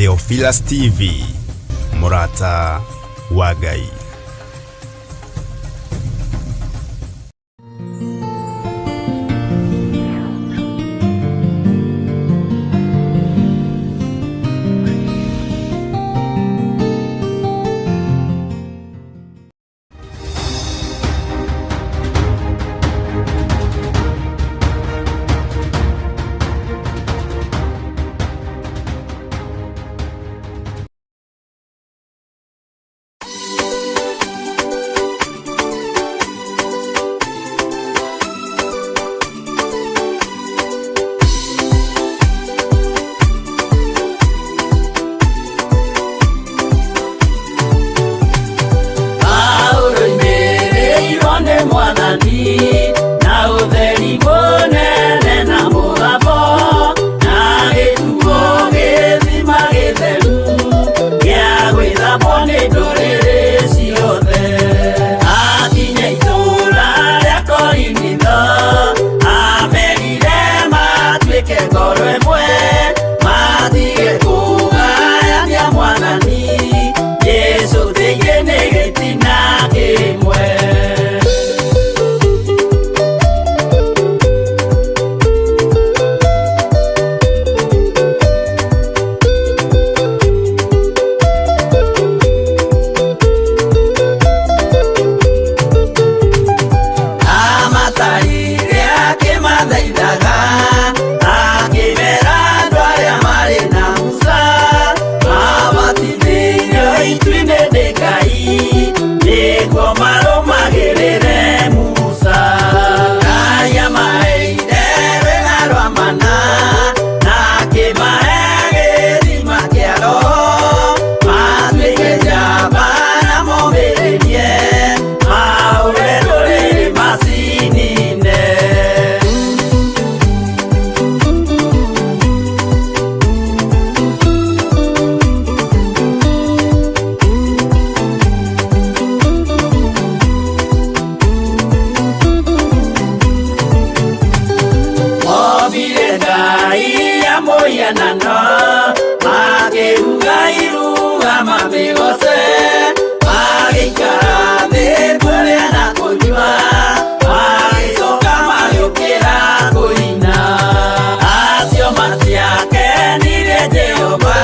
Theophilus TV, mũrata wa Ngai. Paulo oimĩrĩirwo nĩ Mwathani na ũtheri mũnene na mũgambo na gĩtuo gĩthima gĩtheru gĩa gwĩthambwo nĩ ndũrĩrĩ ciothe. Akinya itũũra rĩa Korinitho amerire matuĩke ngoro ĩmwe matige kũgayania Mwathani Jesu thĩinĩ nĩ gĩtina kĩmwe. Amatarire akĩmathaithaga akĩmera andũ arĩa marĩ na Musa mabatithĩirio itu-inĩ nĩ Ngai nĩguo marũmagĩrĩre Musa. Ngai amaheire rwĩga rwa mana na akĩmahe gĩthima kĩa Roho matuĩke njamba na momĩrĩrie mahũre ndũrĩrĩ macinine. Mobire Ngai ya mũhianano makĩruga iruga mamĩgoce magĩikara thĩ kũrĩa na kũnyua magĩcoka magĩũkĩra kũina. Acio matiakenirie Jehova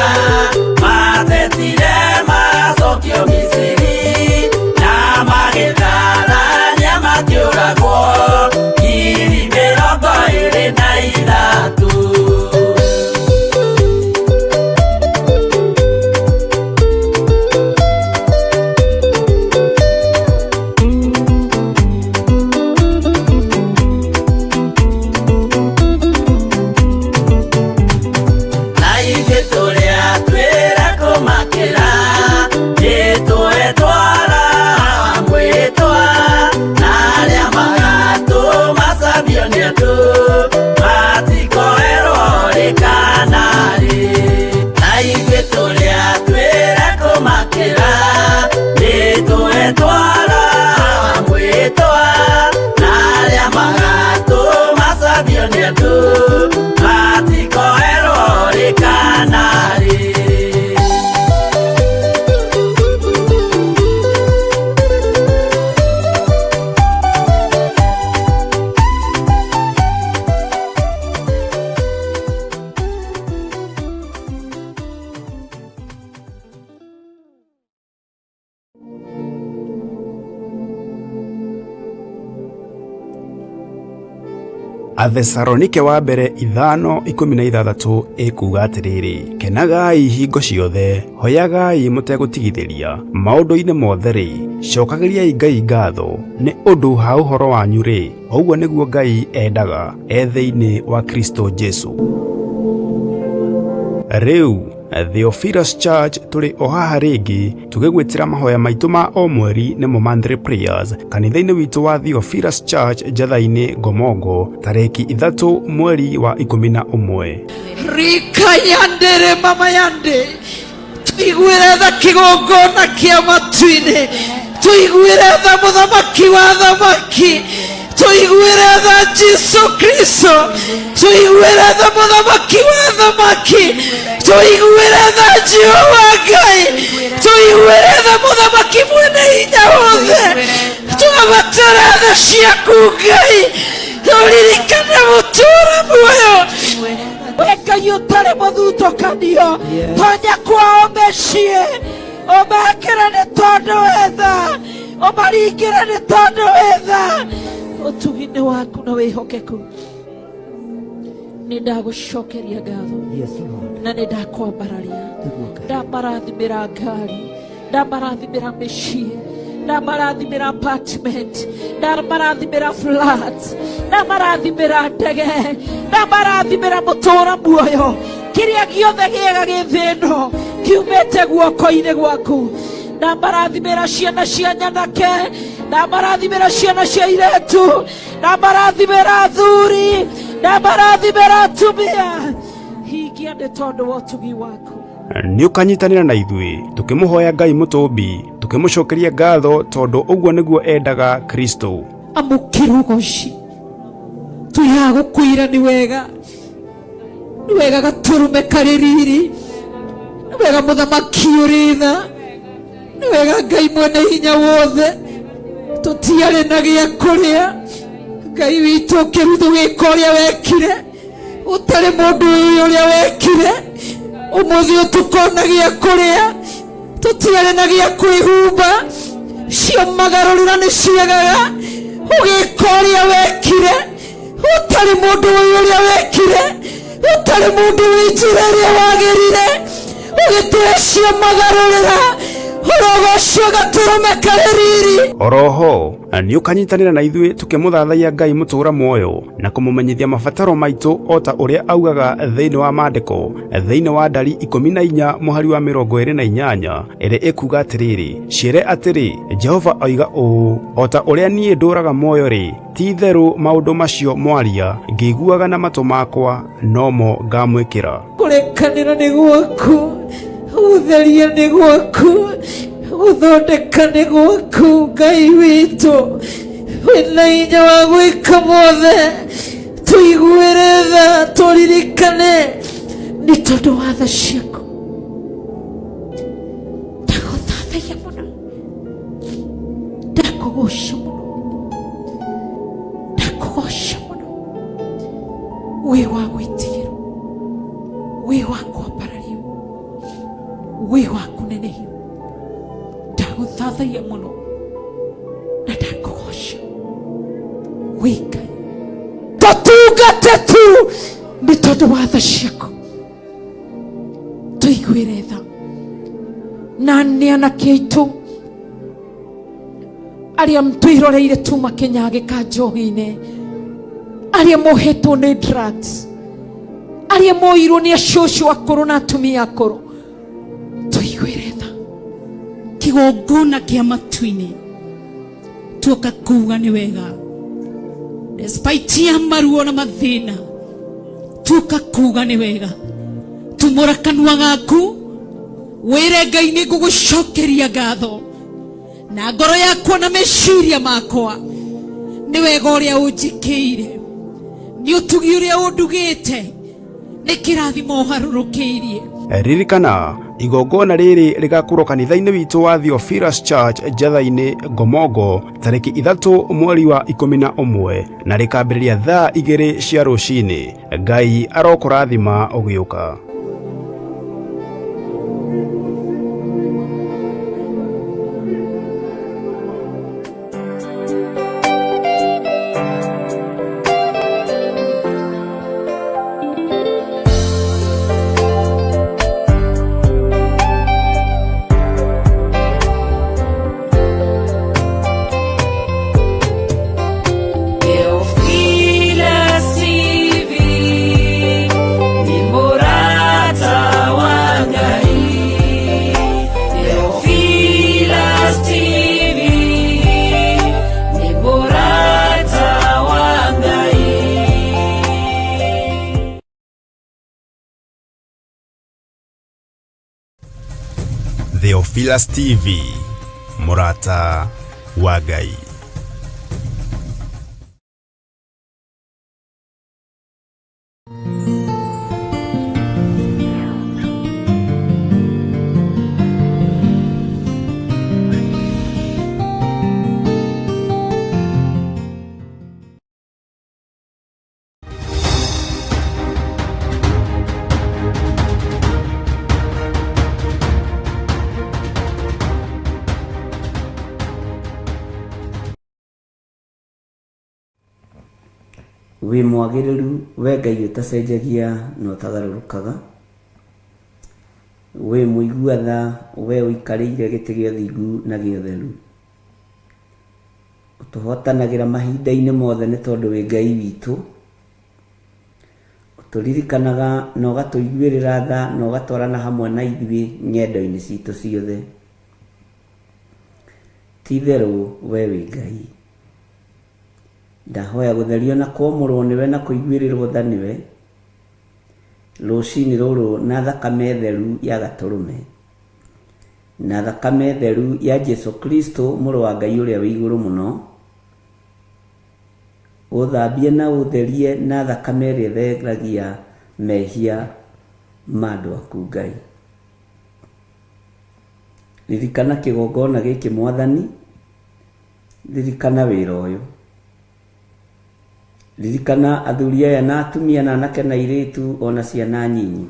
matetire macokio Misiri na magĩtharania makĩũragwo 23,000. Na ithuĩ tũrĩa twĩra kũmakĩra nĩtũhetwara mwĩtwa na arĩa magatũmacambio nĩ andũ matikoerwo rĩ kana rĩ. Na ithuĩ tũrĩa twĩra kũmakĩra nĩtũhetwara mwĩtwa na arĩa magatũmacambio nĩ andũ matikoerwo rĩ kana rĩ. Athesalonike wa mbere 5:16 ĩkuuga atĩrĩrĩ, kenagai hingo ciothe, hoyagai mũtegũtigithĩria, maũndũ-inĩ mothe-rĩ, cokagĩriai Ngai ngatho, nĩ ũndũ ha ũhoro wanyu-rĩ, ũguo nĩguo Ngai endaga e thĩinĩ wa Kristo Jesu. Rĩu Theophilus Church tũrĩ o haha rĩngĩ tũgĩgwĩtĩra mahoya maitũ ma o mweri nĩmo monthly prayers kanitha-inĩ witũ wa Theophilus Church Njatha-inĩ Ngomongo tarĩki 3 mweri wa 11. Rika yandere mama yande tuiguĩre tha kĩgongona kĩa matu-inĩ, tuiguĩre tha mũthamaki wa thamaki. Tũiguĩre tha Jesu Kristo, tũiguĩre tha mũthamaki wa thamaki, tũiguĩre tha Jehova Ngai, tũiguĩre tha mũthamaki mwene hinya wothe. Twabatara tha ciaku Ngai, tũririkane mũtũũra muoyo. We Ngai ũtarĩ mũthutũkanio, tonya kwao mĩciĩ, ũmekĩre nĩ tondũ wĩ tha, ũmaringĩre nĩ tondũ wĩ tha. Ũtugi nĩ waku na wĩhokeku. Nĩ ndagũcokeria ngatho na nĩ ndakwambararia, ndamarathimĩra ngari, ndamarathimĩra mĩciĩ, ndamarathimĩra apartment, ndamarathimĩra flat, ndamarathimĩra ndege, ndamarathimĩra mũtũũra muoyo. Kĩrĩa gĩothe gĩega gĩ thĩ ĩno kiumĩte guoko-inĩ gwaku. Ndamarathimĩra ciana cia nyanake, ndamarathimĩra ciana cia iretu, ndamarathimĩra athuri, ndamarathimĩra atumia. Hingia nĩ tondũ wa ũtugi waku. Nĩ ũkanyitanĩra na ithuĩ tũkĩmũhoya Ngai mũtũmbi, tũkĩmũcokeria ngatho tondũ ũguo nĩguo endaga Kristo. Amũkĩra ũgoci, twĩhaga gũkwĩra nĩ wega, nĩ wega gatũrũme karĩ riri, nĩ wega mũthamaki ũrĩ tha, nĩ wega Ngai mwene hinya wothe. Tũtiarĩ na gĩa kũrĩa, Ngai witũ ũkĩruthu wĩka ũrĩa wekire, ũtarĩ mũndũ ũyũ ũrĩa wekire. Ũmũthĩ ũtukona gĩa kũrĩa, tũtiarĩ na gĩa kwĩhumba, cio magarũrĩra nĩ ciagaga. Ũgĩka ũrĩa wekire, ũtarĩ mũndũ ũyũ ũrĩa wekire, ũtarĩ mũndũ wĩ njĩra ĩrĩa wagĩrire, ũgĩtũhe cio magarũrĩra. Ũrogocio gatũrũme karĩ riri. Oroho nĩ ũkanyitanĩra na ithuĩ tũkĩmũthathaiya Ngai mũtũũra muoyo na kũmũmenyithia mabataro maitũ o ta ũrĩa augaga thĩinĩ wa maandĩko thĩinĩ wa ndari 14 mũhari wa 28 ĩrĩa ĩkuga atĩrĩrĩ, ciĩre atĩrĩ, Jehova oiga ũũ, o ta ũrĩa niĩ ndũũraga muoyo-rĩ, ti itherũ maũndũ macio mwaria ngĩiguaga na matũ makwa nomo ngamwĩkĩra. Kũrekanĩra nĩ gwaku, gũtheria nĩ gwaku, gũthondeka nĩ gwaku. Ngai witũ wĩna hinya wa gwĩka mothe, tũiguĩre tha, tũririkane nĩ tondũ wa tha ciaku. Ndagũthathaiya mũno, ndakũgoca mũno, ndakũgoca mũno. Wĩ wa gwĩtigĩrwo, wĩ wa kwambarario, wĩ wa kũnenehio. Ndagũthathaiya mũno na ndakũgoca, wĩ Ngai. Tũtungate tu nĩ tondũ wa tha ciaku. Tũiguĩre tha na nĩ anake aitũ arĩa twĩroreire tuma kĩnyagĩka njohi-inĩ, arĩa mohetwo nĩ drugs, arĩa moirwo nĩ acũcũ akũrũ na atumia akũrũ, tũiguĩre tha. Kĩgongona kĩa matu-inĩ tuoka kuga nĩ wega, despite ya maruo na mathĩna, tuoka kuga nĩ wega. Tumũra kanua gaku wĩre Ngai nĩ ngũgũcokeria ngatho na ngoro yakwa na meciria makwa, nĩ wega ũrĩa ũnjĩkĩire, nĩ ũtugi ũrĩa ũndugĩte, nĩ kĩrathimo ũharũrũkĩirie. Ririkana igongona rĩrĩ rĩgakorwo kanitha-inĩ witũ wa Theophilus Church Njatha-inĩ Ngomongo tarĩki 3 mweri wa 11 na rĩkambĩrĩria thaa 2 cia rũcinĩ. Ngai arokũrathima ũgĩũka. Theophilus TV, ni murata wa Ngai. Theophilus TV, ni murata wa Ngai. Theophilus TV, mũrata wa Ngai. Wĩ mwagĩrĩru we Ngai ũtacenjagia na ũtagarũrũkaga. Wĩ mũigua tha we ũikarĩire gĩtĩ gĩa ũthingu na gĩa ũtheru. Ũtũhotanagĩra mahinda-inĩ mothe nĩ tondũ wĩ Ngai witũ. Ũtũririkanaga na ũgatũiguĩrĩra tha na ũgatwarana hamwe na ithuĩ ng'endo-inĩ citũ ciothe. Ti itherũ we wĩ Ngai. Ndahoya gũtherio na kwamũrwo nĩwe na kũiguĩrĩrwo tha nĩwe rũcinĩ rũrũ na thakame theru ya gatũrũme na thakame theru ya Jesu Kristo mũrũ wa Ngai ũrĩa wĩ igũrũ mũno, ũthambie na ũtherie na thakame ĩrĩa ĩtheragia mehia ma andũ aku Ngai. Ririkana kĩgongona gĩkĩ Mwathani, ririkana wĩra ũyũ. Ririkana athuri aya na atumia na anake na airĩtu ona ciana nyinyi.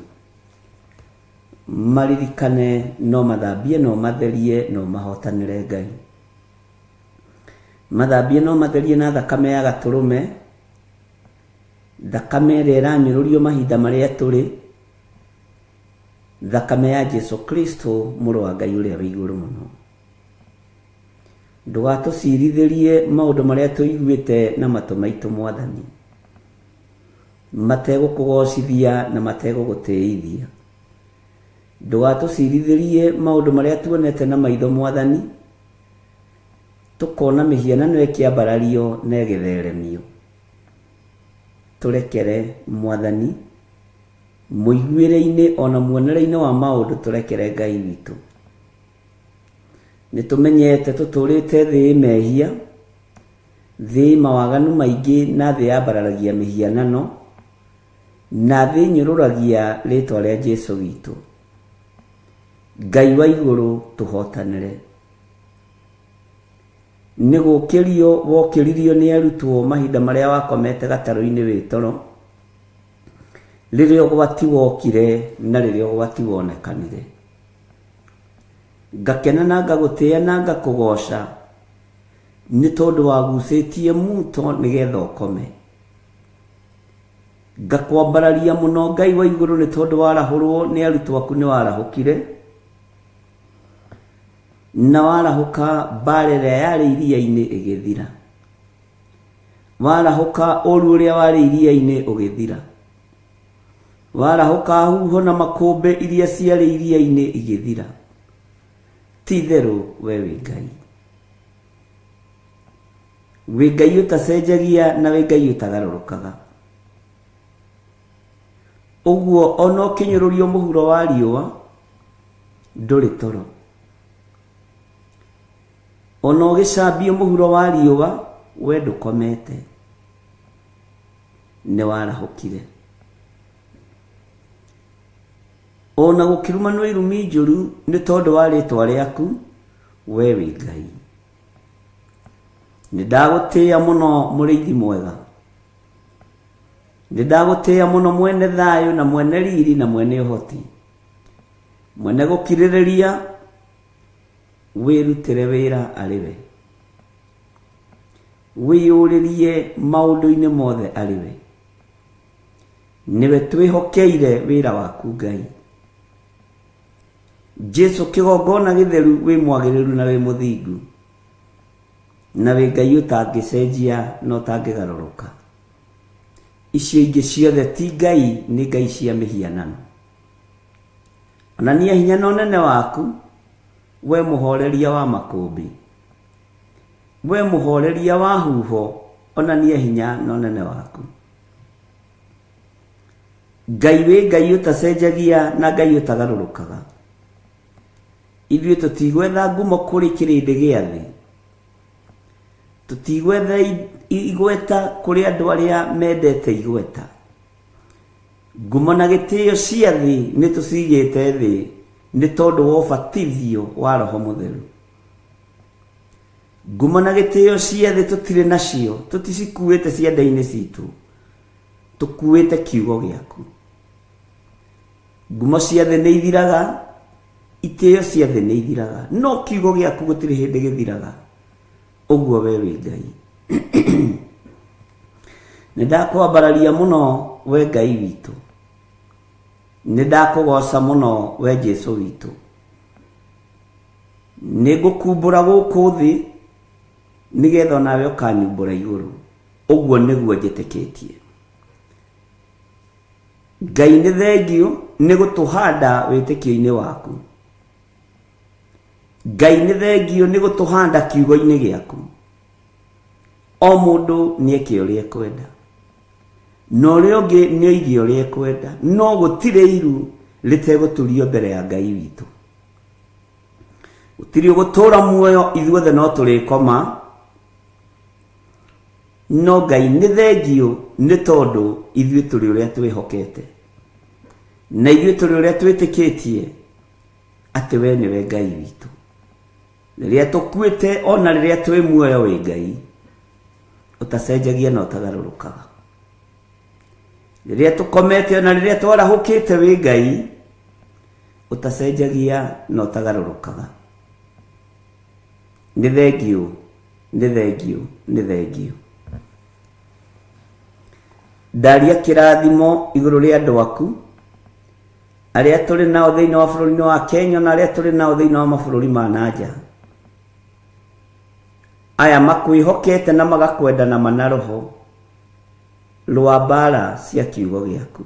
Maririkane no mathambie no matherie no mahotanĩre Ngai. Mathambie no matherie na thakame ya gatũrũme, thakame ĩrĩa ĩranyũrũrio mahinda marĩa tũrĩ, thakame ya Jesu Kristo mũrũ wa Ngai ũrĩa wĩ igũrũ mũno. Ndũgatũcirithĩrie maũndũ marĩa tũiguĩte na matũ maitũ Mwathani, mategũkũgocithia na mategũgũtĩithia. Ndũgatũcirithĩrie maũndũ marĩa tuonete na maitho Mwathani, tũkona mĩhianano ĩkĩambarario na ĩgĩtheremio. Tũrekere Mwathani, mũiguĩre-inĩ ona muonere-inĩ wa maũndũ tũrekere Ngai witũ. Nĩ tũmenyete tũtũrĩte thĩ ĩ mehia, thĩ ĩ mawaganu maingĩ na thĩ yambararagia mĩhianano, na thĩ ĩnyũrũragia rĩtwa rĩa Jesu witũ. Ngai wa igũrũ tũhotanĩre. Nĩ gũkĩrio wokĩririo nĩ arutwo mahinda marĩa wakomete gatarũ-inĩ wĩ toro, rĩrĩa ũgwati wokire na rĩrĩa ũgwati wonekanire. Ngakena na ngagũtĩĩa na ngakũgooca, nĩ tondũ wagucĩtie muto nĩgetha ũkome. Ngakwambararia mũno Ngai wa igũrũ nĩ tondũ warahũrwo nĩ arutwo aku nĩ warahũkire, na warahũka mbaara ĩrĩa yarĩ iria-inĩ ĩgĩthira. Warahũka ũru ũrĩa warĩ iria-inĩ ũgĩthira. Warahũka huho na makũmbĩ iria ciarĩ iria-inĩ igĩthira. Ti itherũ we wĩ Ngai. Wĩ Ngai ũtacenjagia na wĩ Ngai ũtagarũrũkaga. Ũguo ona ũkĩnyũrũrio mũhuro wa riũa ndũrĩ toro. Ona ũgĩcambio mũhuro wa riũa we ndũkomete. Nĩ warahũkire. Ona gũkĩrumanwo irumi njũru nĩ tondũ wa rĩtwa rĩaku, we wĩ Ngai. Nĩ ndagũtĩĩa mũno mũrĩithi mwega. Nĩ ndagũtĩĩa mũno mwene thayũ na mwene riri na mwene ũhoti. Mwene gũkirĩrĩria, wĩrutĩre wĩra arĩ we. Wĩyũrĩrie maũndũ-inĩ mothe arĩ we. Nĩwe twĩhokeire wĩra waku Ngai. Jesu kĩgongona gĩtheru wĩ mwagĩrĩru na wĩ mũthingu na wĩ Ngai ũtangĩcenjia na ũtangĩgarũrũka. Icio ingĩ ciothe ti Ngai, nĩ Ngai cia mĩhianano. Onania hinya na ũnene waku, we mũhoreria wa makũmbĩ. We mũhoreria wa huho, onania hinya na ũnene waku. Ngai wĩ Ngai ũtacenjagia na Ngai ũtagarũrũkaga. Ithuĩ tũtigwetha ngumo kũrĩ kĩrĩndĩ gĩa thĩ. Tũtigwetha igweta kũrĩ andũ arĩa mendete igweta. Ngumo na gĩtĩo cia thĩ nĩ tũcigĩte thĩ nĩ tondũ wa ũbatithio wa Roho Mũtheru. Ngumo na gĩtĩo cia thĩ tũtirĩ nacio, tũticikuĩte ciande-inĩ citũ, tũkuĩte kiugo gĩaku. Ngumo cia thĩ nĩ ithiraga, itĩo cia thĩ nĩ ithiraga, no kiugo gĩaku gũtirĩ hĩndĩ gĩthiraga. Ũguo we wĩ Ngai. Nĩ ndakwambararia mũno we Ngai witũ. Nĩ ndakũgoca mũno we Jesu witũ. Nĩ ngũkumbũra gũkũ thĩ nĩgetha onawe ũkanyumbũra igũrũ. Ũguo nĩguo njĩtĩkĩtie. Ngai nĩ thengiũ nĩ gũtũhanda wĩtĩkio-inĩ waku. Ngai nĩ thengiũ nĩ gũtũhanda kiugo-inĩ gĩaku. O mũndũ nĩ eke ũrĩa ekwenda, na ũrĩa ũngĩ nĩ oige ũrĩa ekwenda, no gũtirĩ iru rĩtegũturio mbere ya Ngai witũ. Gũtirĩ ũgũtũũra muoyo, ithuothe no tũrĩkoma, no Ngai nĩ thengiũ nĩ tondũ ithuĩ tũrĩ ũrĩa twĩhokete, na ithuĩ tũrĩ ũrĩa twĩtĩkĩtie atĩ we nĩwe Ngai witũ. Rĩrĩa tũkuĩte ona rĩrĩa twĩ muoyo wĩ Ngai ũtacenjagia na ũtagarũrũkaga. Rĩrĩa tũkomete ona rĩrĩa twarahũkĩte wĩ Ngai ũtacenjagia na ũtagarũrũkaga. Nĩ thengiũ, nĩ thengiũ, nĩ thengiũ. Ndaria kĩrathimo igũrũ rĩa andũ aku arĩa tũrĩ nao thĩinĩ wa bũrũri-inĩ wa Kenya na arĩa tũrĩ nao thĩinĩ wa mabũrũri ma na nja. Aya makwĩhokete na magakwenda na mana roho rũa mbara cia kiugo gĩaku.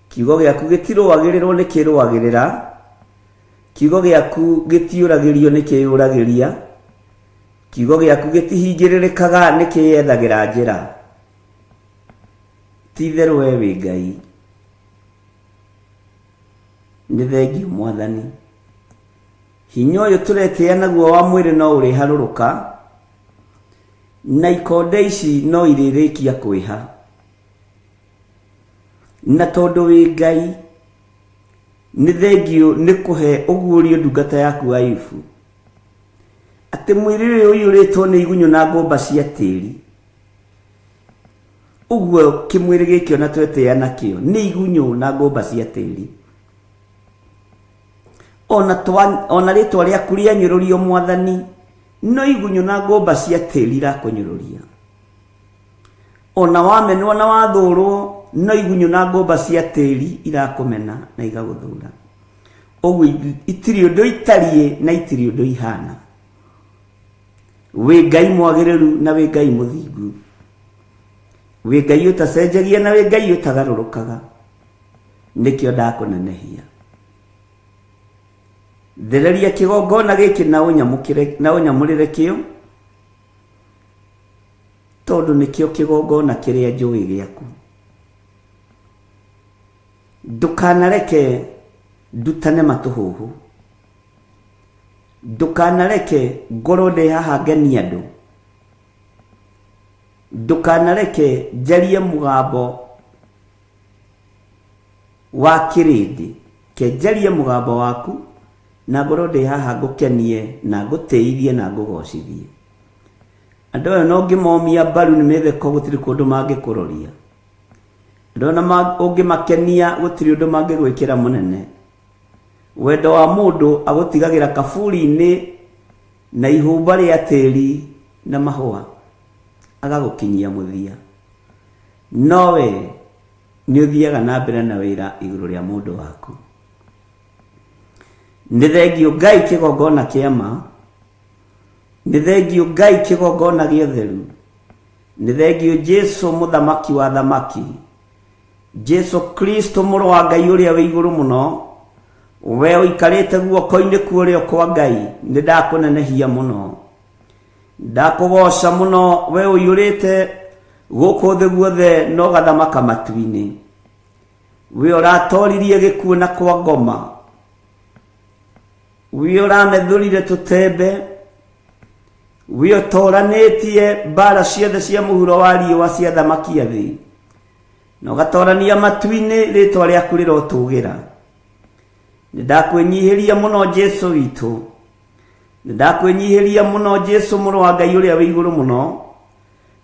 Kiugo gĩaku gĩtirũagĩrĩrwo nĩ kĩrũagĩrĩra, kiugo gĩaku gĩtiũragĩrio nĩ kĩyũragĩria, kiugo gĩaku gĩtihingĩrĩrĩkaga nĩ kĩyethagĩra njĩra. Ti itherũ we wĩ Ngai. Nĩ thengiũ Mwathani. Hinya ũyũ tũretĩĩa naguo wa mwĩrĩ no ũrĩharũrũka, na ikonde ici no irĩrĩkia kwĩha. Na tondũ wĩ Ngai, nĩ thengiũ nĩ kũhe ũguũrio ndungata yaku Ayubu, atĩ mwĩrĩ ũyũ ũiyũrĩtwo nĩ igunyũ na ngũmba cia tĩri, ũguo kĩmwĩrĩ gĩkĩ ona twetĩĩa nakĩo nĩ igunyũ na ngũmba cia tĩri. Ona twa, ona rĩtwa rĩaku rĩanyũrũrio Mwathani, no igunyũ na ngũmba cia tĩri irakũnyũrũria. Ona wamenwo na wathũrwo, no igunyũ na ngũmba cia tĩri irakũmena na igagũthũra. Ũguo itirĩ ũndũ itariĩ na itirĩ ũndũ ihana. Wĩ Ngai mwagĩrĩru na wĩ Ngai mũthingu. Wĩ Ngai ũtacenjagia na wĩ Ngai ũtagarũrũkaga. Nĩkĩo ndakũnenehia. Thereria kĩgongona gĩkĩ na ũnyamũkĩre na ũnyamũrĩre kĩo, tondũ nĩkĩo kĩgongona kĩrĩa njũĩ gĩaku. Ndũkanareke ndutane matũhũhũ. Ndũkanareke ngorwo ndĩ haha ngenie andũ. Ndũkanareke njarie mũgambo wa kĩrĩndĩ. Ke njarie mũgambo waku na ngorwo ndĩ haha ngũkenie na ngũtĩithie na ngũgocithie. Andũ aya no ũngĩmomia mbaru nĩ mĩtheko gũtirĩ kũndũ mangĩkũroria. Andũ ona ũngĩmakenia gũtirĩ ũndũ mangĩgwĩkĩra mũnene. Wendo wa mũndũ agũtigagĩra kaburi-inĩ na ihũmba rĩa tĩri na mahũa, agagũkinyia mũthia. No we nĩ ũthiaga na mbere na wĩra igũrũ rĩa mũndũ waku. Nĩ thengiũ Ngai kĩgongona kĩa ma, nĩ thengiũ Ngai kĩgongona gĩa ũtheru, nĩ thengiũ Jesu mũthamaki wa athamaki, Jesu Kristo mũrũ wa Ngai ũrĩa wĩ igũrũ mũno, we ũikarĩte guoko-inĩ kwa ũrĩo kwa Ngai, nĩ ndakũnenehia mũno. Ndakũgooca mũno we ũiyũrĩte gũkũ thĩ guothe na ũgathamaka matu-inĩ. We ũratoririe gĩkuũ na kwa ngoma. We ũramethũrire tũtembe. We ũtoranĩtie mbara ciothe cia mũhuro wa riũa cia thamaki a thĩ. Na ũgatorania matu-inĩ rĩtwa rĩaku rĩrotũgĩra. Nĩ ndakwĩnyihĩria mũno Jesu witũ. Nĩ ndakwĩnyihĩria mũno Jesu mũrũ wa Ngai ũrĩa wĩ igũrũ mũno.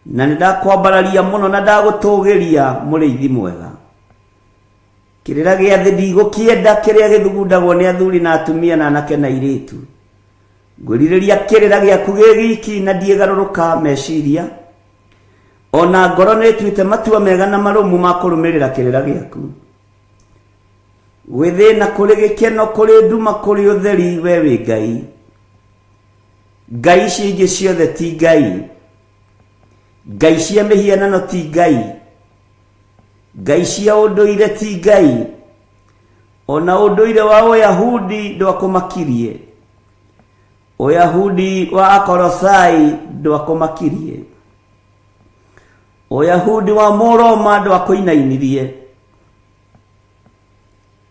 Na nĩ ndakwambararia mũno na ndagũtũgĩria mũrĩithi mwega. Kĩrĩra gĩa thĩ ndigũkĩenda kĩrĩa gĩthugundagwo nĩ athuri na atumia na anake na airĩtu. Ngwĩrirĩria kĩrĩra gĩaku gĩ giki na ndiĩgarũrũka meciria. Ona ngoro nĩ ĩtuĩte matua mega na marũmu ma kũrũmĩrĩra kĩrĩra gĩaku. Gwĩ thĩna kũrĩ gĩkeno kũrĩ nduma kũrĩ ũtheri we wĩ Ngai. Ngai ici ingĩ ciothe ti Ngai. Ngai cia mĩhianano ti Ngai. Ngai cia ũndũire ti Ngai. Ona ũndũire wa Ũyahudi ndwakũmakirie. Ũyahudi wa Akolosai ndwakũmakirie. Ũyahudi wa Mũroma ndwakũinainirie.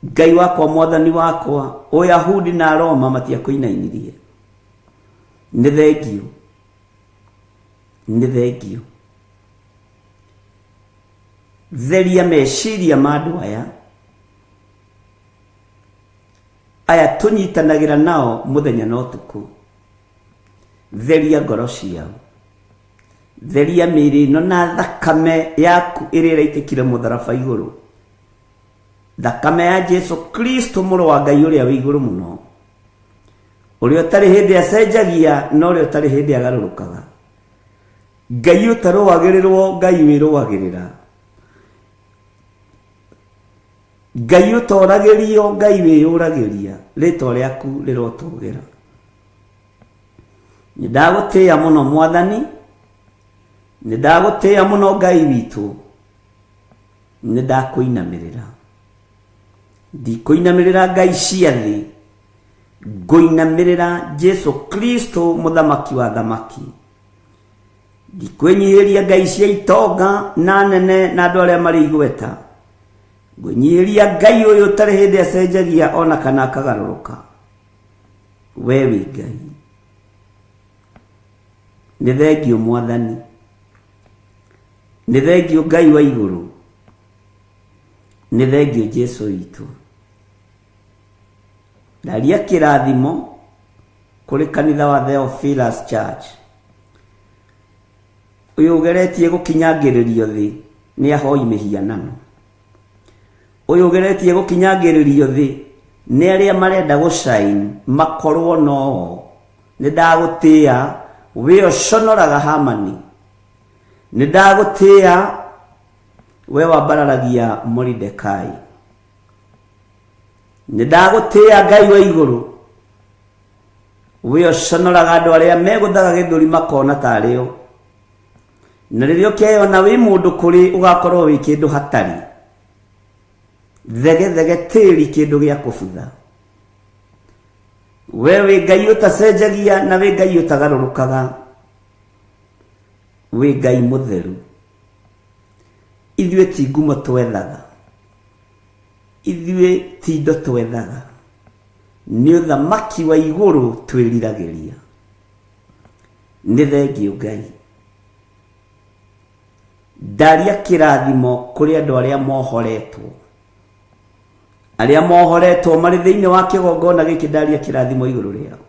Ngai wakwa mwathani wakwa, Ũyahudi na Aroma matiakũinainirie. Nĩ thengiũ. Nĩ thengiũ. Theria meciria ma andũ aya. Aya tũnyitanagĩra nao mũthenya na ũtukũ. Theria ngoro ciao. Theria mĩĩrĩ ĩno na thakame yaku ĩrĩa ĩraitĩkire mũtharaba igũrũ. Thakame ya Jesu Kristo mũrũ wa Ngai ũrĩa wĩ igũrũ mũno. Ũrĩa ũtarĩ hĩndĩ acenjagia na ũrĩa ũtarĩ hĩndĩ agarũrũkaga. Ngai ũtarũagĩrĩrwo, Ngai wĩrũagĩrĩra. Ngai ũtoragĩrio, Ngai wĩyũragĩria. Rĩtwa rĩaku rĩrotũgĩra. Nĩ ndagũtĩĩa mũno Mwathani, nĩ ndagũtĩĩa mũno Ngai witũ, nĩ ndakũinamĩrĩra. Ndikũinamĩrĩra ngai cia thĩ, ngũinamĩrĩra Jesu Kristo mũthamaki wa thamaki. Ndikwĩnyihĩria ngai cia itonga na nene na andũ arĩa marĩ igweta. Ngwĩnyihĩria Ngai ũyũ ũtarĩ hĩndĩ acenjagia ona kana akagarũrũka. We wĩ Ngai. Nĩ thengiũ Mwathani. Nĩ thengiũ Ngai wa igũrũ. Nĩ thengiũ Jesu witũ. Ndaria kĩrathimo kũrĩ kanitha wa Theophilus Church. Ũyũ ũgeretie gũkinyangĩrĩrio thĩ nĩ ahoi mĩhianano. Ũyũ ũgeretie gũkinyangĩrĩrio thĩ nĩ arĩa marenda gũcain makorwo no o. Nĩ ndagũtĩa we ũconoraga Hamani. Nĩ ndagũtĩa we wambararagia Moridekai. Nĩ ndagũtĩa Ngai wa igũrũ we ũconoraga andũ arĩa megũthaga gĩthũri makona tarĩ o. Na rĩrĩa ũkeyona wĩ mũndũ kũrĩ ũgakorwo wĩ kĩndũ hatarĩ. Thegethege tĩri kĩndũ gĩa kũbutha. We wĩ Ngai ũtacenjagia na wĩ Ngai ũtagarũrũkaga. Wĩ Ngai mũtheru. Ithuĩ ti ngumo twethaga. Ithuĩ ti indo twethaga. Nĩ ũthamaki wa igũrũ twĩriragĩria. Nĩ thengiũ Ngai. Ndaria kĩrathimo kũrĩ andũ arĩa mohoretwo. Arĩa mohoretwo marĩ thĩinĩ wa kĩgongona gĩkĩ ndaria kĩrathimo igũrũ rĩao.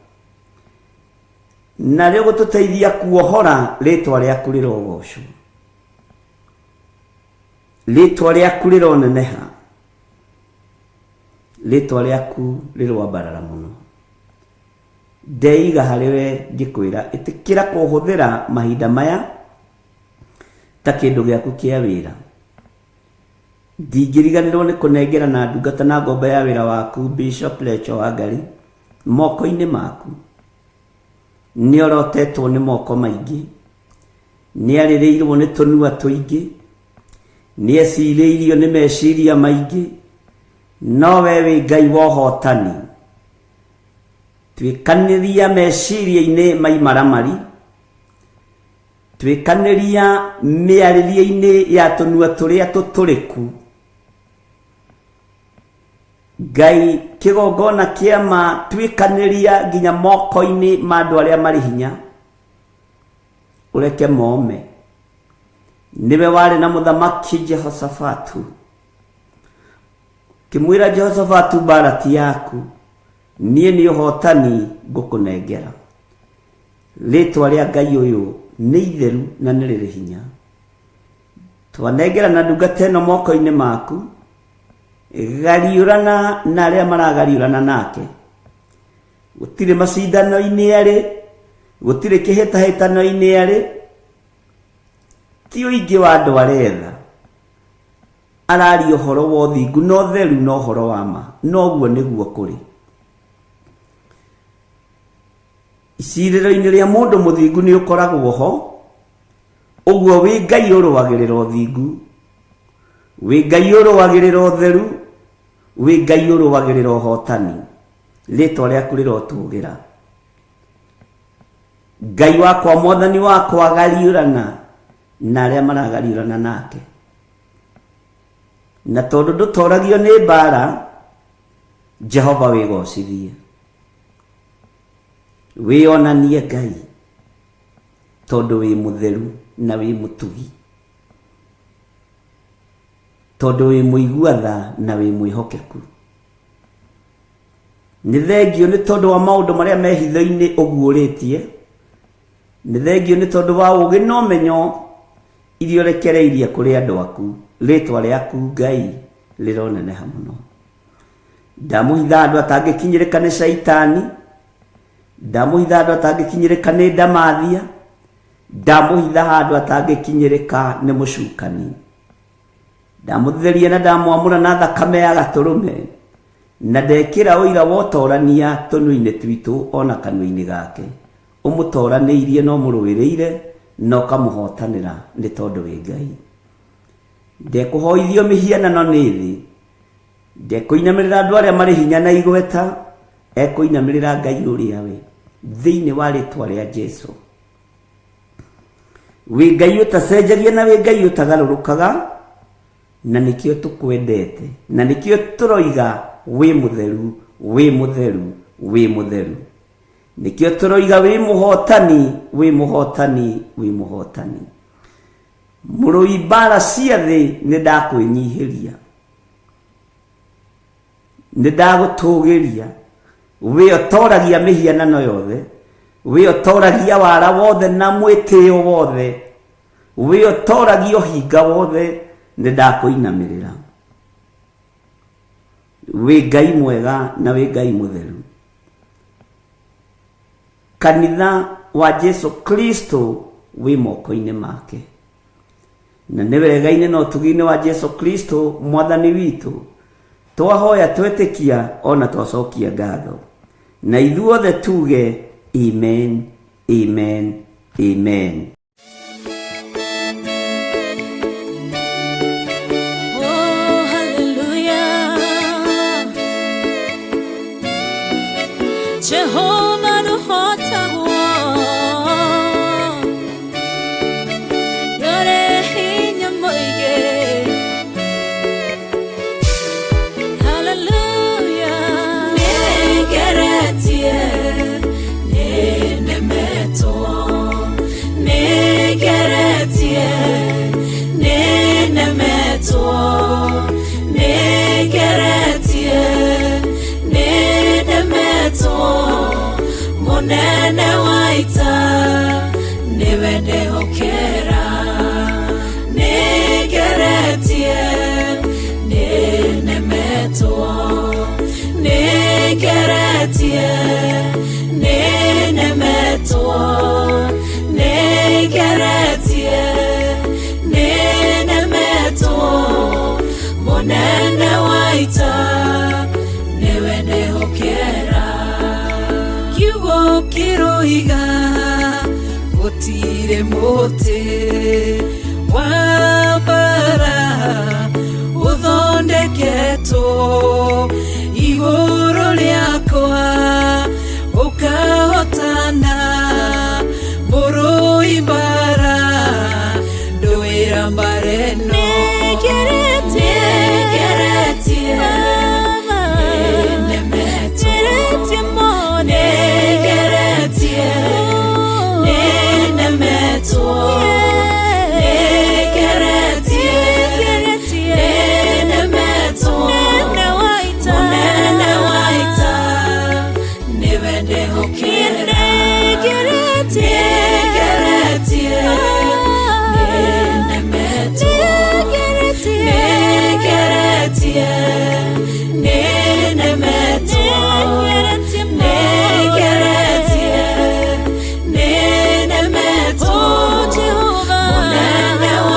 Narĩo gũtũteithia kuohora rĩtwa rĩaku rĩrogocwo. Rĩtwa rĩaku rĩroneneha. Rĩtwa rĩaku rĩroambarara mũno. Ndeiga harĩ we ngĩkwĩra ĩtĩkĩra kũhũthĩra mahinda maya ta kĩndũ gĩaku kĩa wĩra. Ndingĩriganĩrwo nĩ kũnengera na ndungata na ngombo ya wĩra waku Bishop Rachel Wangari moko-inĩ maku. Nĩ orotetwo nĩ moko maingĩ, nĩ arĩrĩirwo nĩ tũnua tũingĩ, nĩ ecirĩirio nĩ meciria maingĩ, no we wĩ Ngai wa ũhotani. Tuĩkanĩria meciria-inĩ ma imaramari, tuĩkanĩria mĩarĩrie-inĩ ya tũnua tũrĩa tũtũrĩku. Ngai kĩgongona kĩa ma tuĩkanĩria nginya moko-inĩ ma andũ arĩa marĩ hinya, ũreke mome. Nĩwe warĩ na mũthamaki Jehoshafatu. Kĩmwĩra Jehoshafatu mbara ti yaku, niĩ nĩ ũhotani ngũkũnengera. Rĩtwa rĩa Ngai ũyũ nĩ itheru na nĩ rĩrĩ hinya. Twanengera na ndungata ĩno moko-inĩ maku, gariũrana na arĩa maragariũrana nake. Gũtirĩ macindano-inĩ arĩ, gũtirĩ kĩhĩtahĩtano-inĩ arĩ. Ti ũingĩ wa andũ aretha, araria ũhoro wa ũthingu na ũtheru na ũhoro wa ma, na ũguo nĩguo kũrĩ. Icirĩro-inĩ rĩa mũndũ mũthingu nĩ ũkoragwo ho, ũguo wĩ Ngai ũrũagĩrĩra ũthingu, wĩ Ngai ũrũagĩrĩra ũtheru, wĩ Ngai ũrũagĩrĩra ũhotani. Rĩtwa rĩaku rĩrotũgĩra. Ngai wakwa, mwathani wakwa, gariũrana na arĩa maragariũrana nake. Na tondũ ndũtoragio nĩ mbara, Jehova wĩgocithie. Wĩonanie Ngai, tondũ wĩ mũtheru na wĩ mũtugi, tondũ wĩ mũigua tha na wĩ mwĩhokeku. Nĩ thengio nĩ tondũ wa maũndũ marĩa me hitho-inĩ ũguũrĩtie, nĩ thengio nĩ tondũ wa ũũgĩ na ũmenyo iria ũrekereirie kũrĩ andũ aku. Rĩtwa rĩaku Ngai rĩroneneha mũno. Ndamũhitha andũ atangĩkinyĩrĩka nĩ Shaitani, ndamũhitha andũ atangĩkinyĩrĩka nĩ ndamathia, ndamũhitha handũ atangĩkinyĩrĩka nĩ mũcukani. Ndamũtheria na ndamwamũra na thakame ya gatũrũme, na ndekĩra ũira wa ũtorania tũnua-inĩ twitũ o na kanua-inĩ gake. Ũmũtoranĩirie na ũmũrũĩrĩire na ũkamũhotanĩra nĩ tondũ wĩ Ngai. Ndekũhoithio mĩhianano nĩ thĩ, ndekũinamĩrĩra andũ arĩa marĩ hinya na igweta, ekũinamĩrĩra Ngai ũrĩa we, thĩinĩ wa rĩtwa rĩa Jesu. Wĩ Ngai ũtacenjagia na wĩ Ngai ũtagarũrũkaga, na nĩkĩo tũkwendete, na nĩkĩo tũroiga wĩ mũtheru, wĩ mũtheru, wĩ mũtheru. Nĩkĩo tũroiga wĩ mũhotani, wĩ mũhotani, wĩ mũhotani. Mũrũi mbara cia thĩ nĩ ndakwĩnyihĩria, nĩ ndagũtũgĩria. Wĩ ũtoragia mĩhianano yothe, wĩ ũtoragia wara wothe na mwĩtĩo wothe, wĩ ũtoragia ũhinga wothe, nĩ ndakũinamĩrĩra. Wĩ Ngai mwega na wĩ Ngai mũtheru. Kanitha wa Jesu Kristo wĩ moko-inĩ make, na nĩ wega-inĩ na ũtugi-inĩ wa Jesu Kristo mwathani witũ twahoya twetĩkia ona twacokia ngatho, na ithuothe tuge amen, amen, amen. Oh, hallelujah. Jehovah nũhotagwo. Ndũrĩ hinya mũingĩ. Hallelujah. Nĩngeretie, nĩnemetwo. Nĩngeretie, nĩnemetwo. Nĩngeretie, nĩnemetwo. Mũnene wa ita, nĩwe ndehokera. Nĩngeretie, nĩnemetwo. Nĩngeretie, nĩnemetwo. Nĩngeretie, nĩnemetwo. Mũnene wa ita, nĩwe ndehokera. Kiugo kĩroiga gũtirĩ mũtĩ wa mbara ũthondeketwo igũrũ rĩakwa ũkahotana mũrũi mbara ndũĩra mbara ĩno. Nĩngeretie, nĩnemetwo. Nĩngeretie, nĩnemetwo. Nĩngeretie, nĩnemetwo. Mũnene wa ita, nĩwe ndehokera. Nĩngeretie, nĩnemetwo. Nĩngeretie, nĩnemetwo. Nĩngeretie, nĩnemetwo. Mũnene wa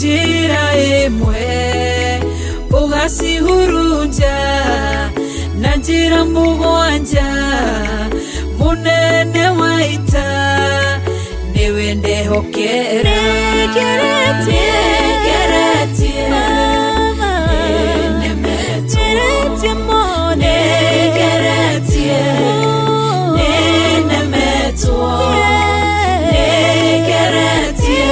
Njĩra ĩmwe ũgacihurunja na njĩra mũgwanja mũnene wa ita nĩwe ndehokera nĩngeretie nĩnemetwo nĩngeretie nĩnemetwo nĩngeretie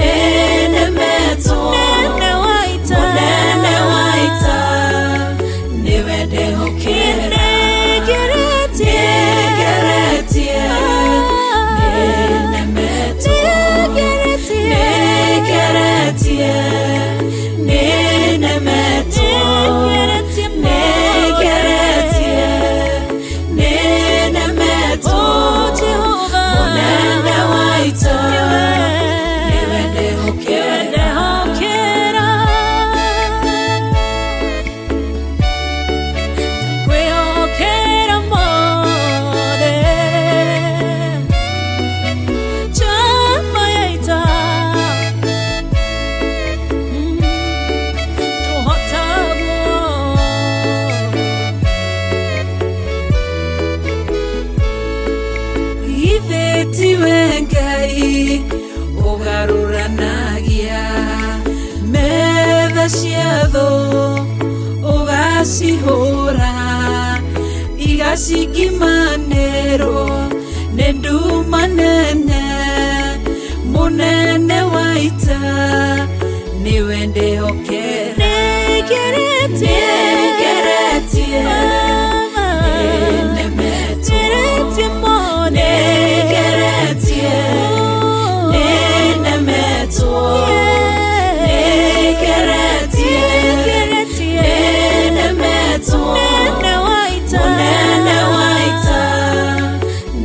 nĩnemetwo mũnene wa ita nĩwe ndehokera nĩngeretie nĩnemetwo nĩngeretie nĩnemetwo nĩngeretie nĩnemetwo mũnene wa ita nĩwe ndehokera. Kwĩhokera mothe njama ya ita tũhotagwo Ithe tiwe Ngai ũgarũranagia metha cia thũ ũgacihũra igacingimanĩrwo nĩ nduma nene mũnene wa ita nĩwe ndĩhokera nĩngeretie nĩnemetwo nĩngeretie nĩnemetwo nĩngeretie nĩnemetwo mũnene wa ita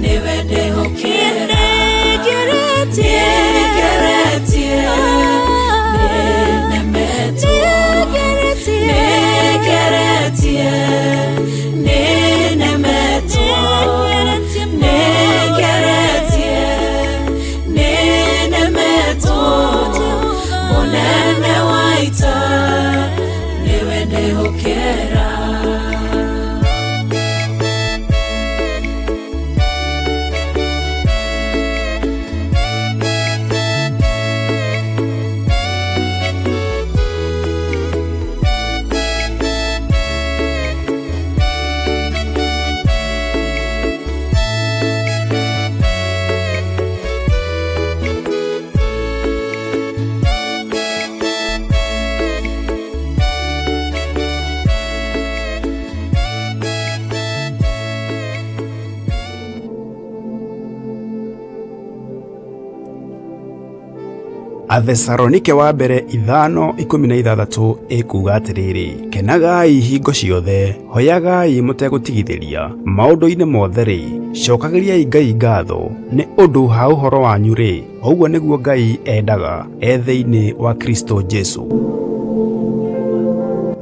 nĩwe ndĩhokera nĩngeretie nĩnemetwo nĩngeretie nĩnemetwo nĩngeretie nĩnemetwo mũnene wa ita nĩwe ndĩhokera. Athesalonike wa mbere 5:16 ĩkuuga atĩrĩrĩ, kenagai hingo ciothe, hoyagai mũtegũtigithĩria, maũndũ-inĩ mothe-rĩ, cokagĩriai Ngai ngatho, nĩ ũndũ ha ũhoro wanyu-rĩ, ũguo nĩguo Ngai endaga e thĩinĩ wa Kristo Jesu.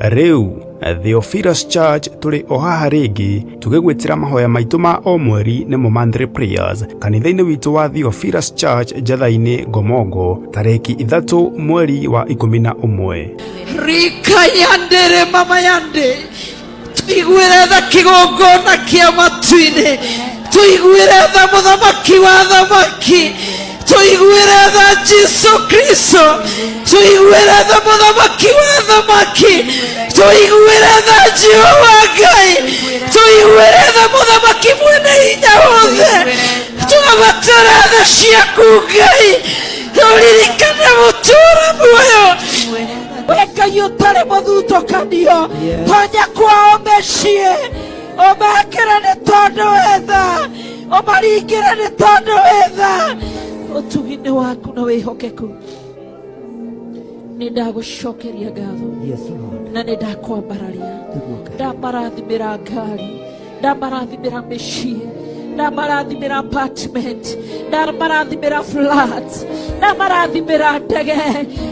Rĩu Theophilus Church tũrĩ o haha rĩngĩ tũgĩgwĩtĩra mahoya maitũ ma o mweri nĩmo monthly prayers kanitha-inĩ witũ wa Theophilus Church Njatha-inĩ Ngomongo tarĩki 3 mweri wa 11. Rika yandere mama yande tuiguĩre tha kĩgongona kĩa matu-inĩ tuiguĩre tha mũthamaki wa thamaki tuiguĩre tha Jesu Kristo tuiguĩre tha mũthamaki wa thamaki tuiguĩre tha Jehova Ngai tuiguĩre tha mũthamaki mwene hinya wothe twabatara tha ciaku Ngai tũririkane mũtũũra muoyo we Ngai ũtarĩ mũthutũkanio tonya kwao mĩciĩ ũmekĩre nĩ tondũ wĩ tha ũmaringĩre nĩ tondũ wĩ tha ũtugi-inĩ waku na wĩhokeku nĩ ndagũcokeria ngatho Yes, Lord. na nĩ ndakwambararia Nĩguo Ngai. ndamarathimĩra ngari ndamarathimĩra mĩciĩ ndamarathimĩra apartment ndamarathimĩra flat ndamarathimĩra ndege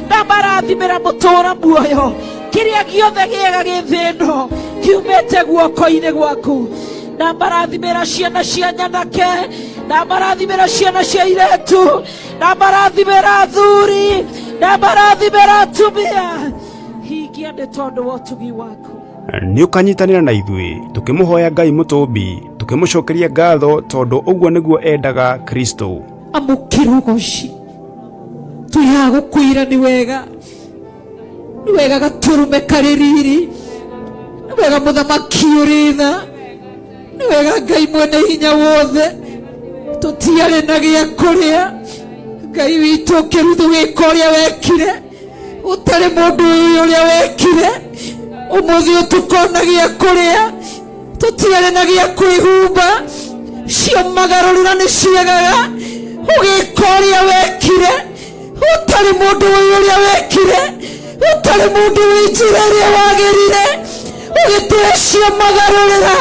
ndamarathimĩra mũtũũra muoyo kĩrĩa gĩothe gĩega gĩ thĩ ĩno kiumĩte guoko-inĩ gwaku ndamarathimĩra ciana cia nyanake ndamarathimĩra ciana cia iretu ndamarathimĩra athuri Ndamarathimĩra atumia, hingia nĩ tondũ wa ũtugi waku. Nĩ ũkanyitanĩra na ithuĩ tũkĩmũhoya Ngai mũtũmbi, tũkĩmũcokeria ngatho tondũ ũguo nĩguo endaga Kristo. Amũkĩra ũgoci, twĩhaga gũkwĩra nĩ wega, nĩ wega gatũrũme karĩ riri, nĩ wega mũthamaki ũrĩ tha, nĩ wega Ngai mwene hinya wothe. Tũtiarĩ na gĩa kũrĩa, Ngai witũ ũkĩruthu wĩka ũrĩa wekire, ũtarĩ mũndũ ũyũ ũrĩa wekire. Ũmũthĩ ũtukona gĩa kũrĩa, tũtiarĩ na gĩa kwĩhumba, cio magarũrĩra nĩ ciagaga, ũgĩka ũrĩa wekire, ũtarĩ mũndũ ũyũ ũrĩa wekire, ũtarĩ mũndũ wĩ njĩra ĩrĩa wagĩrire, ũgĩtũhe cio magarũrĩra,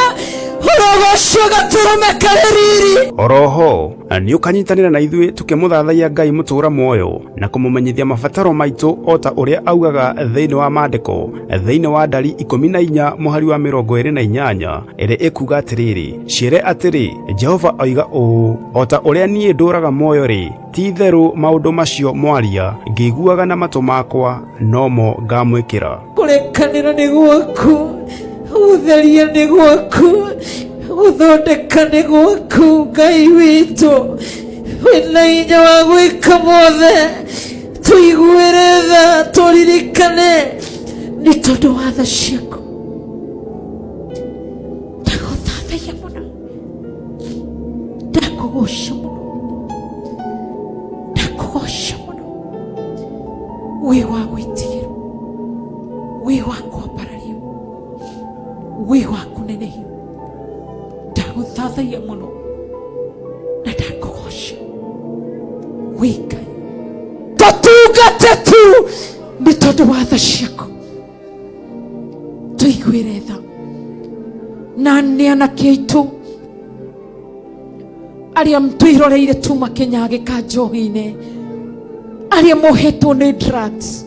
ũrogocio gatũrũme karĩ riri. Oroho nĩ ũkanyitanĩra na ithuĩ tũkĩmũthathaiya Ngai mũtũũra muoyo na kũmũmenyithia mabataro maitũ o ta ũrĩa augaga thĩinĩ wa maandĩko, thĩinĩ wa Ndari 14 mũhari wa 28 ĩrĩa ĩkuga atĩrĩrĩ, ciĩre atĩrĩ, Jehova oiga ũũ, o ta ũrĩa niĩ ndũũraga muoyo-rĩ, ti itherũ maũndũ macio mwaria ngĩiguaga na matũ makwa nomo ngamwĩkĩra. Kũrekanĩra nĩ gwaku, gũtheria nĩ gwaku, gũthondeka nĩ gwaku, Ngai witũ wĩna hinya wa gwĩka mothe. Tũiguĩre tha, tũririkane nĩ tondũ wa tha ciaku. Ndagũthathaiya mũno, ndakũgoca mũno, ndakũgoca mũno. Wĩ wa gwĩtigĩrwo, wĩ wa kwambarario, wĩ wa kũnenehio. Ndagũthathaiya mũno na ndakũgoca, wĩ Ngai. Tũtungate tu nĩ tondũ wa tha ciaku, tũiguĩre tha na nĩ anake aitũ arĩa twĩroreire tuma kĩnyagĩka njohi-inĩ, arĩa mohetwo nĩ drugs,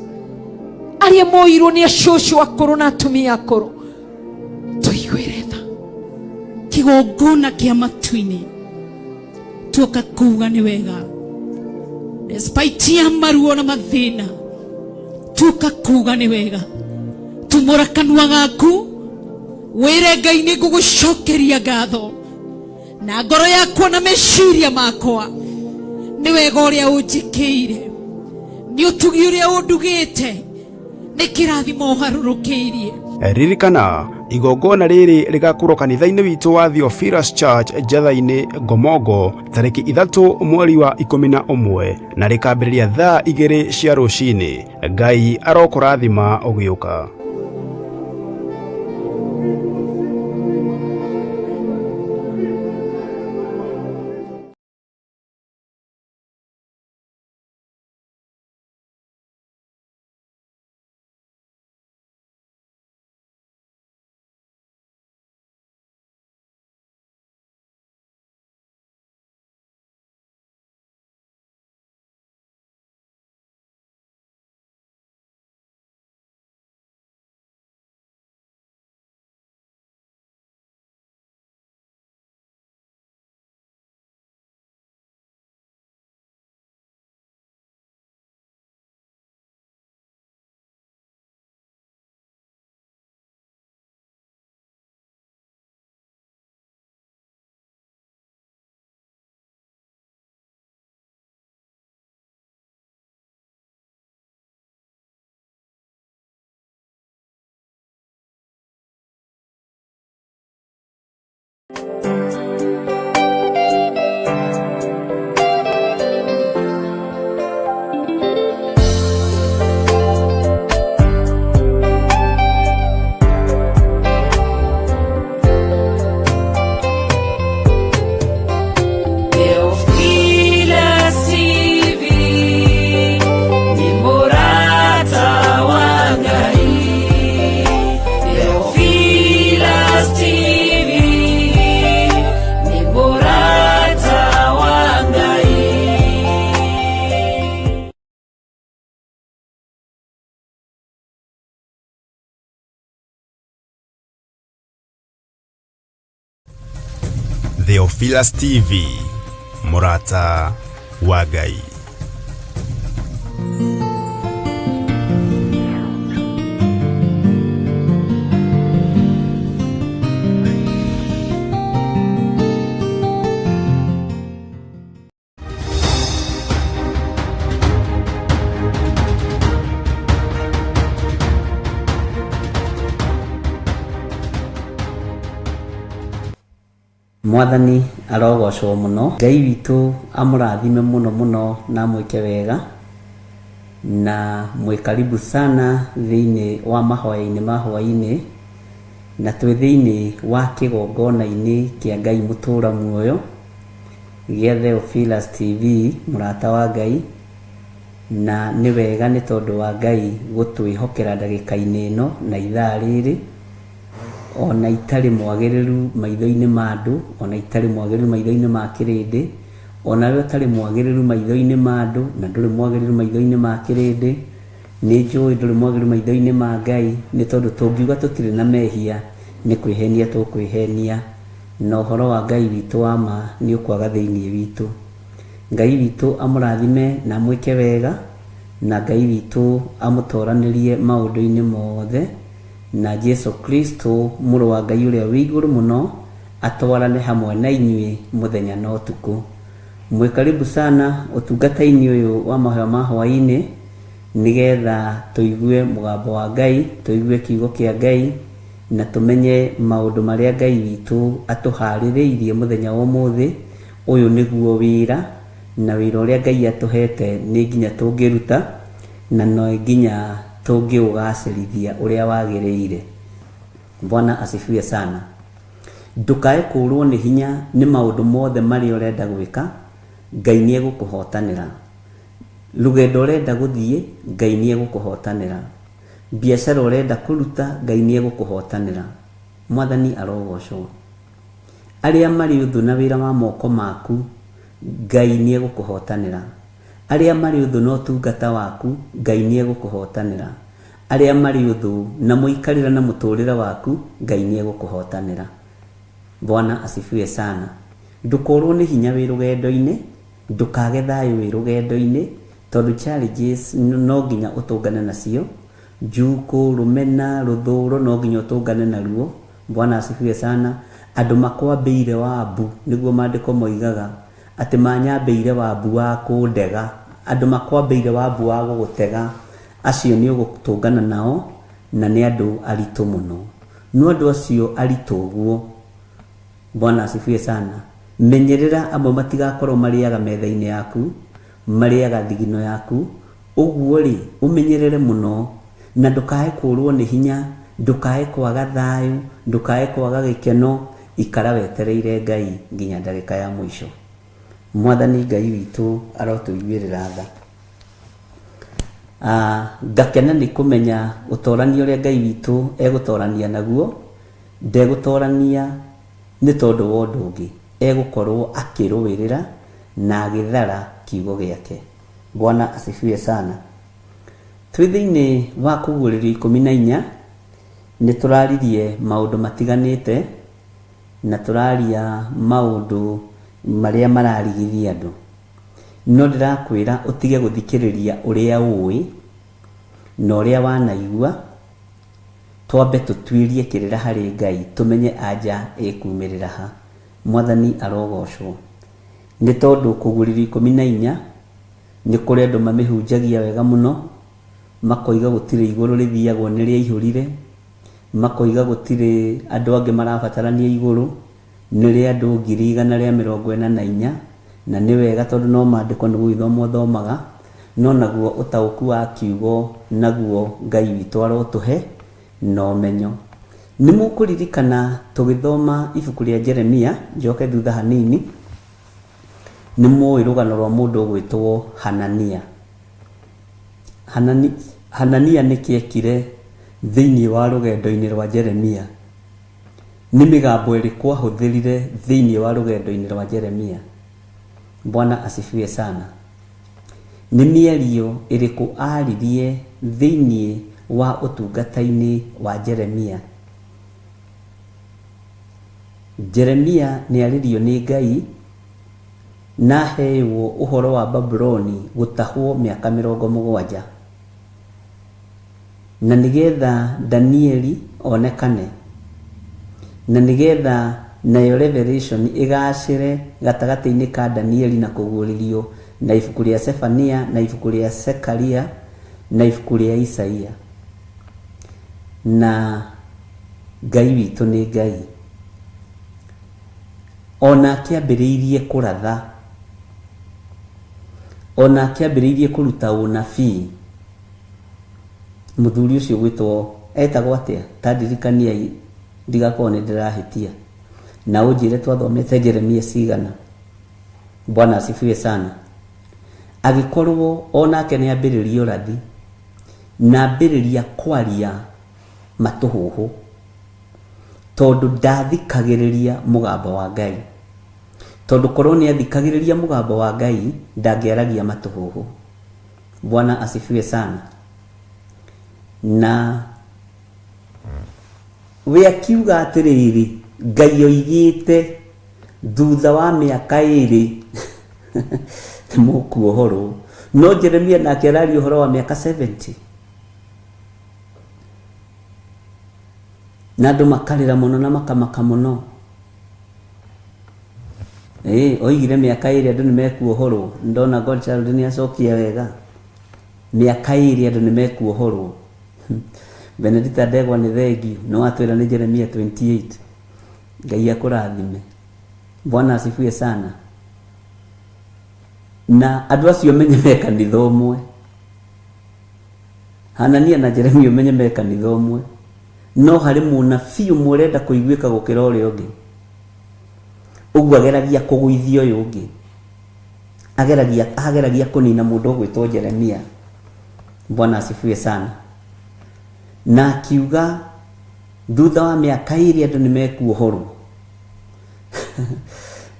arĩa moirwo nĩ acũcũ akũrũ na atumia akũrũ, tũiguĩre tha. Kĩgongona kĩa matu-inĩ tuoka kuga nĩ wega, despite ya maruo na mathĩna, tuoka kuga nĩ wega. Tumũra kanua gaku wĩre Ngai nĩ ngũgũcokeria ngatho na ngoro yakwa na meciria makwa, nĩ wega ũrĩa ũnjĩkĩire, nĩ ũtugi ũrĩa ũndugĩte, nĩ kĩrathimo ũharũrũkĩirie. Ririkana, igongona rĩrĩ rĩgakorwo kanitha-inĩ witũ wa Theophilus Church Njatha-inĩ Ngomongo tarĩki 3 mweri wa 11 na rĩkambĩrĩria thaa 2 cia rũcinĩ. Ngai arokũrathima ũgĩũka. Theophilus TV ni murata wa Ngai. Theophilus TV ni murata wa Ngai. Theophilus TV, mũrata wa Ngai. Mwathani arogocwo mũno. Ngai witũ amũrathime mũno mũno na amwĩke wega, na mwĩ karibu sana thĩinĩ wa mahoya-inĩ ma hwaĩ-inĩ, na twĩ thĩinĩ wa kĩgongona-inĩ kĩa Ngai mũtũra muoyo gĩa Theophilus TV, mũrata wa Ngai, na nĩ wega nĩ tondũ wa Ngai gũtwĩhokera ndagĩka-inĩ ĩno na ithaa rĩrĩ. Ona itarĩ mwagĩrĩru maitho-inĩ ma andũ, ona itarĩ mwagĩrĩru maitho-inĩ ma kĩrĩndĩ, ona we ũtarĩ mwagĩrĩru maitho-inĩ ma andũ, na ndũrĩ mwagĩrĩru maitho-inĩ ma kĩrĩndĩ, nĩ njũĩ ndũrĩ mwagĩrĩru maitho-inĩ ma Ngai, nĩ tondũ tũngiuga tũtirĩ na mehia, nĩ kwĩhenia tũkwĩhenia, na ũhoro wa Ngai witũ wa ma nĩ ũkwaga thĩinĩ witũ. Ngai witũ amũrathime na amwĩke wega, na Ngai witũ amũtoranĩrie maũndũ-inĩ mothe. Na Jesu Kristo, Mũrũ wa Ngai ũrĩa wĩ igũrũ mũno, atwarane hamwe na inyuĩ mũthenya na ũtukũ. Mwĩ karibu sana ũtungata-inĩ ũyũ wa mahoya ma hwaĩ-inĩ, nĩgetha tũigue mũgambo wa Ngai, tũigue kiugo kĩa Ngai, na tũmenye maũndũ marĩa Ngai witũ atũharĩrĩirie mũthenya wa ũmũthĩ. Ũyũ nĩguo wĩra, na wĩra ũrĩa Ngai atũhete nĩ nginya tũngĩruta, na no nginya tũngĩũgacĩrithia ũrĩa wagĩrĩire. Bwana asifiwe sana. Ndũkae kũũrwo nĩ hinya nĩ maũndũ mothe marĩa ũrenda gwĩka, Ngai nĩ egũkũhotanĩra. Rũgendo ũrenda gũthiĩ, Ngai nĩ egũkũhotanĩra. Biacara ũrenda kũruta, Ngai nĩ egũkũhotanĩra. Mwathani arogocwo. Arĩa marĩ ũthũ na wĩra wa moko maku, Ngai nĩ egũkũhotanĩra. Arĩa marĩ ũthũ na ũtungata waku, Ngai nĩ egũkũhotanĩra. Arĩa marĩ ũthũ na mũikarĩre na mũtũrĩre waku, Ngai nĩ egũkũhotanĩra. Bwana asifiwe sana. Ndũkorwo nĩ hinya wĩ rũgendo-inĩ, ndũkage thayũ wĩ rũgendo-inĩ, tondũ challenges no nginya ũtũngane nacio, njukũ, rũmena, rũthũro no nginya ũtũngane naruo. Bwana asifiwe sana. Andũ makwambĩire wabu, nĩguo maandĩko moigaga. Atĩ manyambĩire wabu wa kũndega. Andũ makwambĩire wabu wa gũgũtega, acio nĩ ũgũtũngana nao, na nĩ andũ aritũ mũno. No andũ acio aritũ ũguo, Bwana asifiwe sana, menyerera amwe matigakorwo marĩaga metha-inĩ yaku, marĩaga thigino yaku, ũguo-rĩ, ũmenyerere mũno, na ndũkae kũũrwo nĩ hinya, ndũkae kwaga thayũ, ndũkae kwaga gĩkeno, Ikara wetereire Ngai nginya ndagĩka ya mũico. Mwathani Ngai witũ arotũiguĩrĩra tha. Ah, ngakena nĩ kũmenya ũtorania ũrĩa Ngai witũ egũtorania naguo, ndegũtorania nĩ tondũ wa ũndũ ũngĩ, egũkorwo akĩrũĩrĩra na agĩthara kiugo gĩake. Bwana asifiwe sana. Twĩ thĩinĩ wa kũguũrĩrio 14, Nĩ tũraririe maũndũ matiganĩte na tũraria maũndũ marĩa mararigithia andũ. No ndĩrakwĩra ũtige gũthikĩrĩria ũrĩa ũĩ na ũrĩa wanaigua, twambe tũtuĩrie kĩrĩra harĩ Ngai tũmenye anja ĩkumĩrĩra ha. Mwathani arogocwo. Nĩ tondũ kũguũrĩrio 14 nĩ kũrĩ andũ mamĩhunjagia wega mũno, Makoiga gũtirĩ igũrũ rĩthiagwo nĩ rĩaihũrire, makoiga gũtirĩ andũ angĩ marabatarania igũrũ, nĩ rĩa andũ 144,000, na nĩ wega tondũ no maandĩko nĩ gũgĩthoma ũthomaga, no naguo ũtaũku wa kiugo naguo Ngai witũ arotũhe na ũmenyo. Nĩ mũkũririkana tũgĩthoma ibuku rĩa Jeremia, njoke thutha hanini, nĩ mũĩ rũgano rwa mũndũ ũgwĩtwo Hanania. Hanani, Hanania nĩkĩ ekire thĩinĩ wa rũgendo-inĩ rwa Jeremia? Nĩ mĩgambo ĩrĩkũ ahũthĩrire thĩinĩ wa rũgendo-inĩ rwa Jeremia? Bwana asifiwe sana. Nĩ mĩario ĩrĩkũ aaririe thĩinĩ wa ũtungata-inĩ wa Jeremia? Jeremia nĩ arĩrio nĩ Ngai Na aheewo ũhoro wa Babuloni gũtahwo mĩaka 70, na nĩ geetha Danieli onekane, na nĩ geetha nayo Revelation ĩgaacĩre gatagatĩ-inĩ ka Danieli na Kũguũrĩrio na ibuku rĩa Sefania na ibuku rĩa Zekaria na ibuku rĩa Isaia. Na Ngai witũ nĩ Ngai. O nake ambĩrĩirie kũratha. O nake ambĩrĩirie kũruta ũnabii. Mũthuri ũcio ũgwĩtwo etagwo atĩa? Ta ndirikaniai ndigakorwo nĩ ndĩrahĩtia. Na ũnjĩre twathomete Jeremia cigana. Bwana asifiwe sana. Agĩkorwo o nake nĩ ambĩrĩria ũrathi na ambĩrĩria kwaria matũhũhũ tondũ ndathikagĩrĩria mũgambo wa Ngai. Tondũ korwo nĩ athikagĩrĩria mũgambo wa Ngai ndangĩaragia matũhũhũ. Bwana asifiwe sana. Na we akiuga atĩrĩrĩ, Ngai oigĩte thutha wa mĩaka ĩrĩ nĩ mũkuohorwo. No Jeremia nake araria ũhoro wa mĩaka 70. Na andũ makarĩra mũno na makamaka mũno. Ĩĩ, oigire mĩaka ĩrĩ andũ nĩ mekuohorwo. Ndona Godchild nĩ acokia wega. Mĩaka ĩrĩ andũ nĩ mekuohorwo. Benedita Ndegwa nĩ thengiũ. Nĩ watwĩra nĩ Jeremia 28. Ngai akũrathime. Bwana asifiwe sana. Na andũ acio menye me kanitha ũmwe. Hanania na Jeremia ũmenye me kanitha ũmwe. No harĩ mũnabii ũmwe ũrenda kũiguĩka gũkĩra ũrĩa ũngĩ. Ũguo ageragia kũgũithia ũyũ ũngĩ. Ageragia, ageragia kũnina mũndũ ũgwĩtwo Jeremia. Bwana asifiwe sana. Na akiuga thutha wa mĩaka ĩrĩ andũ nĩ mekuohorwo.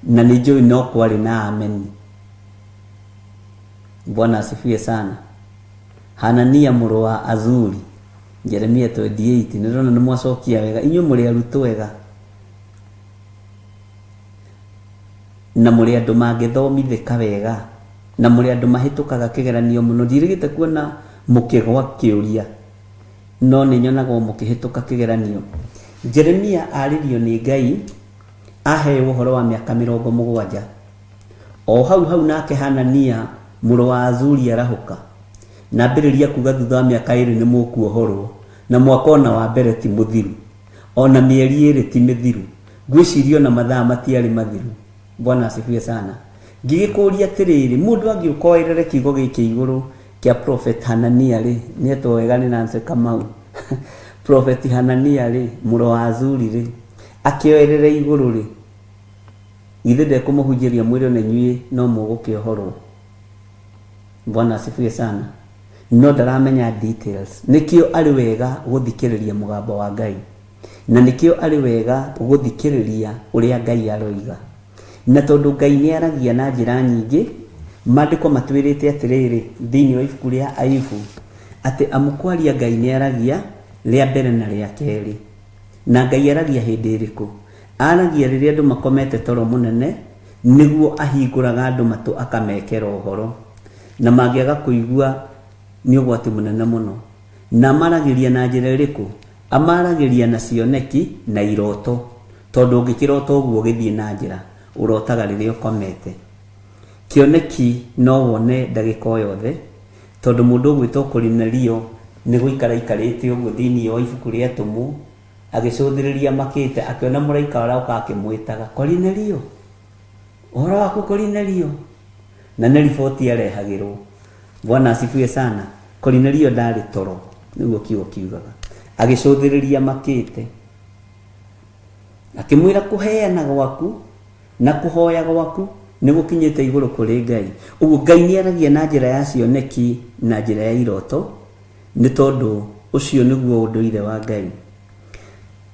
Na nĩ njũĩ no kwarĩ na ameni. Bwana asifiwe sana. Hanania mũrũ wa Azuri. Jeremia 28. Nĩ ndĩrona nĩ mwacokia wega. Inyuĩ mũrĩ arutwo ega. Na mũrĩ andũ mangĩthomithĩka wega. Na mũrĩ andũ mahĩtũkaga kĩgeranio mũno. Ndirĩgĩte kuona mũkĩgwa kĩũria. No nĩ nyonaga o mũkĩhĩtũka kĩgeranio. Jeremia arĩrio nĩ Ngai aheo ũhoro wa mĩaka 70. O hau hau nake Hanania mũrũ wa Azuri arahũka, na ambĩrĩria kuuga thutha wa mĩaka ĩĩrĩ nĩmũkuohorwo, na mwaka o na wa mbere ti mũthiru, o na mĩeri ĩĩrĩ ti mĩthiru, ngwĩciria o na mathaa matiarĩ mathiru. Bwana asifiwe sana. Ngĩgĩkũria atĩrĩrĩ, mũndũ angĩũka oerere kiugo gĩkĩ igũrũ kĩa Prophet Hanania rĩ, nĩetwo wega nĩ Nancy Kamau, Prophet Hanania rĩ, mũrũ wa Azuri rĩ, akĩoerere igũrũ rĩ, Githĩ ndekũmũhunjĩria mwĩre ona inyuĩ no mũgũkĩohorwo? Bwana asifiwe sana. No ndaramenya details. Nĩkĩo arĩ wega gũthikĩrĩria mũgambo wa Ngai. Na nĩkĩo arĩ wega gũthikĩrĩria ũrĩa Ngai aroiga. Na tondũ Ngai nĩ aragia na njĩra nyingĩ, maandĩko matwĩrĩte atĩrĩrĩ thĩinĩ wa ibuku rĩa Ayubu, atĩ amu kwaria Ngai nĩ aragia rĩa mbere na rĩa kerĩ. Na Ngai aragia hĩndĩ ĩrĩkũ? Aragia rĩrĩa andũ makomete toro mũnene, nĩguo ahingũraga andũ matũ akamekera ũhoro. Na mangĩaga kũigua nĩ ũgwati mũnene mũno. Na amaragĩria na njĩra ĩrĩkũ? Amaragĩria na cioneki na iroto. Tondũ ũngĩkĩrota ũguo ũgĩthiĩ na njĩra, ũrotaga rĩrĩa ũkomete. Kĩoneki no wone ndagĩka o yothe, tondũ mũndũ ũgwĩtwo Korinelio nĩ gũikara aikarĩte ũguo thĩinĩ wa ibuku rĩa Atũmwo, Agĩcũthĩrĩria amakĩte, akĩona mũraika aroka akĩmwĩtaga, Korinelio! Ũhoro waku Korinelio? Na nĩ riboti arehagĩrwo. Bwana asifiwe sana. Korinelio ndarĩ toro, nĩguo kiugo kiugaga. Agĩcũthĩrĩria amakĩte. Akĩmwĩra kũheana gwaku na kũhoya gwaku nĩ gũkinyĩte igũrũ kũrĩ Ngai. Ũguo Ngai nĩ aragia na njĩra ya cioneki na njĩra ya iroto. Nĩ tondũ ũcio nĩguo ũndũire wa Ngai.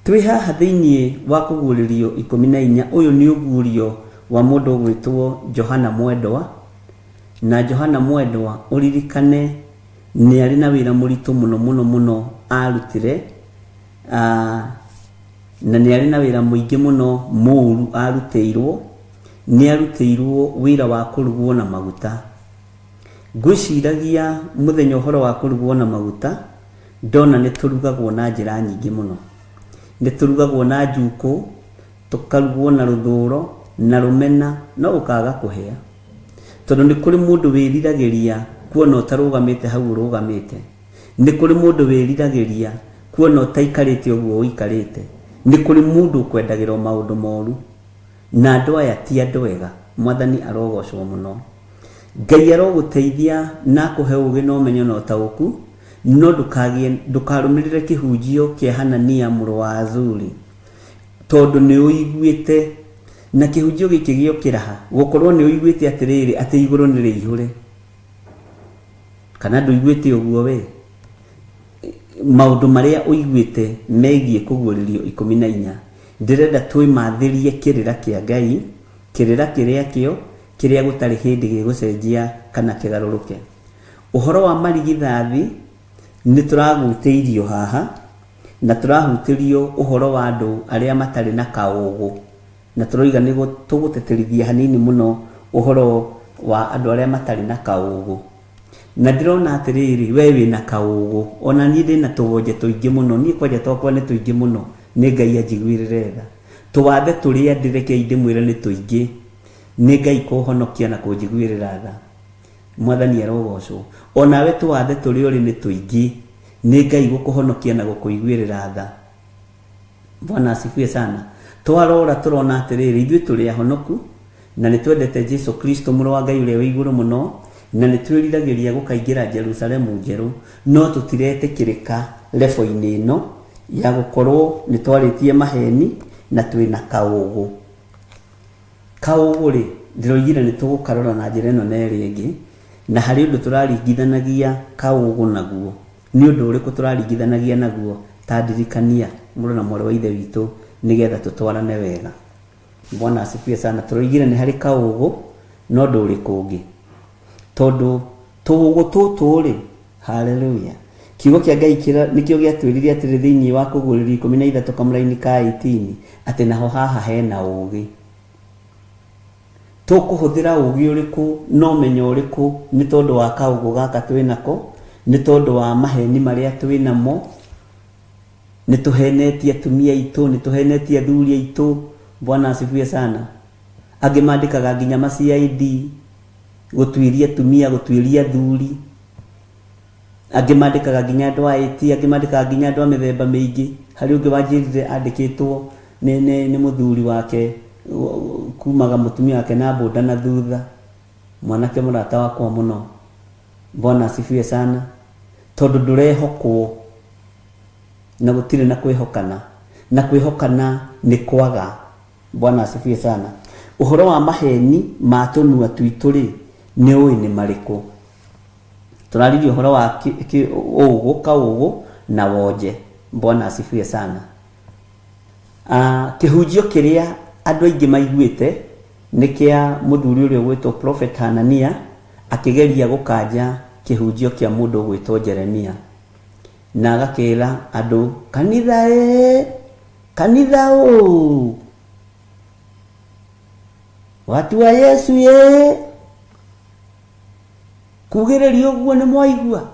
Twĩ haha thĩinĩ wa kũguũrĩrio 14, ũyũ nĩ ũguũrio wa mũndũ ũgwĩtwo Johana Mwendwa, na Johana Mwendwa ũririkane nĩ arĩ na wĩra mũritũ mũno mũno mũno arutire, na nĩ arĩ na wĩra mũingĩ mũno mũru arutĩirwo, nĩ arutĩirwo wĩra wa kũrugwo na maguta. Ngwĩciragia mũthenya ũhoro wa kũrugwo na maguta, ndona nĩ tũrugagwo na njĩra nyingĩ mũno. Nĩ tũrugagwo na njukũ, tũkarugwo na rũthũro, na rũmena, no ũkaga kũhĩa. Tondũ nĩ kũrĩ mũndũ wĩriragĩria kuona ũtarũgamĩte hau ũrũgamĩte. Nĩ kũrĩ mũndũ wĩriragĩria kuona ũtaikarĩte ũguo ũikarĩte. Nĩ kũrĩ mũndũ ũkwendagĩra o maũndũ moru. Na andũ aya ti andũ ega. Mwathani arogocwo mũno. Ngai arogũteithia na akũhe ũgĩ na ũmenyo na ũtaũku, no ndũkagĩe ndũkarũmĩrĩre kĩhunjio kĩa Hanania mũrũ wa Azuri, tondũ nĩ ũiguĩte na kĩhunjio gĩkĩ gĩokĩra ha gũkorwo nĩ ũiguĩte atĩrĩrĩ atĩ igũrũ nĩ rĩihũre kana ndũiguĩte ũguo we maũndũ marĩa ũiguĩte megiĩ kũguũrĩrio 14 ndĩrenda twĩmathĩrie kĩrĩra kĩa Ngai, kĩrĩra kĩrĩa kĩo kĩrĩa gũtarĩ hĩndĩ gĩgũcenjia kana kĩgarũrũke. Ũhoro wa marigithathi nĩ tũragutĩirio haha na tũrahutĩrio ũhoro wa andũ arĩa matarĩ na kaũgũ na tũroiga nĩ tũgũtĩtĩrithia hanini mũno ũhoro wa andũ arĩa matarĩ na kaũgũ. Na ndĩrona atĩrĩrĩ, we wĩna kaũgũ, ona niĩ ndĩna tũwonje tũingĩ mũno, niĩ kwanja twakwa nĩ tũingĩ mũno, nĩ Ngai anjiguĩrĩre tha. Tũwathe tũrĩa ndĩ rekei ndĩmwĩre nĩ tũingĩ, nĩ Ngai kũhonokia na kũnjiguĩrĩra tha. Mwathani arogocwo. Onawe tũwathe tũrĩa ũrĩ nĩ tũingĩ, nĩ Ngai gũkũhonokia na gũkũiguĩrĩra tha. Bwana asifiwe sana. Twarora tũrona atĩrĩrĩ, ithuĩ tũrĩ ahonoku na nĩ twendete Jesu Kristo mũrũ wa Ngai ũrĩa wĩ igũrũ mũno, na nĩ twĩriragĩria gũkaingĩra Jerusalemu njerũ, no tũtiretĩkĩrĩka level-inĩ ĩno ya gũkorwo nĩ twarĩtie maheni na twĩna kaũgũ. Kaũgũ rĩ, ndĩroigire nĩ tũgũkarora na njĩra ĩno na ĩrĩa ĩngĩ, na harĩ ũndũ tũraringithanagia kaũgũ naguo. Nĩ ũndũ ũrĩkũ tũraringithanagia naguo? Ta ndirikania, mũrũ na mwarĩ wa Ithe witũ, nĩgetha tũtwarane wega. Bwana asifiwe sana. Tũroigire nĩ harĩ kaũgũ, no ũndũ ũrĩkũ ũngĩ? Tondũ tũũgũ tũtũ rĩ, haleluya, kiugo kĩa Ngai nĩkĩo gĩatwĩrire atĩrĩ thĩinĩ wa Kũguũrĩrio 13 kamũraini ka 18 atĩ naho haha hena ũũgĩ. Tũkũhũthĩra ũũgĩ ũrĩkũ na ũmenyo ũrĩkũ nĩ tondũ wa kaũgũ gaka twĩ nako, nĩ tondũ wa maheni marĩa twĩ namo, nĩ tũhenetie atumia aitũ, nĩ tũhenetie athuri aitũ. Bwana asifiwe sana. Angĩ mandĩkaga nginya ma CID gũtuĩria atumia, gũtuĩria athuri. Angĩ mandĩkaga nginya andũ a IT, angĩ mandĩkaga nginya andũ a mĩthemba mĩingĩ. Harĩ ũngĩ wanjĩrire andĩkĩtwo nĩ, nĩ, nĩ mũthuri wake kumaga mũtumia wake na mbũnda na thutha. Mwanake mũrata wakwa mũno. Bwana asifiwe sana. Tondũ ndũrehokwo na gũtirĩ na kwĩhokana. Na kwĩhokana nĩ kwaga. Bwana asifiwe sana. Ũhoro wa maheni ma tũnua twitũ rĩ, nĩ ũĩ nĩ marĩkũ? Tũraririe ũhoro wa ũgũ, kaũgũ na wonje. Bwana asifiwe sana. Kĩhunjio kĩrĩa andũ aingĩ maiguĩte nĩ kĩa mũthuri ũrĩa ũgwĩtwo Prophet Hanania akĩgeria gũkanja kĩhunjio kĩa mũndũ ũgwĩtwo Jeremia, na agakĩra andũ kanitha ĩ, kanitha ũ, watu wa Yesu ĩ, kugĩrĩria ũguo nĩ mwaigua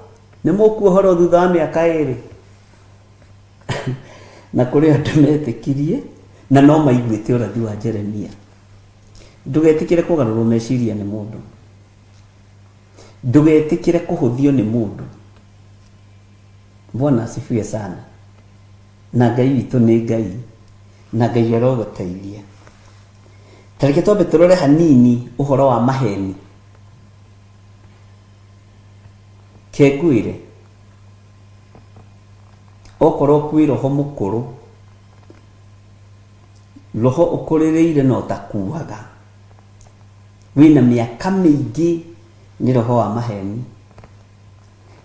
nĩ mũkuohorwo thutha wa mĩaka 2. Na kũrĩ andũ metĩkirie na no maiguĩte ũrathi wa Jeremia. Ndũgetĩkĩre kũgarũrwo meciria nĩ mũndũ, ndũgetĩkĩre kũhũthio nĩ mũndũ. Bwana asifiwe sana. Na Ngai witũ nĩ Ngai, na Ngai arogũteithia. Ta reke twambe tũrore hanini ũhoro wa maheni. Ke ngwĩre, okorwo kwĩ roho mũkũrũ, roho ũkũrĩrĩire na ũtakuaga, wĩna mĩaka mĩingĩ, nĩ roho wa maheni.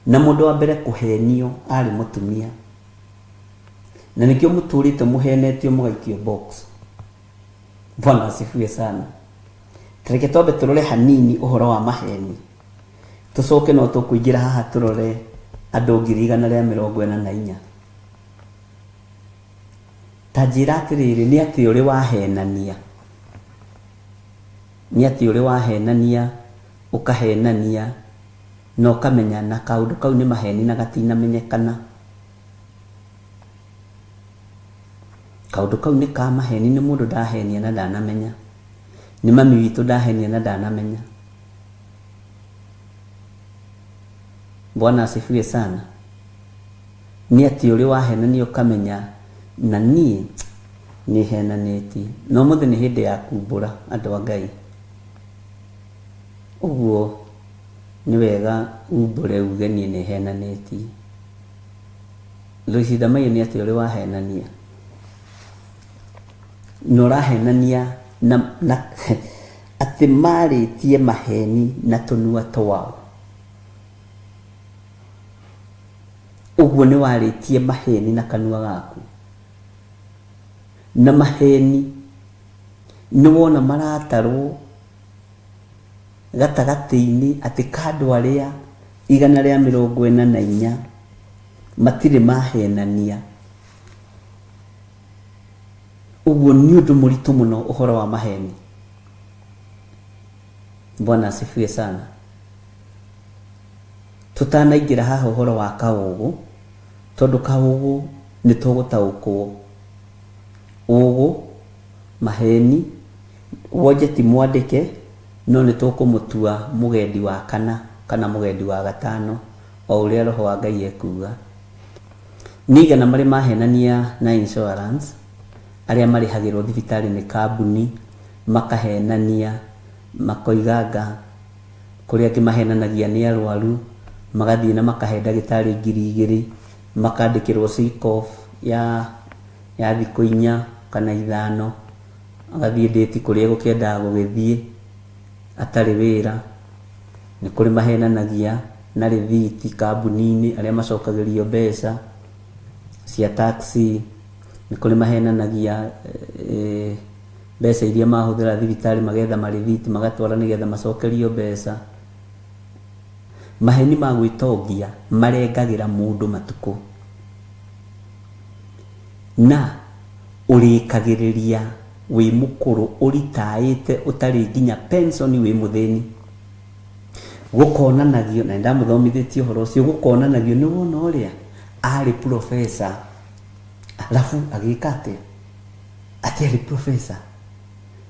Na mũndũ wa mbere kũhenio arĩ mũtumia. Na nĩkĩo mũtũrĩte mũhenetio mũgaikio box. Bwana asifiwe sana. Reke twambe tũrore hanini ũhoro wa maheni, tũcoke no tũkũingĩra haha tũrore andũ 144,000. Ta njĩra atĩrĩrĩ, nĩ atĩ ũrĩ wahenania? Nĩ atĩ ũrĩ wahenania, ũkahenania na ũkamenya na kaũndũ kau nĩ maheni na gatinamenyekana? Kaũndũ kau nĩ ka maheni, nĩ mũndũ ndahenia na ndanamenya. Nĩ mami witũ ndahenia na ndanamenya. Bwana asifiwe sana. Nĩ atĩ ũrĩ wahenania ũkamenya na niĩ Nĩ henanĩtie. Na ũmũthĩ nĩ hĩndĩ ya kumbũra andũ a Ngai. Ũguo nĩ wega umbũre uge niĩ nĩ henanĩtie. Loice Ndamaiyũ nĩ atĩa ũrĩ wahenania? Na ũrahenania na, na atĩ marĩtie maheni na tũnua twao. Ũguo nĩ warĩtie maheni na kanua gaku. Na maheni nĩ wona maratarwo gatagatĩ-inĩ atĩ ka andũ arĩa 144 matirĩ mahenania. Ũguo nĩ ũndũ mũritũ mũno ũhoro wa maheni. Bwana asifiwe sana. Tũtanaingĩra haha ũhoro wa kaũgũ, tondũ kaũgũ nĩ tũgũtaũkwo. Ũgũ, maheni, wonje ti mwandĩke, no nĩ tũkũmũtua mũgendi wa kana kana mũgendi wa gatano, o ũrĩa Roho wa Ngai ekuga. Nĩ aigana marĩ mahenania na insurance, arĩa marĩhagĩrwo thibitarĩ nĩ kambuni, makahenania, makoiganga kũrĩ angĩ mahenanagia nĩ arwaru, magathiĩ na makahe ndagĩtarĩ 2000, makandĩkĩrwo sick off ya ya thikũ inya kana ithano, agathiĩ ndĩti kũrĩa egũkĩendaga gũgĩthiĩ atarĩ wĩra. Nĩ kũrĩ mahenanagia na rĩthiti kambuni-inĩ arĩa macokagĩrio mbeca cia taxi, nĩ kũrĩ mahenanagia mbeca iria mahũthĩra thibitarĩ magetha marĩthiti magatwara nĩgetha macokerio mbeca. Maheni ma gwĩtongia marengagĩra mũndũ matukũ na ũrĩkagĩrĩria wĩ mũkũrũ ũritaĩte ũtarĩ nginya pension wĩ mũthĩni. Gũkonanagio, na nĩndamũthomithĩtie ũhoro ũcio, gũkonanagio nĩ wona ũrĩa arĩ professor alafu agĩka atĩa? Atĩ arĩ professor.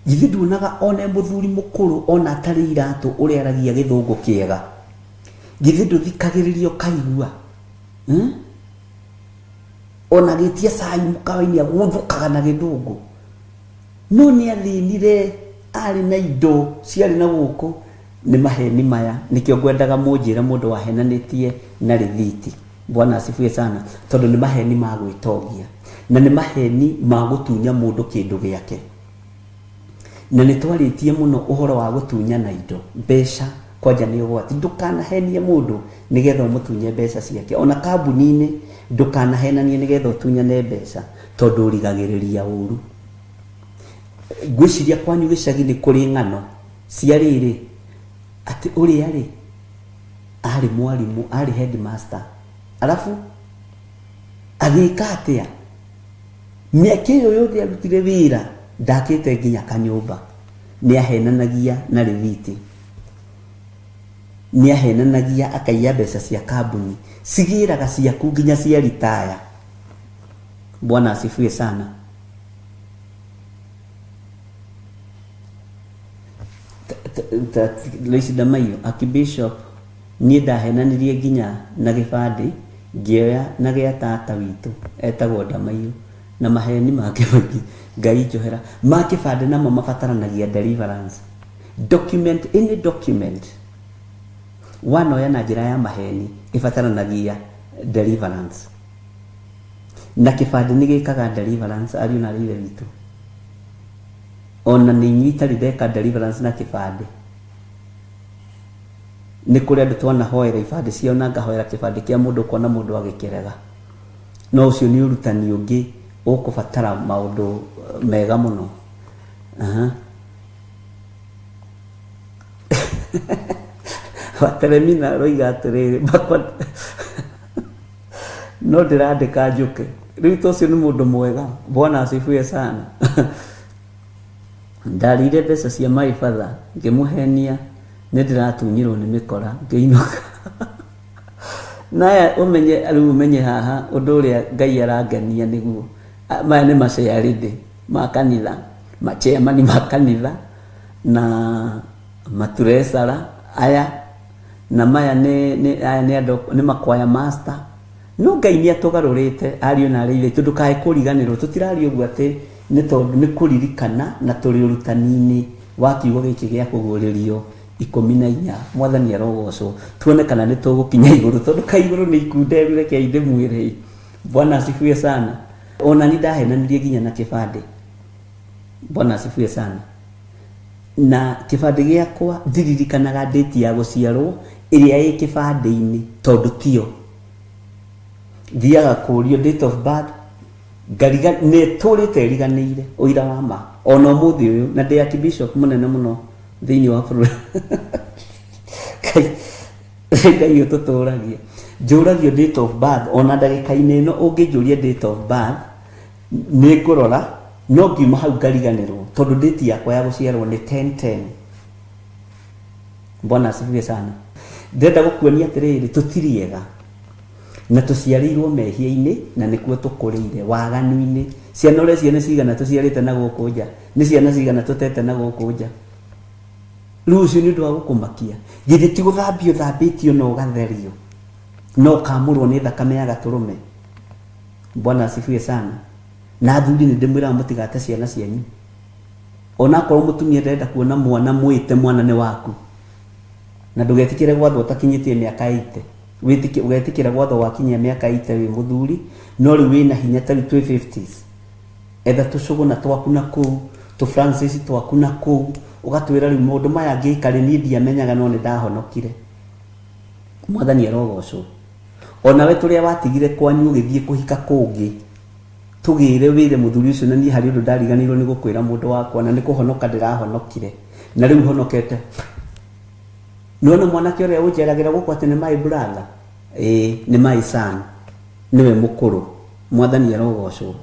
Githĩ nduonaga ona e mũthuri mũkũrũ ona atarĩ iratũ ũrĩa aragia gĩthũngũ kĩega? Githĩ ndũthikagĩrĩria ũkaigua? Hmm? Ona agĩtia cai mũkawa-inĩ agũthũkaga na gĩthũngũ. No nĩ athĩnire, arĩ na indo ciarĩ na gũkũ. Nĩ maheni maya, nĩkĩo ngwendaga mũnjĩre mũndũ wahenanĩtie na rĩthiti. Bwana asifiwe sana. Tondũ nĩ maheni ma gwĩtongia. Na nĩ maheni ma gũtunya mũndũ kĩndũ gĩake. Na nĩ twarĩtie mũno ũhoro wa gũtunyana indo, mbeca kwanja nĩ ũgwati. Ndũkanahenie mũndũ nĩgetha ũmũtunye mbeca ciake. Ona kambuni-inĩ ndũkanahenanie nĩgetha ũtunyane mbeca tondũ ũrigagĩrĩria ũru. Ngwĩciria kwanyu gĩcagi nĩ kũrĩ ng'ano cia rĩrĩ, atĩ ũrĩa rĩ, arĩ mwarimũ, arĩ headmaster, alafu agĩka atĩa? Mĩaka ĩyo yothe arutire wĩra ndakĩte nginya kanyũmba. Nĩ ahenanagia na rĩthiti. Nĩ ahenanagia akaiya mbeca cia kambuni. Cigĩraga ciaku nginya cia ritaya. Bwana asifiwe sana. Loice Ndamaiyũ, Archbishop, niĩ ndahenanirie nginya na gĩbandĩ ngĩoya na gĩa tata witũ etagwo Ndamaiyũ na maheni mangĩ maingĩ Ngai njohera. Ma kĩbandĩ namo mabataranagia deliverance. Document, any document wanoya na njĩra ya maheni ĩbataranagia deliverance. Na kĩbandĩ nĩ gĩkaga deliverance ariũ na arĩ ithe witũ. Ona nĩ inyuĩ itarĩ ndeka deliverance na kĩbandĩ. Nĩ kũrĩ andũ twanahoera ibandĩ ciao na ngahoera kĩbandĩ kĩa mũndũ ũkona mũndũ agĩkĩrega. No ũcio nĩ ũrutani ũngĩ ũkũbatara maũndũ mega mũno. Aha. Wateremina aroiga atĩrĩrĩ, makwa no ndĩrandĩka njũke. Rĩu to ũcio nĩ mũndũ mwega. Bwana asifiwe sana. Ndarĩire mbeca cia my father ngĩmũhenia nĩ ndĩratunyirwo nĩ mĩkora ngĩinũka. Naya ũmenye rĩu ũmenye haha ũndũ ũrĩa Ngai arangenia nĩguo. Maya nĩ macearĩndĩ ma kanitha, machairman ma kanitha na maturecara aya na maya nĩ nĩ aya nĩ andũ nĩ makwaya master. No Ngai nĩ atũgarũrĩte ariũ na arĩ ithe witũ ndũkae kũriganĩrwo tũtiraria ũguo atĩ Nĩ tondũ nĩ kũririkana na tũrĩ ũrutani-inĩ wa kiugo gĩkĩ gĩa kũguũrĩrio 14. Mwathani arogocwo. Tuone kana nĩ tũgũkinya igũrũ tondũ ka igũrũ nĩ ikunderu rekei ndĩmwĩre. Bwana asifiwe sana. Ona ni ndahenanirie nginya na kĩbandĩ. Bwana asifiwe sana. Na kĩbandĩ gĩakwa ndiririkanaga date ya gũciarwo ĩrĩa ĩ kĩbandĩ-inĩ tondũ tiyo. Thiaga kũrio date of birth ngariga nĩ tũrĩte ĩriganĩire ũira wa ma ona ũmũthĩ ũyũ na ndĩ archbishop mũnene mũno thĩinĩ wa bũrũri. Ngai Ngai ũtũtũragia. Njũragio date of birth ona ndagĩka-inĩ ĩno ũngĩnjũria date of birth nĩ ngũrora no ngiuma hau ngariganĩrwo tondũ date yakwa ya gũciarwo nĩ 10/10. Bwana asifiwe sana. Ndĩrenda gũkuonia atĩrĩrĩ tũtirĩ ega na tũciarĩirwo mehia-inĩ na nĩkuo tũkũrĩire waganu-inĩ. Ciana ũreciria nĩ cigana tũciarĩte na gũkũ nja? Nĩ ciana cigana tũtete na gũkũ nja? Rĩu ũcio nĩ ũndũ wa gũkũmakia? Githĩ ti gũthambio ũthambĩtio na ũgatherio na ũkamũrwo nĩ thakame ya gatũrũme? Bwana asifiwe sana. Na athuri nĩ ndĩmwĩraga mũtigate ciana cianyu. Onakorwo mũtumia ndarenda kuona mwana mwĩte mwana nĩ waku. Na ndũgetĩkĩre gwathwo ũtakinyĩtie mĩaka 80. Wĩtĩkĩ ũgetĩkĩra gwathwo wakinyia mĩaka 80 wĩ mũthuri, no rĩu wĩna hinya ta rĩu twĩ 50s. Etha tũcũgũna twaku na kũu, tũ Francis twaku na kũu, ũgatwĩra rĩu maũndũ maya ngĩka rĩ, niĩ ndiamenyaga no nĩ ndahonokire. Mwathani arogocwo. Onawe tũrĩa watigire kwanyu ũgĩthiĩ kũhika kũngĩ, tũgĩre wĩre mũthuri ũcio na niĩ harĩ ũndũ ndariganĩirwo nĩ gũkwĩra mũndũ wakwa na nĩ kũhonoka ndĩrahonokire na rĩu honokete. Nĩwona mwanake ũrĩa ũnjeragĩra gũkũ atĩ nĩ my brother? Ĩĩ nĩ my son, nĩwe mũkũrũ. Mwathani arogocwo.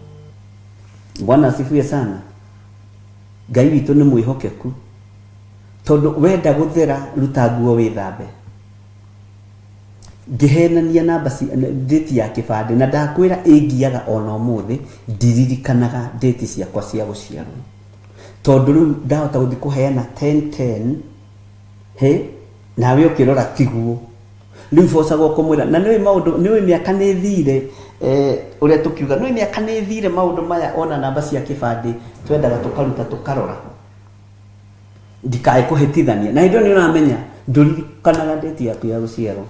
Bwana asifiwe sana. Ngai witũ nĩ mwĩhokeku tondũ wenda gũthera ruta nguo wĩthambe. Ngĩhenania namba date ya kĩbandĩ na ndakwĩra ĩngiaga ona ũmũthĩ ndiririkanaga date ciakwa cia gũciarwo tondũ rĩu ndahota gũthiĩ kũheana 10/10 he nawe ũkĩrora tiguo rĩu bocagwo kũmwĩra na nĩũĩ maũndũ nĩũĩ mĩaka nĩ ĩthire ũrĩa tũkiuga nĩũĩ mĩaka nĩ ĩthire maũndũ maya ona namba cia kĩbandĩ twendaga tũkaruta tũkarora ndikae kũhĩtithania na hĩndĩ ĩyo nĩ ũramenya ndũririkanaga date yaku ya gũciarwo.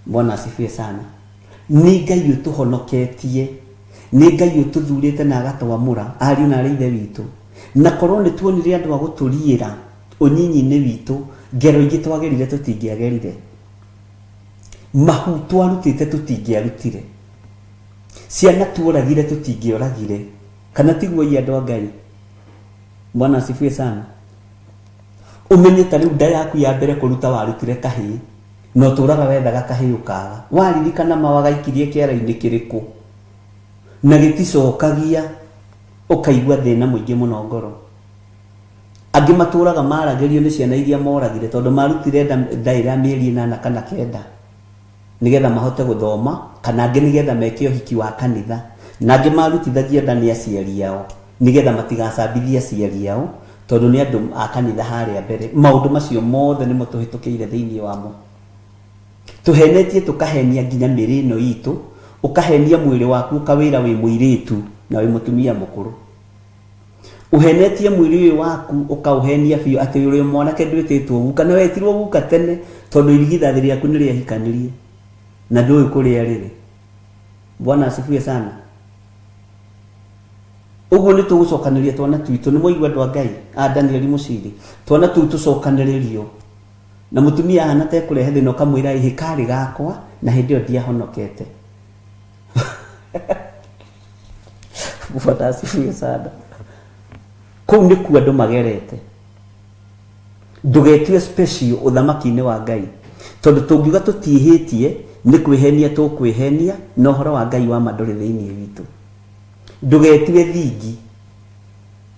Bwana asifiwe sana. Nĩ Ngai ũtũhonoketie, nĩ Ngai ũtũthurĩte na agatwamũra ariũ na arĩ ithe witũ, na korwo nĩ tuonire andũ a gũtũriĩra ũnyinyi-inĩ witũ, ngero ingĩ twagerire tũtingĩagerire, mahu twarutĩte tũtingĩarutire, ciana tuoragire tũtingĩoragire, kana tiguo ii andũ a Ngai? Bwana asifiwe sana. Ũmenye ta rĩu nda yaku ya mbere kũruta warutire kahĩĩ na ũtũraga wethaga kahĩĩ ũkaga. Waririkana ma wagaikirie kĩara-inĩ kĩrĩkũ na gĩticokagia ũkaigua thĩna mũingĩ mũno ngoro. Angĩ matũraga maragĩrio nĩ ciana iria moragire tondũ marutire nda nda ĩrĩa mĩeri ĩnana kana kenda. Nĩgetha mahote gũthoma, kana angĩ nĩgetha meke ũhiki wa kanitha, na angĩ marutithagio nda nĩ aciari ao nĩgetha matigacambithie aciari ao tondũ nĩ andũ a kanitha harĩa mbere. Maũndũ macio mothe nĩmo tũhĩtũkĩire thĩinĩ wamo. Tũhenetie tũkahenia nginya mĩĩrĩ ĩno itũ, ũkahenia mwĩrĩ waku ũkawĩra wĩ mũirĩtu na wĩ mũtumia mũkũrũ. Ũhenetie mwĩrĩ ũyũ waku ũkaũhenia biũ atĩ ũrĩ o mwanake ndwĩtĩtwo guka na wetirwo guka tene tondũ irigithathi rĩaku nĩ rĩahikanirie na ndũĩ kũrĩa rĩrĩ. Bwana asifiwe sana. Ũguo nĩ tũgũcokanĩrĩria twana twitũ, nĩ mwaigua andũ a Ngai, a Danieli Mũciri, twana tũu tũcokanĩrĩrio na mũtumia ahana ta ekũrehe thĩna ũkamwĩra ĩhĩ karĩ gakwa na hĩndĩ ĩyo ndiahonokete. Bwana asifiwe sana. Kũu nĩkuo andũ magerete. Ndũgetue special ũthamaki-inĩ wa Ngai, tondũ tũngiuga tũtiĩhĩtie nĩ kwĩhenia tũkwĩhenia na ũhoro wa Ngai wa ma ndũrĩ thĩinĩ witũ. Ndũgetue thingi,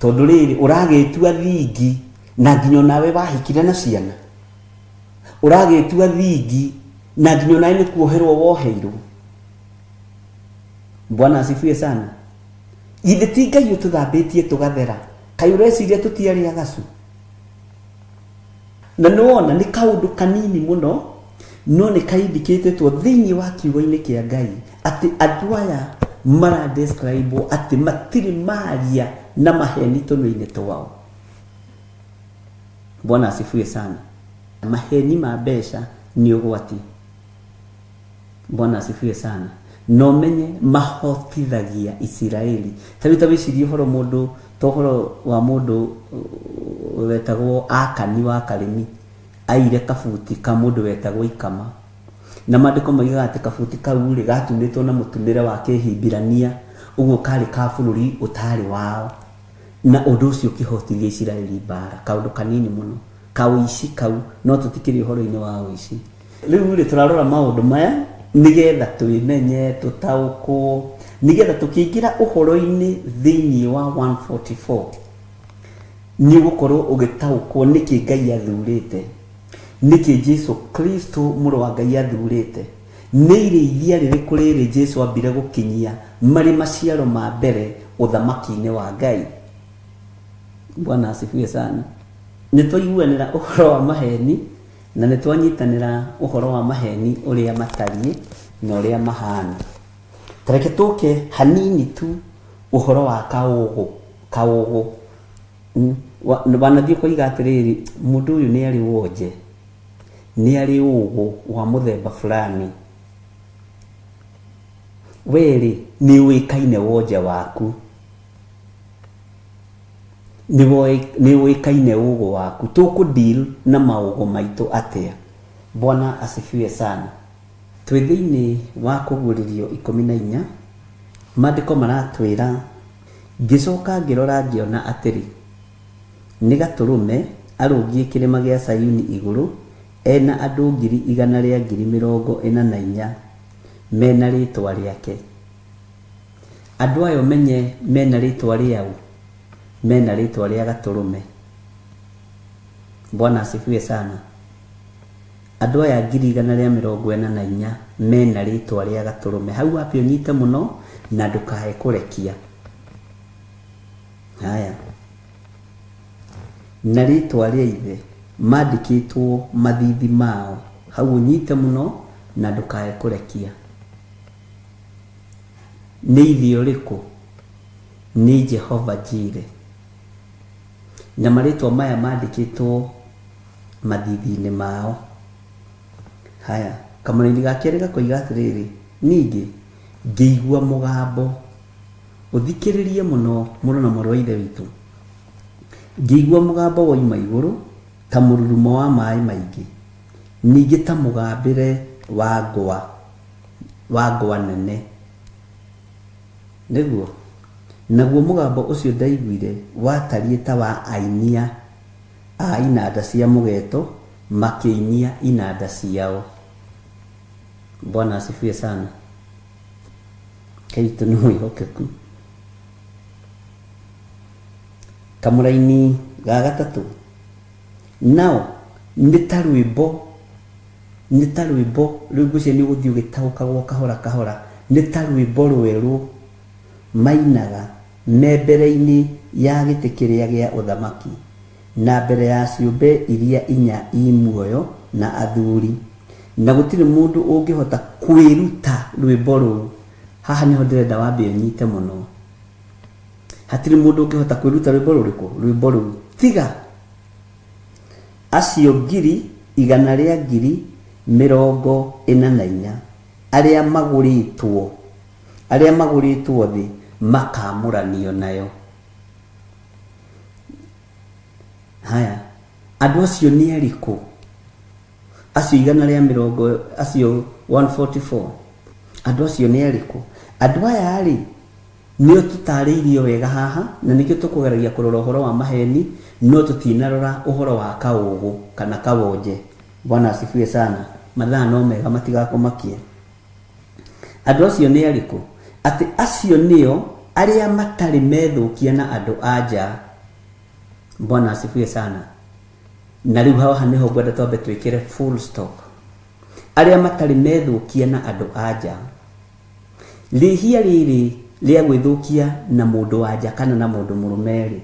tondũ rĩrĩ ũragĩtua thingi na nginya onawe wahikire na ciana, ũragĩtua thingi na nginya onawe nĩ kuoherwo woheirwo. Bwana asifiwe sana. Githĩ ti Ngai ũtũthambĩtie tũgathera? Kaĩ ũreciria tũtiarĩ agacu? Na nĩwona nĩ kaũndũ kanini mũno no nĩ kaindikĩtĩtwo thĩinĩ wa kiugo-inĩ kĩa Ngai atĩ andũ aya Mara describe atĩ matirĩ maria na maheni tũnua-inĩ twao. Bwana asifiwe sana. Maheni ma mbeca nĩ ũgwati. Bwana asifiwe sana. Na ũmenye mahotithagia Isiraeli. Ta rĩu ta wĩcirie ũhoro mũndũ ta ũhoro wa mũndũ wetagwo Akani wa Karĩmi aire kabuti ka mũndũ wetagwo Ikama. Na maandĩko moigaga atĩ kabuti kau rĩ gatumĩtwo na mũtumĩre wa Kĩhibirania, ũguo karĩ ka bũrũri ũtarĩ wao. Na ũndũ ũcio ũkĩhotithia Isiraeli mbaara. Kaũndũ kanini mũno kaũici kau, no tũtikĩrĩ ũhoro-inĩ wa ũici. Rĩu rĩ tũrarora maũndũ maya nĩgetha twĩmenye, tũtaũkwo, nĩgetha tũkĩingĩra ũhoro-inĩ thĩinĩ wa 144 nĩ ũgũkorwo ũgĩtaũkwo nĩkĩ Ngai athurĩte, nĩkĩ Jesu Kristo mũrũ wa Ngai athurĩte, nĩ irĩithia rĩrĩkũ rĩrĩ Jesu ambire gũkinyia marĩ maciaro ma mbere ũthamaki-inĩ wa Ngai. Bwana asifiwe sana. Nĩ twaiguanĩra ũhoro wa maheni na nĩ twanyitanĩra ũhoro wa maheni ũrĩa matariĩ na ũrĩa mahana. Ta reke tũke hanini tu ũhoro wa kaũgũ. Kaũgũ. Wanathiĩ ũkoiga atĩrĩrĩ, mũndũ ũyũ nĩ arĩ wonje, nĩ arĩ ũgũ wa mũthemba fulani. We rĩ, nĩ ũĩkaine wonje waku. Nĩ ũĩkaine ũgũ waku. Tũkũ deal na maũgũ maitũ atĩa? Bwana asifiwe sana. Twĩ thĩinĩ wa Kũguũrĩrio 14, maandĩko maratwĩra, ngĩcoka ngĩrora ngĩona atĩrĩ, nĩ Gatũrũme arũngiĩ kĩrĩma gĩa Sayuni igũrũ, e na andũ 144,000 me na rĩĩtwa rĩake. Andũ aya ũmenye me na rĩĩtwa rĩaũ? Me na rĩĩtwa rĩa Gatũrũme. Bwana asifiwe sana. Andũ aya 144,000 me na rĩĩtwa rĩa Gatũrũme. Hau wambe ũnyite mũno na ndũkae kũrekia. Haya. Na rĩĩtwa rĩa Ithe mandĩkĩtwo mathiithi mao. Hau ũnyite mũno na ndũkae kũrekia. Nĩ Ithe ũrĩkũ? Nĩ Jehova Jire. Na marĩtwa maya mandĩkĩtwo mathiithi-inĩ mao. Haya, kamũraini ga kerĩ gakoiga atĩrĩrĩ, ningĩ ngĩigua mũgambo. Ũthikĩrĩrie mũno mũrũ na mwarĩ wa Ithe witũ. Ngĩigua mũgambo woima igũrũ ta mũrurumo wa maĩ maingĩ, ningĩ ta mũgambĩre wa ngwa, wa ngwa nene. Nĩguo? Naguo mũgambo ũcio ndaiguire watariĩ ta wa ainia a inanda cia mũgeeto makĩinia inanda ciao. Bwana asifiwe sana. Ngai witũ nĩ mwĩhokeku. Kamũraini ga gatatũ, nao nĩ ta rwĩmbo, nĩ ta rwĩmbo, rĩu ngwĩciria nĩ ũgũthiĩ ũgĩtaũkagwo kahora kahora, nĩ ta rwĩmbo rwerũ mainaga me mbere-inĩ ya gĩtĩ kĩrĩa gĩa ũthamaki, na mbere ya ciũmbe iria inya i muoyo na athuri, na gũtirĩ mũndũ ũngĩhota kwĩruta rwĩmbo rũu. Haha nĩho ndĩrenda wambe ũnyite mũno. Hatirĩ mũndũ ũngĩhota kwĩruta rwĩmbo rũrĩkũ? Rwĩmbo rũu. Tiga acio 144,000 arĩa magũrĩtwo, arĩa magũrĩtwo thĩ makamũranio nayo. Haya, andũ acio nĩ arĩkũ? Acio igana rĩa mĩrongo, acio 144, andũ acio nĩ arĩkũ? Andũ aya rĩ, nĩo tũtarĩirio wega haha, na nĩkĩo tũkũgeragia kũrora ũhoro wa maheni, no tũtinarora ũhoro wa kaũgũ kana kawonje. Bwana asifiwe sana. Mathaa no mega matigakũmakie. Andũ acio nĩ arĩkũ? Atĩ acio nĩo arĩa matarĩ methũkia na andũ a nja. Bwana asifiwe sana. Na rĩu haha nĩho ngwenda twambe twĩkĩre full stop. Arĩa matarĩ methũkia na andũ a nja. Rĩhia rĩrĩ rĩa gwĩthũkia na mũndũ wa nja kana na mũndũ mũrũme-rĩ,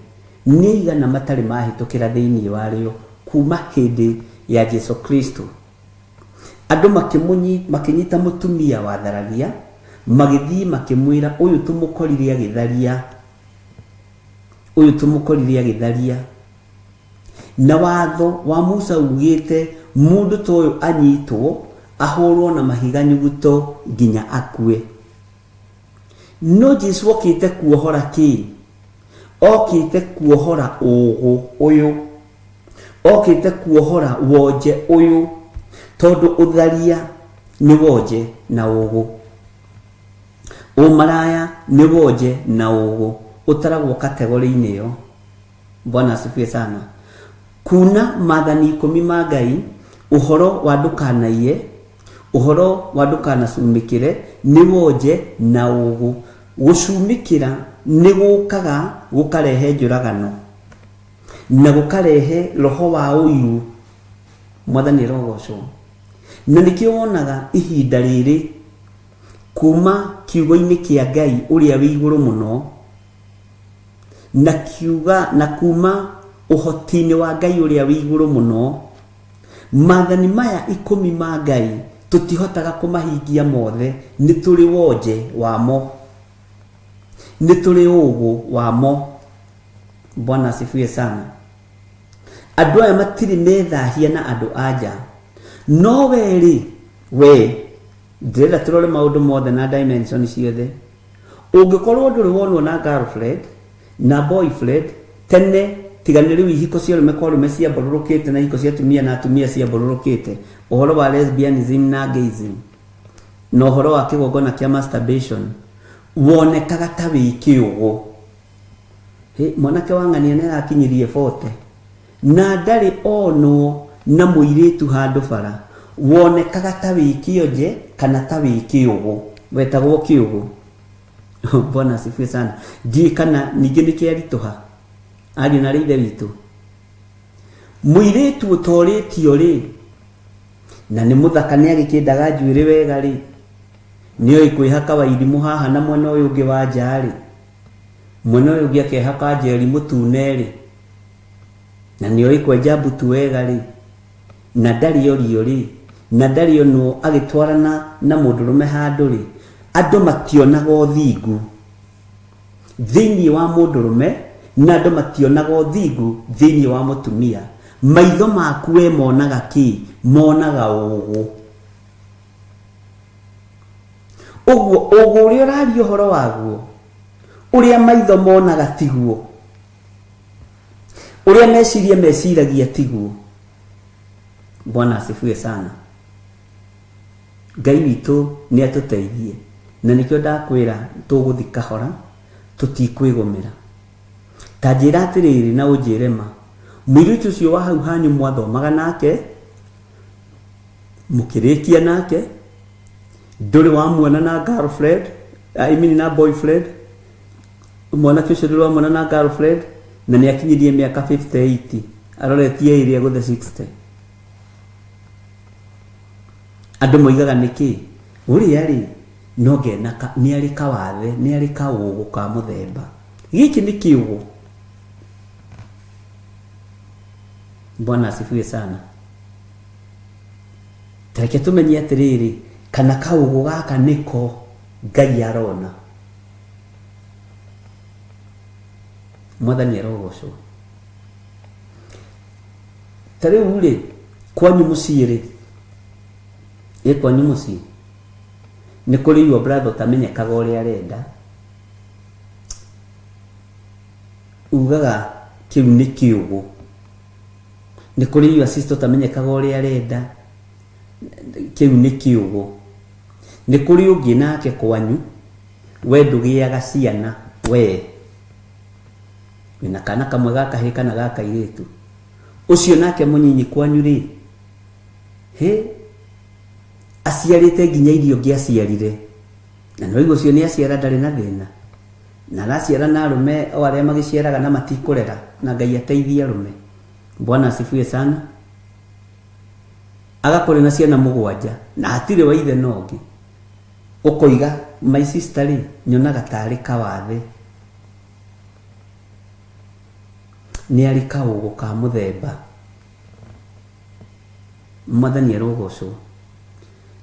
nĩ aigana matarĩ mahĩtũkĩra thĩinĩ warĩo kuma hĩndĩ ya Jesu Kristo? Andũ makĩnyita mũtumia watharagia, Magĩthiĩ makĩmwĩra ũyũ tũmũkorire agĩtharia, ũyũ tũmũkorire agĩtharia. Na watho wa Musa ugĩte mũndũ ta ũyũ anyitwo ahũrwo na mahiga nyuguto nginya akue. No Jesu okĩte kuohora kĩ? Okĩte kuohora ũgũ ũyũ, okĩte kuohora wonje ũyũ, tondũ ũtharia nĩ wonje na ũgũ, ũmaraya nĩ wonje na ũgũ, ũtaragwo kategori-inĩ ĩyo. Bwana asifiwe sana. Kuna maathani ikũmi ma Ngai, ũhoro wa ndũkanaiye, ũhoro wa ndũkanacumĩkĩre, nĩ wonje na ũgũ. Gũcumĩkĩra nĩ gũkaga gũkarehe njũragano na gũkarehe roho wa ũiru. Mwathani arogocwo. Na nĩkĩo wonaga ihinda rĩrĩ kuma kiugo-inĩ kĩa Ngai ũrĩa wĩ igũrũ mũno, na kiuga na kuma ũhoti-inĩ wa Ngai ũrĩa wĩ igũrũ mũno, maathani maya ikũmi ma Ngai tũtihotaga kũmahingia mothe, nĩ tũrĩ wonje wamo, nĩ tũrĩ ũgũ wamo. Bwana asifiwe sana. Andũ aya matirĩ methahia na andũ a nja, no we rĩ, we ndĩrenda tũrore maũndũ mothe na dimension ciothe. Ũngĩkorwo ndũrĩ wonwo na girlfriend na boyfriend tene, tiga nĩ rĩu ihiko cia arũme kwa arũme ciamborũrũkĩte na ihiko cia atumia na atumia ciamborũrũkĩte, ũhoro wa lesbianism na gayism na ũhoro wa kĩgongona kĩa masturbation wonekaga ta wĩ kĩũgũ. Hĩ, mwanake wa ng'ania nĩ arakinyirie 40 na ndarĩ onwo na mũirĩtu handũ bara, wonekaga ta wĩ kĩonje kana ta wĩ kĩũgũ, wetagwo kĩũgũ. Bwana asifiwe sana. Ndiũĩ kana ningĩ nĩ kĩaritũha, ariũ na arĩ ithe witũ. Mũirĩtu ũtorĩtio rĩ, na nĩ mũthaka nĩ agĩkĩndaga njuĩrĩ wega rĩ, nĩoĩ kwĩhaka wairimũ haha na mwena ũyũ ũngĩ wa nja rĩ, mwena ũyũ ũngĩ akehaka njeri mũtune rĩ, na nĩoĩ kwenja mbutu wega rĩ, na ndarĩ orio rĩ, na ndarĩ onwo agĩtwarana na mũndũrũme handũ rĩ, andũ mationaga ũthingu thĩinĩ wa mũndũrũme na andũ mationaga ũthingu thĩinĩ wa mũtumia. Maitho maku we monaga kĩ? Monaga ũgũ. Ũguo ũgũ ũrĩa ũraria ũhoro waguo, ũrĩa maitho monaga tiguo, ũrĩa meciria meciragia tiguo. Bwana asifiwe sana. Ngai witũ nĩ atũteithie, na nĩkĩo ndakwĩra tũgũthi kahora, tũtikwĩgũmĩra. Ta njĩra atĩrĩrĩ na ũnjĩre ma, mũirĩtu ũcio wa hau hanyu mwathomaga nake, mũkĩrĩkia nake, ndũrĩ wamuona na girlfriend, I mean na boyfriend, mwanake ũcio ndũrĩ wamuona na girlfriend, na nĩ akinyirie mĩaka 58, aroretie ĩrĩa gũthe 60. Andũ moigaga nĩkĩ? Ũrĩa rĩ, no ngena nĩ arĩ kawathe, nĩ arĩ kaũgũ ka mũthemba. Gĩkĩ nĩ kĩũgũ. Bwana asifiwe sana. Ta reke tũmenye atĩrĩrĩ, kana kaũgũ gaka nĩko Ngai arona. Mwathani arogocwo. Ta rĩu rĩ, kwanyu mũciĩ rĩ, ĩ kwanyu mũciĩ nĩ kũrĩ your brother ũtamenyekaga ũrĩa arenda, ugaga kĩu nĩ kĩũgũ. Nĩ kũrĩ your sister ũtamenyekaga ũrĩa arenda, kĩu nĩ kĩũgũ. Nĩ kũrĩ ũngĩ nake kwanyu, we ndũgĩaga ciana we. Wĩna kana kamwe ga kahĩĩ kana ga kairĩtu. Ũcio nake mũnyinyi kwanyu rĩ, hĩ, aciarĩte nginya iria ũngĩ aciarire. Na nĩ waigua ũcio nĩ aciara ndarĩ na thĩna. Na araciara na arũme o arĩa magĩciaraga na matikũrera. Na Ngai ateithie arũme. Bwana asifiwe sana. Agakorwo na ciana mũgwanja na hatirĩ wa ithe na ũngĩ. Ũkoiga my sister rĩ, nyonaga tarĩ kawathe. Nĩ arĩ kaũgũ ka mũthemba. Mwathani arogocwo.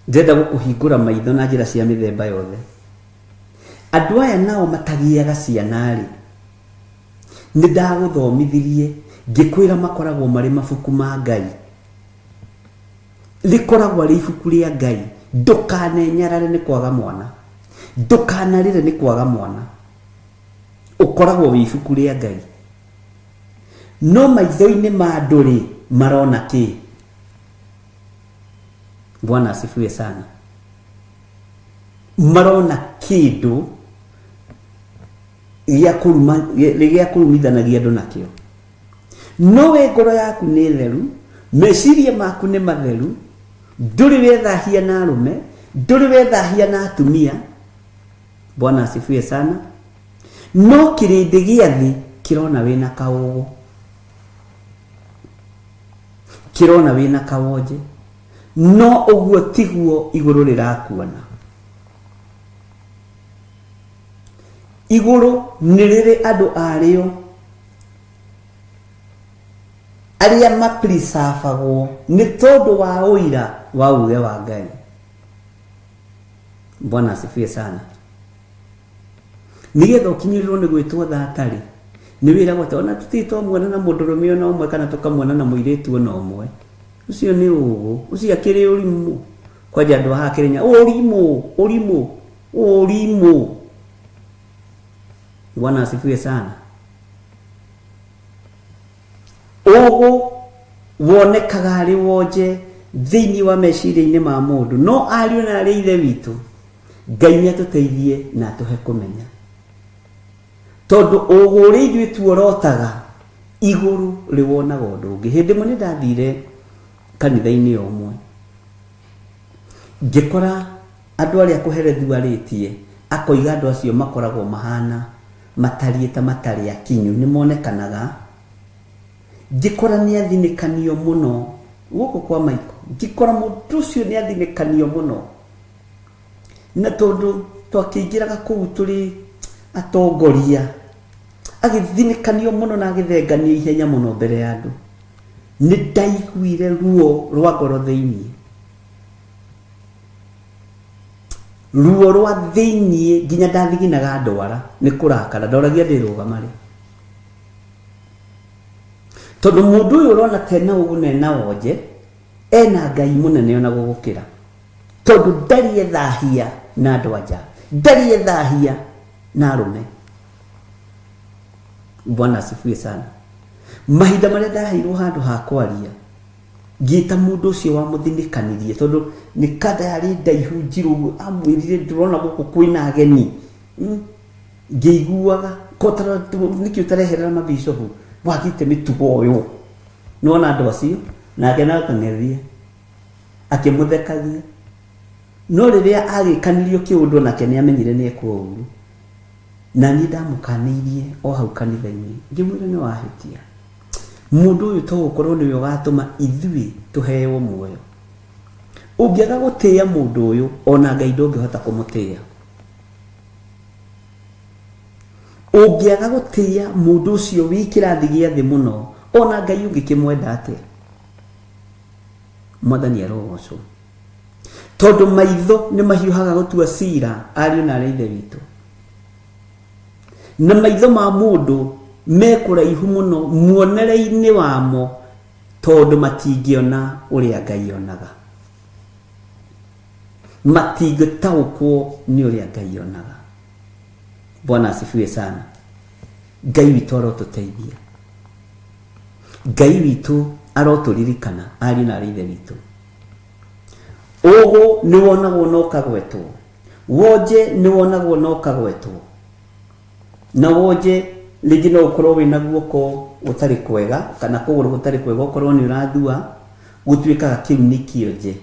Ndĩrenda gũkũhingũra maitho na njĩra cia mĩthemba yothe. Andũ aya nao matagĩaga ciana-rĩ, nĩ ndagũthomithirie ngĩkwĩra makoragwo marĩ mabuku ma Ngai. Rĩkoragwo arĩ ibuku rĩa Ngai. Ndũkanenyarare nĩ kwaga mwana. Ndũkanarĩre nĩ kwaga mwana. Ũkoragwo wĩ ibuku rĩa Ngai. No maitho-inĩ ma andũ-rĩ, marona kĩ? Bwana asifiwe sana. Marona kĩndũ gĩa kũruma gĩa kũrumithanagia andũ nakĩo. No we ngoro yaku nĩ theru, meciria maku nĩ matheru, ndũrĩ wethahia na arũme, ndũrĩ wethahia na atumia. Bwana asifiwe sana. No kĩrĩndĩ gĩa thĩ kĩrona wĩna kaũgũ. Kĩrona wĩna kawonje. No ũguo tiguo igũrũ rĩrakuona. Igũrũ nĩ rĩrĩ andũ arĩo arĩa mapurisabagwo nĩ tondũ wa ũira wa uge wa Ngai. Bwana asifiwe sana. Nĩgetha ũkinyĩrĩrwo nĩ gwĩtwo thata-rĩ, nĩ wĩragwo atĩ ona tũtirĩ twamuona na mũndũrũme ona ũmwe kana tũkamuona na mũirĩtu ona ũmwe. Ũcio nĩ ũgũ, ũcio akĩrĩ ũrimũ. Kwanja andũ a haha Kĩrĩnyaga, ũrimũ, ũrimũ, ũrimũ. Bwana asifiwe sana. Ũgũ wonekaga arĩ wonje thĩinĩ wa meciria-inĩ ma mũndũ, no ariũ na arĩ ithe witũ, Ngai nĩ atũteithie na atũhe kũmenya. Tondũ ũgũ ũrĩa ithuĩ tuorotaga, igũrũ rĩwonaga ũndũ ũngĩ. Hĩndĩ ĩmwe nĩ ndathire kanitha-inĩ ũmwe, ngĩkora andũ arĩa kũherethu arĩtie, akoiga andũ acio makoragwo mahana matariĩ ta matarĩ akinyu, nĩ monekanaga. Ngĩkora nĩ athinĩkanio mũno, gũkũ kwa Maiko, ngĩkora mũndũ ũcio nĩ athinĩkanio mũno. Na tondũ twakĩingĩraga kũu tũrĩ atongoria, agĩthinĩkanio mũno na agĩthenganio ihenya mũno mbere ya andũ. Nĩ ndaiguire ruo rwa ngoro thĩinĩ. Ruo rwa thĩinĩ nginya ndathiginaga ndwara nĩ kũrakara, ndoragia ndĩrũgama rĩ. Tondũ mũndũ ũyũ ũrona ta ena ũgũ na ena wonje, ena Ngai mũnene ona gũgũkĩra. Tondũ ndarĩ ethahia na andũ a nja, ndarĩ ethahia na arũme. Bwana asifiwe sana. Mahinda marĩa ndaheirwo handũ ha kwaria, ngĩta mũndũ ũcio wamũthinĩkanirie, tondũ nĩ kanda yarĩ ndaihu njirũ ũguo, amwĩrire ndũrona gũkũ kwĩna ageni. Ngĩiguaga, nĩkĩ ũtareherera mabicobu, wagĩte mĩtugo ũyũ. Nĩwona andũ acio, nake no akang'ethia, akĩmũthekagia. No rĩrĩa agĩkanirio kĩũndũ onake nĩ amenyire nĩ ekwo ũru. Na niĩ ndamũkanĩirie o hau kanitha-inĩ, ngĩmwĩra nĩ wahĩtia. Mũndũ ũyũ to gũkorwo nĩwe ũgatũma ithuĩ tũheo muoyo. Ũngĩaga gũtĩĩa mũndũ ũyũ, ona Ngai ndũngĩhota kũmũtĩĩa. Ũngĩaga gũtĩĩa mũndũ ũcio wĩ kĩrathi gĩa thĩ mũno, ona Ngai ũngĩkĩmwenda atĩa? Mwathani arogocwo. Tondũ maitho nĩ mahiũhaga gũtua cira, ariũ na arĩ ithe witũ. Na maitho ma mũndũ me kũraihu mũno muonere-inĩ wamo, tondũ matingĩona ũrĩa Ngai onaga. Matingĩtaũkwo nĩ ũrĩa Ngai onaga. Bwana asifiwe sana. Ngai witũ arotũteithia. Ngai witũ arotũririkana, ariũ na arĩ ithe witũ. Ũgũ nĩ wonagwo na ũkagwetwo. Wonje nĩ wonagwo na ũkagwetwo. Na wonje rĩngĩ no ũkorwo wĩna guoko gũtarĩ kwega kana kũgũrũ gũtarĩ kwega ũkorwo nĩ ũrathua, gũtuĩkaga kĩu nĩ kĩonje.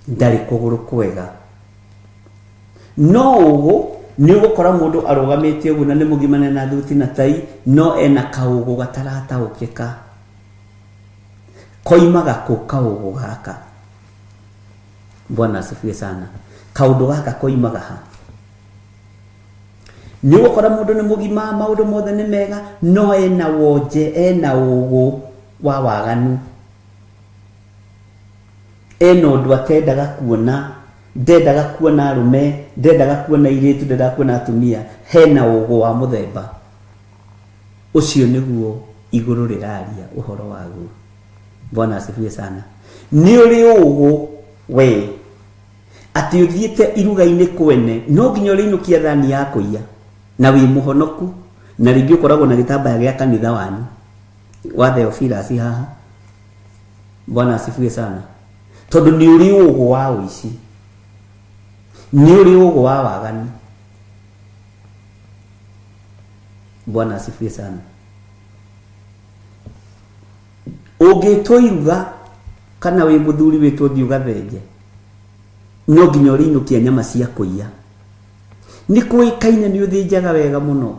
Ndarĩ kũgũrũ kwega. No ũgũ nĩ ũgũkora mũndũ arũgamĩte ũguo na nĩ mũgima na ena thuti na tai no ena kaũgũ gatarataũkĩka. Koimaga kũ kaũgũ gaka? Bwana asifiwe sana. Kaũndũ gaka koimaga ha? Nĩ ũgũkora mũndũ nĩ mũgima, maũndũ mothe nĩ mega, no ena wonje, ena ũgũ wa waganu. Ena ũndũ atendaga kuona. Ndendaga kuona arũme, ndendaga kuona airĩtu, ndendaga kuona atumia. Hena ũgũ wa mũthemba ũcio nĩguo igũrũ rĩraria ũhoro waguo. Bwana asifiwe sana. Nĩ ũrĩ ũgũ we atĩ ũthiĩte iruga-inĩ kwene no nginya ũrĩinũkia thani ya kũiya na wĩ mũhonoku na rĩngĩ ũkoragwo na gĩtambaya gĩa kanitha wanyu wa Theophilus haha. Bwana asifiwe sana. Tondũ nĩ ũrĩ ũgũ wa ũici, nĩ ũrĩ ũgũ wa waganu. Bwana asifiwe sana. Ũngĩtwo iruga kana wĩ mũthuri wĩtwo thiĩ ũgathenje, no nginya ũrĩinũkia nyama cia kũiya. Nĩ kũĩkaine nĩ ũthĩnjaga wega mũno,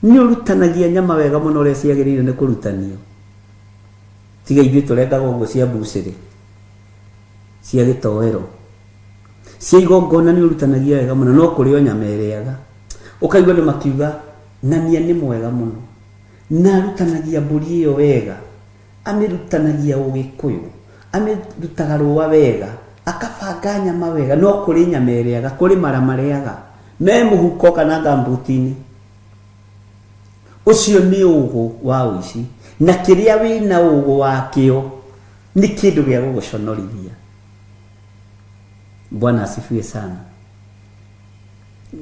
nĩ ũrutanagia nyama wega mũno ũrĩa ciagĩrĩire nĩ kũrutanio. Tiga ithuĩ tũrengaga ũguo cia mbucĩrĩ, cia gĩtoero, cia igongona nĩ ũrutanagia wega mũno, no kũrĩ o nyama ĩrĩaga. Ũkaigua andũ makiuga ng'ania nĩ mwega mũno, na arutanagia mbũri ĩyo wega, amĩrutanagia ũgĩkũyũ, amĩrutaga rũa wega, akabanga nyama wega, no kũrĩ nyama ĩrĩaga, kũrĩ mara marĩaga me mũhuko kana ngambuti-inĩ. Ũcio nĩ ũgũ wa ũici, na kĩrĩa wĩna ũgũ wakĩo nĩ kĩndũ gĩa gũgũconorithia. Bwana asifiwe sana.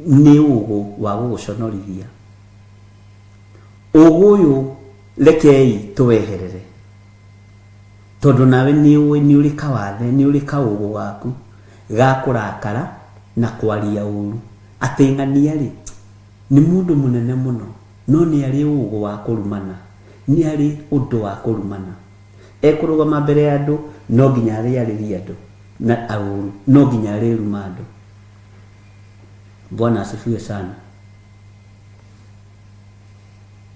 Nĩ ũgũ wa gũgũconorithia. Ũgũ ũyũ rekei tũweherere, tondũ nawe nĩ ũĩ nĩ ũrĩ kawathe, nĩ ũrĩ kaũgũ gaku ga kũrakara na kwaria ũru. Atĩ ng'ania rĩ, nĩ mũndũ mũnene mũno, no nĩ arĩ ũgũ wa kũrumana, nĩ arĩ ũndũ wa kũrumana. Ekũrũgama mbere ya andũ, no nginya arĩarĩrie andũ na ũru, no nginya arĩruma andũ. Bwana asifiwe sana.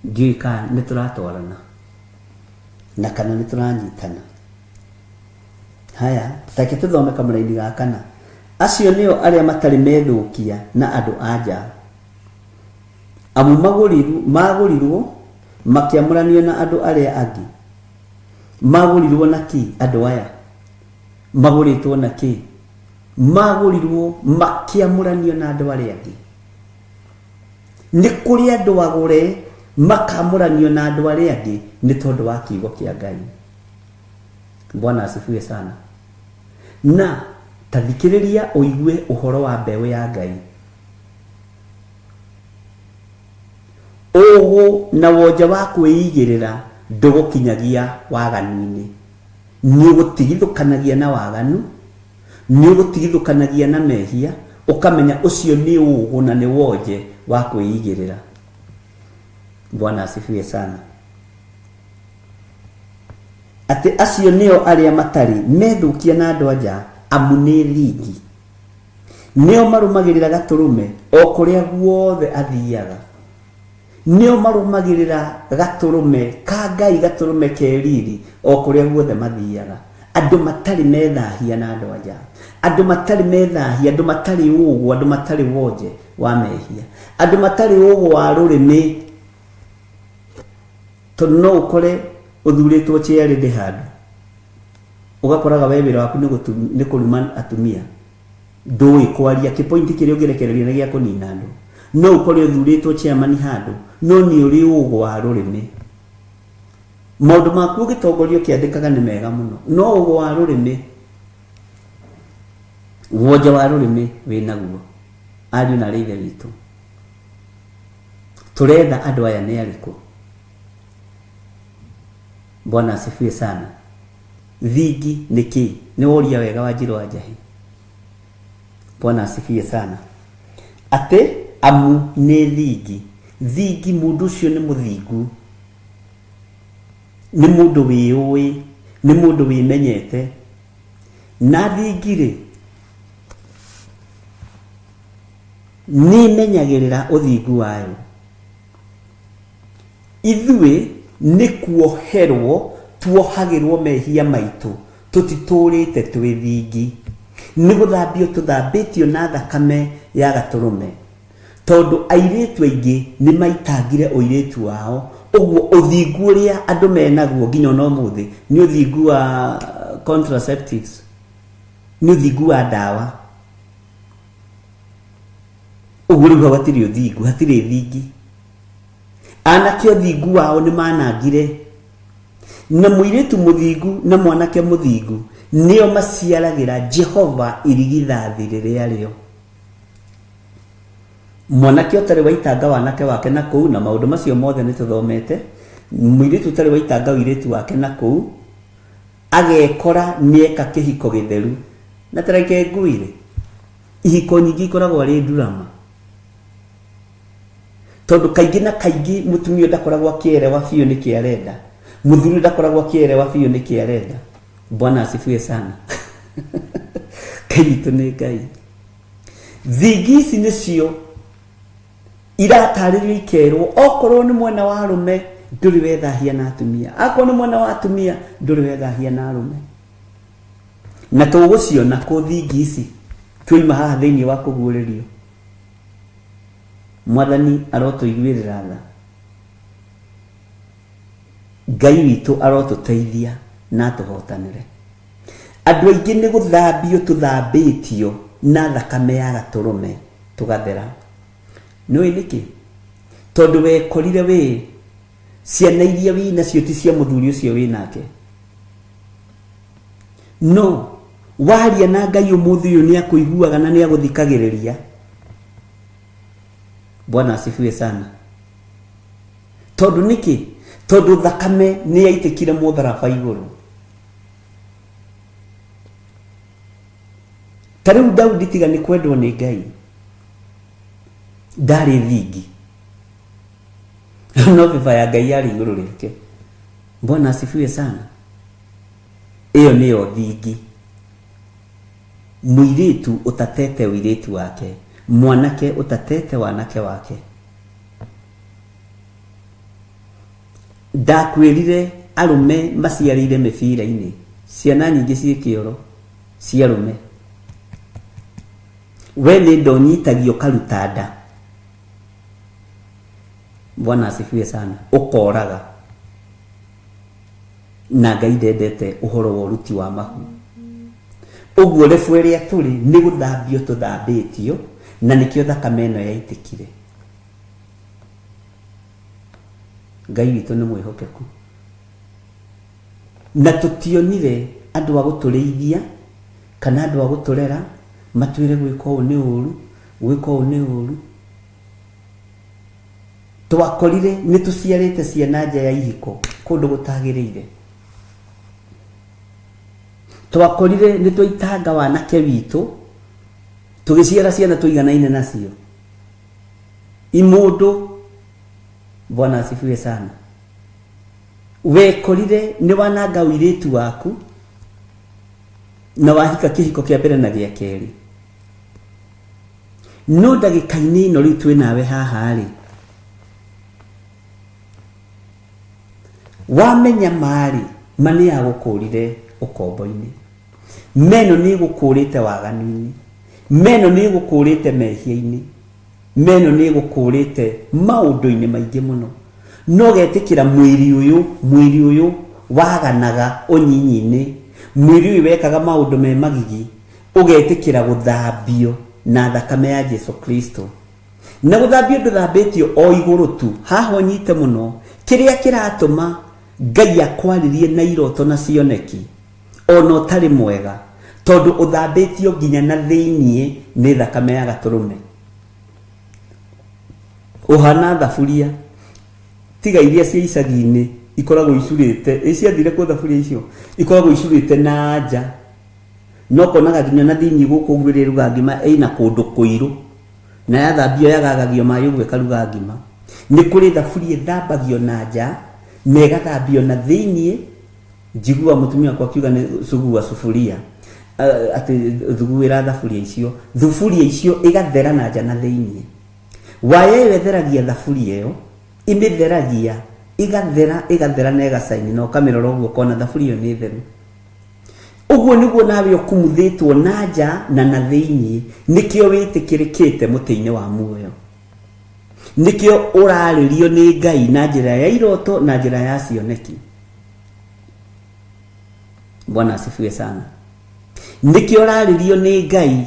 Ndiũĩ kana nĩ tũratwarana na kana nĩ tũranyitana. Haya, take tũthome kamũraini ga kana. Acio nĩo arĩa matarĩ methũkia na andũ a nja, amu magũrirwo makĩamũranio na andũ arĩa angĩ. Magũrirwo na kĩ andũ aya? Magũrĩtwo na kĩ? Magũrirwo makĩamũranio na andũ arĩa angĩ. Nĩ kũrĩ andũ agũre makamũranio na andũ arĩa angĩ nĩ tondũ wa kiugo kĩa Ngai. Bwana asifiwe sana. Na ta thikĩrĩria ũigue ũhoro wa mbeũ ya Ngai. Ũgũ na wonje wa kwĩigĩrĩra ndũgũkinyagia waganu-inĩ. Nĩ ũgũtigithũkanagia na waganu, nĩ ũgũtigithũkanagia na mehia, ũkamenya ũcio nĩ ũgũ na nĩ wonje wa kwĩigĩrĩra. Bwana asifiwe sana. Atĩ acio nĩo arĩa matarĩ methũkia na andũ a nja, amu nĩ thingi. Nĩo marũmagĩrĩra gatũrũme o kũrĩa guothe athiaga. Nĩo marũmagĩrĩra gatũrũme ka Ngai, gatũrũme ke riri o kũrĩa guothe mathiaga. Andũ matarĩ methahia na andũ a nja, andũ matarĩ methahia, andũ matarĩ ũgũ, andũ matarĩ wonje wa mehia, andũ matarĩ ũgũ wa rũrĩmĩ. Tondũ no ũkore ũthurĩtwo chairlady handũ, ũgakoraga we wĩra waku nĩ kũruma atumia, ndũĩ kwaria, kĩpointi kĩrĩa ũngĩrekereria nĩ gĩa kũnina andũ. No ũkore ũthurĩtwo chairman handũ, no nĩ ũrĩ ũgũ wa rũrĩmĩ. Maũndũ maku ũgĩtongoria ũkĩandĩkaga nĩ mega mũno, no ũgũ wa rũrĩmĩ, wonje wa rũrĩmĩ wĩnaguo. Ariũ na arĩ ithe witũ, tũretha andũ aya nĩ arĩkũ? Bwana asifiwe sana. Thingi nĩ kĩ? Nĩ woria wega wa Njirũ wa Njahĩ. Bwana asifiwe sana. Atĩ amu nĩ thingi. Thingi, mũndũ ũcio nĩ mũthingu, nĩ mũndũ wĩũĩ, nĩ mũndũ wĩmenyete. Na thingi rĩ, nĩ ĩmenyagĩrĩra ũthingu wayo. Ithuĩ nĩ kuoherwo tuohagĩrwo mehia maitũ, tũtitũrĩte twĩ thingi. Nĩ gũthambio tũthambĩtio na thakame ya gatũrũme. Tondũ airĩtu aingĩ nĩ maitangire ũirĩtu wao, ũguo ũthingu ũrĩa andũ menaguo nginya ona ũmũthĩ nĩ ũthingu wa contraceptives, nĩ ũthingu wa ndawa. Ũguo rĩu hau hatirĩ ũthingu, hatirĩ thingi. Anake ũthingu wao nĩ manangire. Na mũirĩtu mũthingu na mwanake mũthingu nĩo maciaragĩra Jehova irigithathi rĩrĩa rĩo. Mwanake ũtarĩ waitanga wanake wake na kũu, na maũndũ macio mothe nĩ tũthomete, mũirĩtu ũtarĩ waitanga ũirĩtu wake na kũu, agekora nĩeka kĩhiko gĩtheru. Na ta reke ngwĩre, ihiko nyingĩ ikoragwo arĩ ndurama. Tondũ kaingĩ na kaingĩ mũtumia ndakoragwo akĩerewa biũ nĩkĩ arenda, mũthuri ndakoragwo akĩerewa biũ nĩkĩ arenda. Bwana asifiwe sana. Ngai witũ nĩ Ngai. Thingi ici nĩcio iratarĩrio ikerwo okorwo nĩ mwena wa arũme ndũrĩ wethahia na atumia, akorwo nĩ mwena wa atumia ndũrĩ wethahia na arũme. Na tũgũciona kũ thingi ici twoima haha thĩinĩ wa kũguũrĩrio. Mwathani arotũiguĩrĩra tha. Ngai witũ arotũteithia na atũhotanĩre. Andũ aingĩ nĩ gũthambio tũthambĩtio na thakame ya gatũrũme tũgathera. Nĩũĩ nĩkĩ? Tondũ wekorire wĩ ciana iria wĩ nacio ti cia mũthuri ũcio wĩ nake. No waria na Ngai ũmũthĩ ũyũ nĩ akũiguaga na nĩ agũthikagĩrĩria. Bwana asifiwe sana. Tondũ nĩkĩ? Tondũ thakame nĩ yaitĩkire mũtharaba igũrũ. Ta rĩu Daudi tiga nĩ kwendwo nĩ Ngai ndarĩ thingi, no bĩba ya Ngai yarĩ igũrũ rĩake. Bwana asifiwe sana. Ĩyo nĩyo thingi. Mũirĩtu ũtatete ũirĩtu wake, mwanake ũtatete wanake wake. Ndakwĩrire arũme maciarĩire mĩbira-inĩ, ciana nyingĩ ciĩ kĩoro cia arũme. We nĩ nda ũnyitagio ũkaruta nda. Bwana asifiwe sana. Ũkoraga. Na Ngai ndendete ũhoro wa ũruti wa mahu. Ũguo rebu ĩrĩa tũrĩ nĩ gũthambio tũthambĩtio na nĩkĩo thakame ĩno yaitĩkire. Ngai witũ nĩ mwĩhokeku. Na tũtionire andũ a gũtũrĩithia kana andũ a gũtũrera matwĩre gwĩka ũũ nĩ ũru, gwĩka ũũ nĩ ũru. Twakorire nĩ tũciarĩte ciana nja ya ihiko kũndũ gũtagĩrĩire. Twakorire nĩ twaitanga wanake witũ tũgĩciara ciana tũiganaine nacio. Imũndũ Bwana asifiwe sana. Wekorire nĩ wananga ũirĩtu waku na wahika kĩhiko kĩa mbere na gĩa kerĩ. No ndagĩka-inĩ ĩno rĩu twĩ nawe haha rĩ, wamenya marĩ ma nĩ yagũkũrire ũkombo-inĩ, meno nĩ ĩgũkũrĩte waganu-inĩ, meno nĩ ĩgũkũrĩte mehia-inĩ, Meno nĩ ĩgũkũrĩte maũndũ-inĩ maingĩ mũno. No ũgetĩkĩra mwĩrĩ ũyũ, mwĩrĩ ũyũ waganaga ũnyinyi-inĩ, mwĩrĩ ũyũ wekaga maũndũ me magigi, ũgetĩkĩra gũthambio na thakame ya Jesu Kristo. Na gũthambio ndũthambĩtio o igũrũ tu, haha ũnyite mũno, kĩrĩa kĩratũma Ngai akwarĩrie na iroto na cioneki, ona ũtarĩ mwega, tondũ ũthambĩtio nginya na thĩiniĩ nĩ thakame ya gatũrũme. Ũhana thaburia, tiga iria cia icagi-inĩ ikoragwo icurĩte, ĩ ciathire kũ thaburia icio? Ikoragwo icurĩte na nja, na ũkonaga nginya na thĩiniĩ gũkũ ũguo ĩrĩa ĩrugaga ngima ĩna kũndũ kũirũ, na yathambio yagagagio maĩ ũguo ĩkaruga ngima. Nĩ kũrĩ thaburia ĩthambagio na nja, na ĩgathambio na thĩiniĩ. Njiguaga mũtumia wakwa akiuga nĩ sugua sufuria, atĩ thuguĩra thaburia icio. Thuburia icio ĩgathera na nja na thĩiniĩ. Waya ĩyo ĩtheragia thaburia ĩyo, ĩmĩtheragia, ĩgathera, ĩgathera na ĩgacaini na ũkamĩrora ũguo ũkona thaburia ĩyo nĩ theru. Ũguo nĩguo nawe ũkumuthĩtwo na nja na na thĩiniĩ, nĩkĩo wĩtĩkĩrĩkĩte mũtĩ-inĩ wa muoyo. Nĩkĩo ũrarĩrio nĩ Ngai na njĩra ya iroto na njĩra ya cioneki. Bwana asifiwe sana. Nĩkĩo ũrarĩrio nĩ Ngai.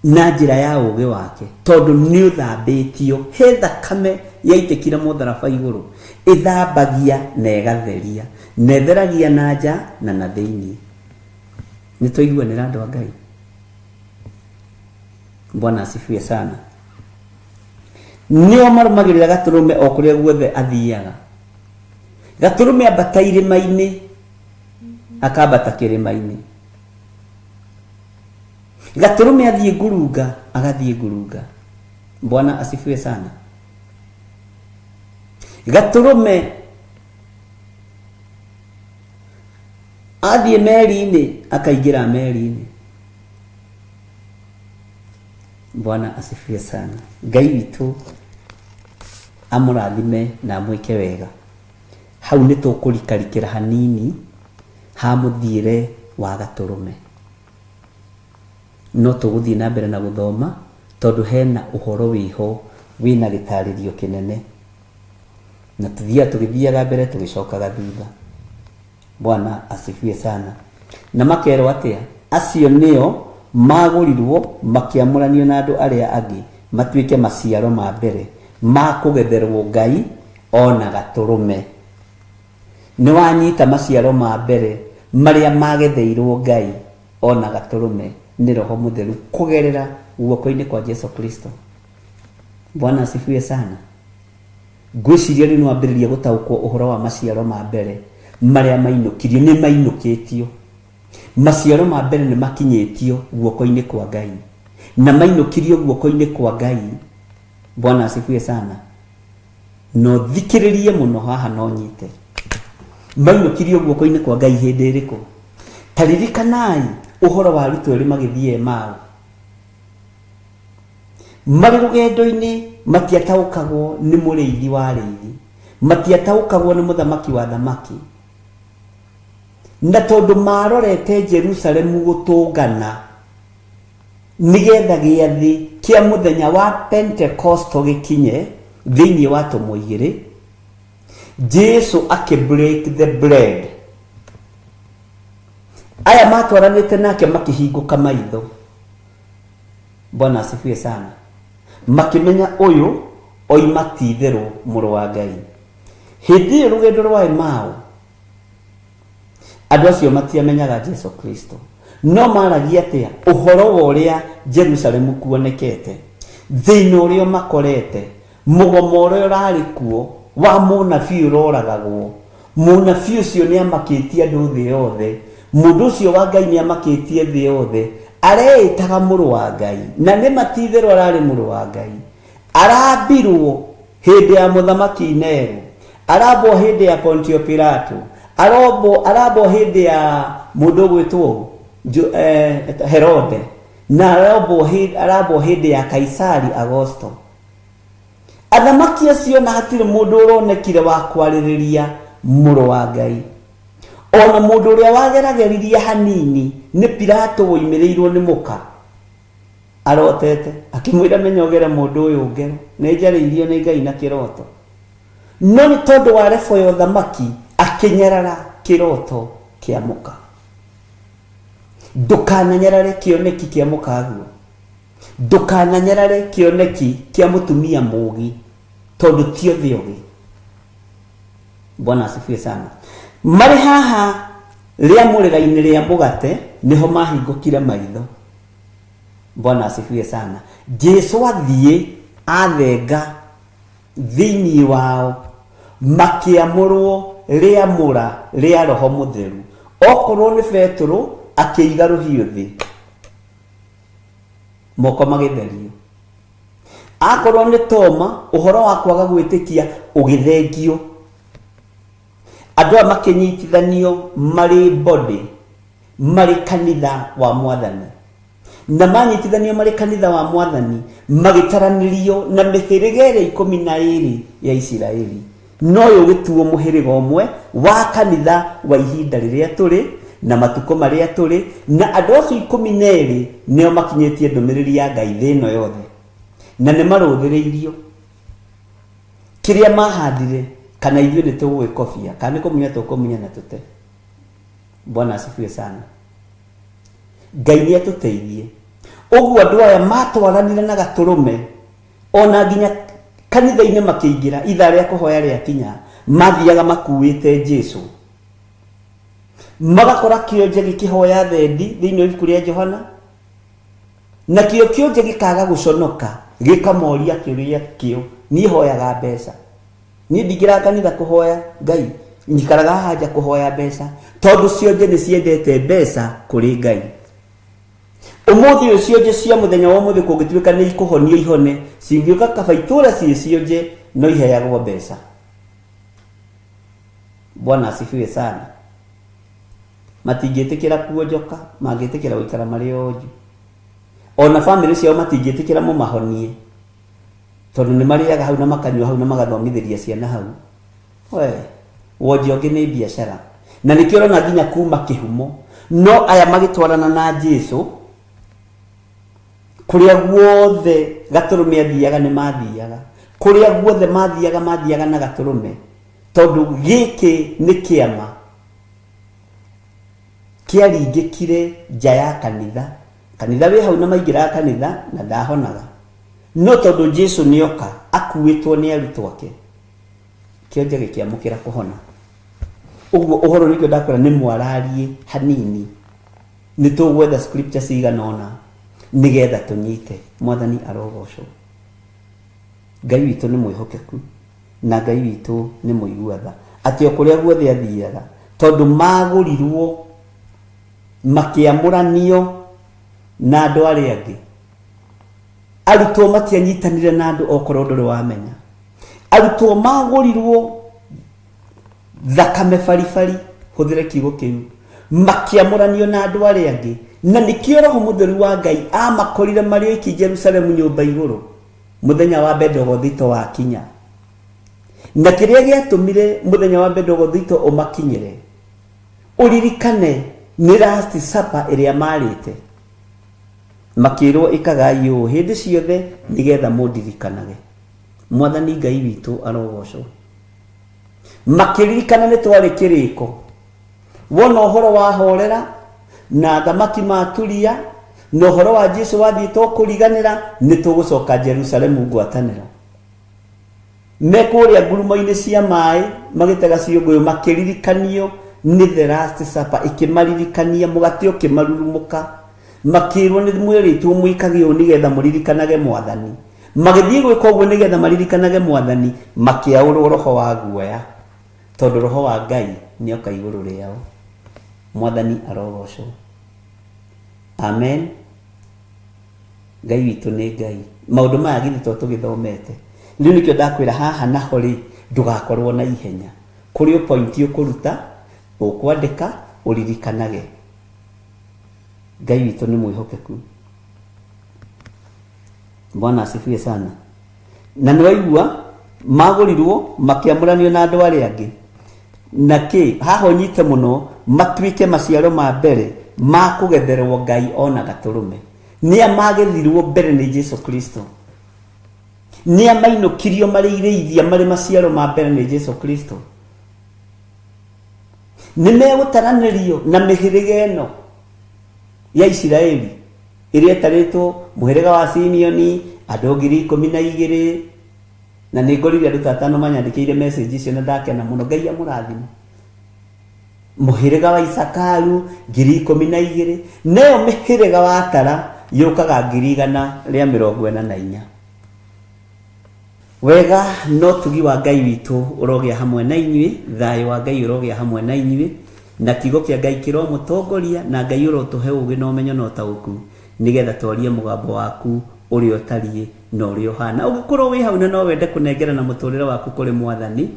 Na njĩra ya ũũgĩ wake, tondũ nĩũthambĩtio, he thakame yaitĩkire mũtharaba igũrũ, ĩthambagia na ĩgatheria, na ĩtheragia na nja na na thĩinĩ. Nĩtwaiguanĩra andũ a Ngai? Bwana asifiwe sana. Nĩo marũmagĩrĩra Gatũrũme o kũrĩa guothe athiaga. Gatũrũme ambata irĩma-inĩ, akambata kĩrĩma-inĩ. Gatũrũme athiĩ ngurunga, agathiĩ ngurunga. Bwana asifiwe sana. Gatũrũme athiĩ meri-inĩ, akaingĩra meri-inĩ. Bwana asifiwe sana. Ngai witũ amũrathime na amwĩke wega. Hau nĩ tũkũrikarikĩra hanini ha mũthiĩre wa Gatũrũme. No tũgũthiĩ na mbere na gũthoma tondũ hena ũhoro wĩho wĩna gĩtarĩrio kĩnene. Na tũthiaga tũgĩthiaga mbere tũgĩcokaga thutha. Bwana asifiwe sana. Na makerwo atĩa? Acio nĩo magũrirwo makĩamũranio na andũ arĩa angĩ matuĩke maciaro ma mbere ma kũgetherwo Ngai o na Gatũrũme. Nĩwanyita maciaro ma mbere marĩa magetheirwo Ngai o na Gatũrũme nĩ Roho Mũtheru kũgerera guoko-inĩ kwa Jesu Kristo. Bwana asifiwe sana. Ngwĩciria rĩu nĩwambĩrĩria gũtaũkwo ũhoro wa maciaro ma mbere marĩa mainũkirio. Nĩ mainũkĩtio. Maciaro ma mbere nĩ makinyĩtio guoko-inĩ kwa Ngai. Na mainũkirio guoko-inĩ kwa Ngai. Bwana asifiwe sana. Na ũthikĩrĩrie mũno haha na ũnyite. Mainũkirio guoko-inĩ kwa Ngai hĩndĩ ĩrĩkũ? Ta ririkanai ũhoro wa arutwo erĩ magĩthiĩ Emau. Marĩ rũgendo-inĩ matiataũkagwo nĩ mũrĩithi wa arĩithi, matiataũkagwo nĩ mũthamaki wa athamaki. Na tondũ maarorete Jerusalemu gũtũngana nĩgetha gĩathĩ kĩa mũthenya wa Pentekosto gĩkinye thĩinĩ wa atũmwo igĩrĩ, Jesu akĩ break the bread. Aya matwaranĩte nake makĩhingũka maitho. Bwana asifiwe sana. Makĩmenya ũyũ oima ti itherũ mũrũ wa Ngai. Hĩndĩ ĩyo rũgendo rwa Emau, andũ acio matiamenyaga Jesu Kristo. No maragia atĩa ũhoro wa ũrĩa Jerusalemu kuonekete, thĩna ũrĩa ũmakorete, Mũgomo ũrĩa ũrarĩ kuo wa mũnabii ũroragagwo. Mũnabii ũcio nĩ amakĩtie andũ thĩ yothe. Mũndũ ũcio wa Ngai nĩ amakĩtie thĩ yothe. Areĩtaga mũrũ wa Ngai. Na nĩ ma ti itherũ ararĩ mũrũ wa Ngai. Arambirwo hĩndĩ ya mũthamaki Nero. Arambwo hĩndĩ ya Pontio Pilato. Arambwo, arambwo hĩndĩ ya mũndũ ũgwĩtwo Herode. Na arambwo arambwo hĩndĩ ya Kaisari Agosto. Athamaki acio na hatirĩ mũndũ ũronekire wa kwarĩrĩria mũrũ wa Ngai. Ona mũndũ ũrĩa wagerageririe hanini nĩ Pilato woimĩrĩirwo nĩ mũka arotete akĩmwĩra menya ũgere mũndũ ũyũ ngero nĩ njarĩirio nĩ Ngai na kĩroto. No nĩ tondũ wa rebo ya ũthamaki akĩnyarara kĩroto kĩa mũka. Ndũkananyarare kĩoneki kĩa mũkaguo. Ndũkananyarare kĩoneki kĩa mũtumia mũũgĩ, tondũ ti othe ogĩ. Bwana asifiwe sana. Marĩ haha rĩamũrĩra-inĩ rĩa mũgate nĩho mahingũkire maitho. Bwana asifiwe sana. Jesu athiĩ athenga thĩinĩ wao makĩamũrwo rĩamũra rĩa Roho Mũtheru. Okorwo nĩ Petero akĩiga rũhiũ thĩ. Moko magĩtherio. Akorwo nĩ Toma, ũhoro wa kwaga gwĩtĩkia ũgĩthengio. Andũ aya makĩnyitithanio marĩ body, marĩ kanitha wa Mwathani. Na manyitithanio marĩ kanitha wa Mwathani, magĩtaranĩrio na mĩhĩrĩga ĩrĩa 12 ya Isiraeli. Na ũyũ ũgĩtuo mũhĩrĩga ũmwe wa kanitha wa ihinda rĩrĩa tũrĩ, na matukũ marĩa tũrĩ, na andũ acio 12 nĩo makinyĩtie ndũmĩrĩri ya Ngai thĩ ĩno yothe. Na nĩ marũthĩrĩirio. Kĩrĩa mahandire, kana ithuĩ nĩ tũgũgĩkobia, kana nĩ kũmunya tũkũmunya na tũte. Bwana asifiwe sana. Ngai nĩ atũteithie. Ũguo andũ aya matwaranire na gatũrũme ona nginya kanitha-inĩ makĩingĩra ithaa rĩa kũhoya rĩakinya mathiaga makuĩte Jesu magakora kĩonje gĩkĩhoya thendi thĩinĩ wa ibuku rĩa Johana nakĩo kĩonje gĩkaga gũconoka gĩkamoria kĩũria kĩo niĩ hoyaga mbeca niĩ ndingĩraga kanitha kũhoya Ngai njikaraga haha nja kũhoya mbeca tondũ cionje nĩ ciendete mbeca kũrĩ Ngai ũmũthĩ ũyũ cionje cia mũthenya wa ũmũthĩ kũngĩtuĩka nĩ ikũhonio ihone cingĩũka kaba itũra ciĩ cionje no iheagwo mbeca bwana asifiwe sana matingĩtĩkĩra kuonjoka mangĩtĩkĩra gũikara marĩ onju ona bamĩrĩ ciao matingĩtĩkĩra mũmahonie tondũ nĩ marĩaga hau na makanyua hau na magathomithĩria ciana hau we wonje ũngĩ nĩ biacara na nĩkĩo ũrona nginya kuma kĩhumo no aya magĩtwarana na Jesu kũrĩa guothe gatũrũme athiaga nĩ mathiaga kũrĩa guothe mathiaga mathiaga na gatũrũme tondũ gĩkĩ nĩ kĩama kĩaringĩkire nja ya kanitha kanitha wĩ hau na maingĩraga kanitha na ndahonaga no tondũ Jesu nĩoka akuĩtwo nĩ arutwo ake kĩonje gĩkĩamũkĩra kũhona ũguo ũhoro nĩkĩo ndakwĩra nĩ mwararie hanini nĩ tũgwetha scripture cigana ũna nĩgetha tũnyite mwathani arogocwo Ngai witũ nĩ mwĩhokeku na Ngai witũ nĩ mũigua tha atĩ o kũrĩa guothe athiaga tondũ magũrirwo makĩamũranio na andũ arĩa angĩ arutwo matianyitanire na andũ okorwo ndũrĩ wamenya arutwo magũrirwo thakame baribari hũthĩre kiugo kĩu makĩamũranio na andũ arĩa angĩ na nĩkĩo roho mũtheru wa Ngai amakorire marĩ oiki Jerusalemu nyũmba igũrũ mũthenya wa Bendegothito wakinya na kĩrĩa gĩatũmire mũthenya wa Bendegothito ũmakinyĩre ũririkane nĩ last supper ĩrĩa marĩte makĩrwo ĩkagai ũũ hĩndĩ ciothe nĩgetha mũndirikanage mwathani Ngai witũ arogocwo makĩririkana nĩ twarĩ kĩrĩko wona ũhoro wahorera na thamaki maturia na ũhoro wa Jesu wathiĩ to kũriganĩra nĩ tũgũcoka Jerusalemu ngwatanĩro me kũrĩa ngurumo-inĩ cia maĩ magĩtega ciũngũyũ makĩririkanio nĩ the last supper ĩkĩmaririkania mũgate ũkĩmarurumũka makĩrwo nĩ mwĩrĩtwo mwĩkage ũũ nĩgetha mũririkanage mwathani magĩthiĩ gwĩka ũguo nĩgetha maririkanage mwathani makĩaũrwo roho wa guoya tondũ roho wa Ngai nĩoka igũrũ rĩao mwathani arogocwo amen Ngai witũ nĩ Ngai maũndũ maya githĩ to tũgĩthomete rĩu nĩkĩo ndakwĩra haha naho rĩ ndũgakorwo na ihenya kũrĩ o point ũkũruta ũkwandĩka ũririkanage Ngai witũ nĩ mwĩhokeku Bwana asifiwe sana na nĩ waigua magũrirwo makĩamũranio na andũ arĩa angĩ na kĩ haha ũnyite mũno matuĩke maciaro ma mbere ma kũgetherwo Ngai ona gatũrũme nĩa magethirwo mbere nĩ Jesu Kristo nĩa mainũkirio marĩ irĩithia marĩ maciaro ma mbere nĩ Jesu Kristo nĩ megũtaranĩrio na mĩhĩrĩga ĩno ya Isiraeli ĩrĩa ĩtarĩtwo mũhĩrĩga wa Simeoni andũ 12,000 na nĩ ngorire andũ ta atano manyandĩkĩire message icio na ndakena mũno Ngai amũrathime mũhĩrĩga wa Isakaru 12,000 nayo mĩhĩrĩga wa tara yũkaga 144,000 wega no tugi wa Ngai witũ ũrogĩa hamwe na inyuĩ thayũ wa Ngai ũrogĩa hamwe na inyuĩ na kiugo kĩa Ngai kĩromũtongoria na Ngai ũrotũhe ũũgĩ na ũmenyo na ũtaũku nĩgetha twarie mũgambo waku ũrĩa ũtariĩ na ũrĩa ũhana ũngĩkorwo wĩ hau na no wende kũnengerana mũtũrĩre waku kũrĩ mwathani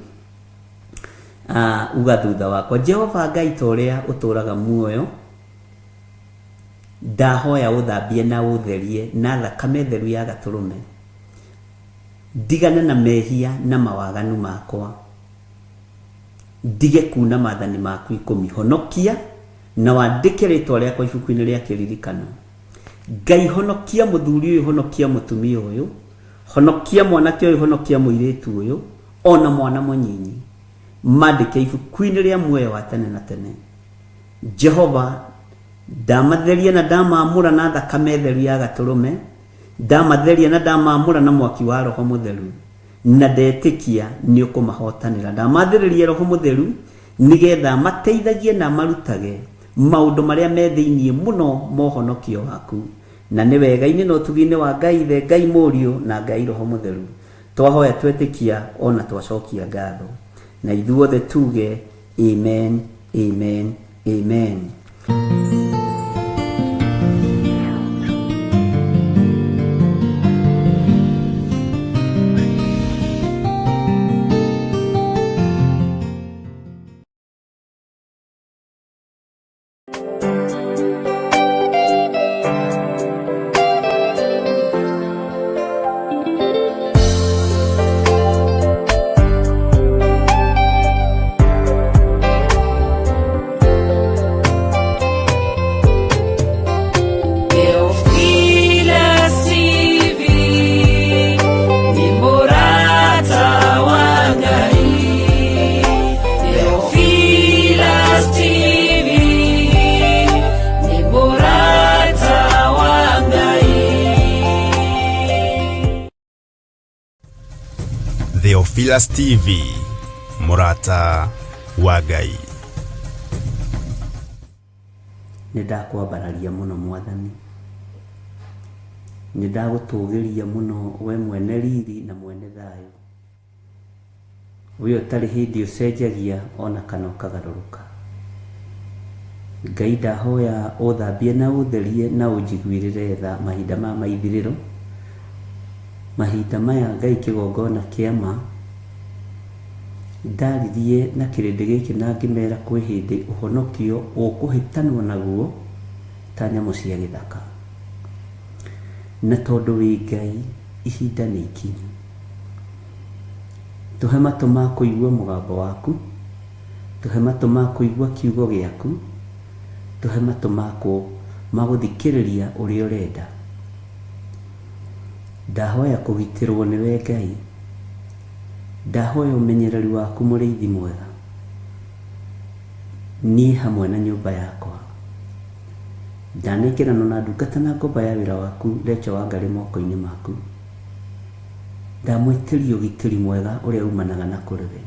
uga thutha wakwa Jehova Ngai ta ũrĩa ũtũraga muoyo ndahoya ũthambie na ũtherie na thakame theru ya gatũrũme ndigane na mehia na mawaganu makwa ndige kuna maathani maku ikũmi honokia na wandĩke rĩtwa rĩakwa ibuku-inĩ rĩa kĩririkano Ngai honokia mũthuri ũyũ honokia mũtumia ũyũ honokia mwanake ũyũ honokia mũirĩtu ũyũ ona mwana mũnyinyi mandĩke ibuku-inĩ rĩa muoyo wa tene na tene Jehova Ndamatheria na ndamamũra na thakame theru ya gatũrũme, ndamatheria na ndamamũra na mwaki wa Roho Mũtheru, na ndetĩkia nĩ ũkũmahotanĩra. Ndamathĩrĩria Roho Mũtheru nĩgetha mateithagie na marutage maũndũ marĩa me thĩinĩ mũno ma ũhonokio waku, na nĩ wega-inĩ na ũtugi-inĩ wa Ngai Ithe, Ngai Mũriũ, na Ngai Roho Mũtheru. Twahoya twetĩkia ona twacokia ngatho. Na ithuothe tuge amen, amen, amen. Theophilus TV nĩ mũrata wa Ngai. Theophilus TV nĩ mũrata wa Ngai. Theophilus TV, mũrata wa Ngai. Nĩ ndakwambararia mũno Mwathani, nĩ ndagũtũgĩria mũno we mwene riri na mwene thayũ, we ũtarĩ hĩndĩ ũcenjagia ona kana ũkagarũrũka. Ngai ndahoya ũthambie na ũtherie na ũnjiguĩrĩre tha mahinda maya ma ithirĩro, mahinda maya Ngai kĩgongona kĩa ma. Ndaririe na kĩrĩndĩ gĩkĩ na ngĩmera kwĩ hĩndĩ ũhonokio ũkũhĩtanwo naguo ta nyamũ cia gĩthaka. Na tondũ wĩ Ngai, ihinda nĩ ikinyu. Tũhe matũ ma kũigua mũgambo waku, tũhe matũ ma kũigua kiugo gĩaku, tũhe matũ ma gũthikĩrĩria ũrĩa ũrenda. Ndahoya kũgitĩrwo nĩwe Ngai, ndahoya ũmenyereri waku mũrĩithi mwega, niĩ hamwe na nyũmba yakwa. Ndanengeranwo na ndungata na ngomba ya wĩra waku Rachel Wangari moko-inĩ maku. Ndamwĩtĩria ũgitĩri mwega ũrĩa umanaga na kũrĩ we.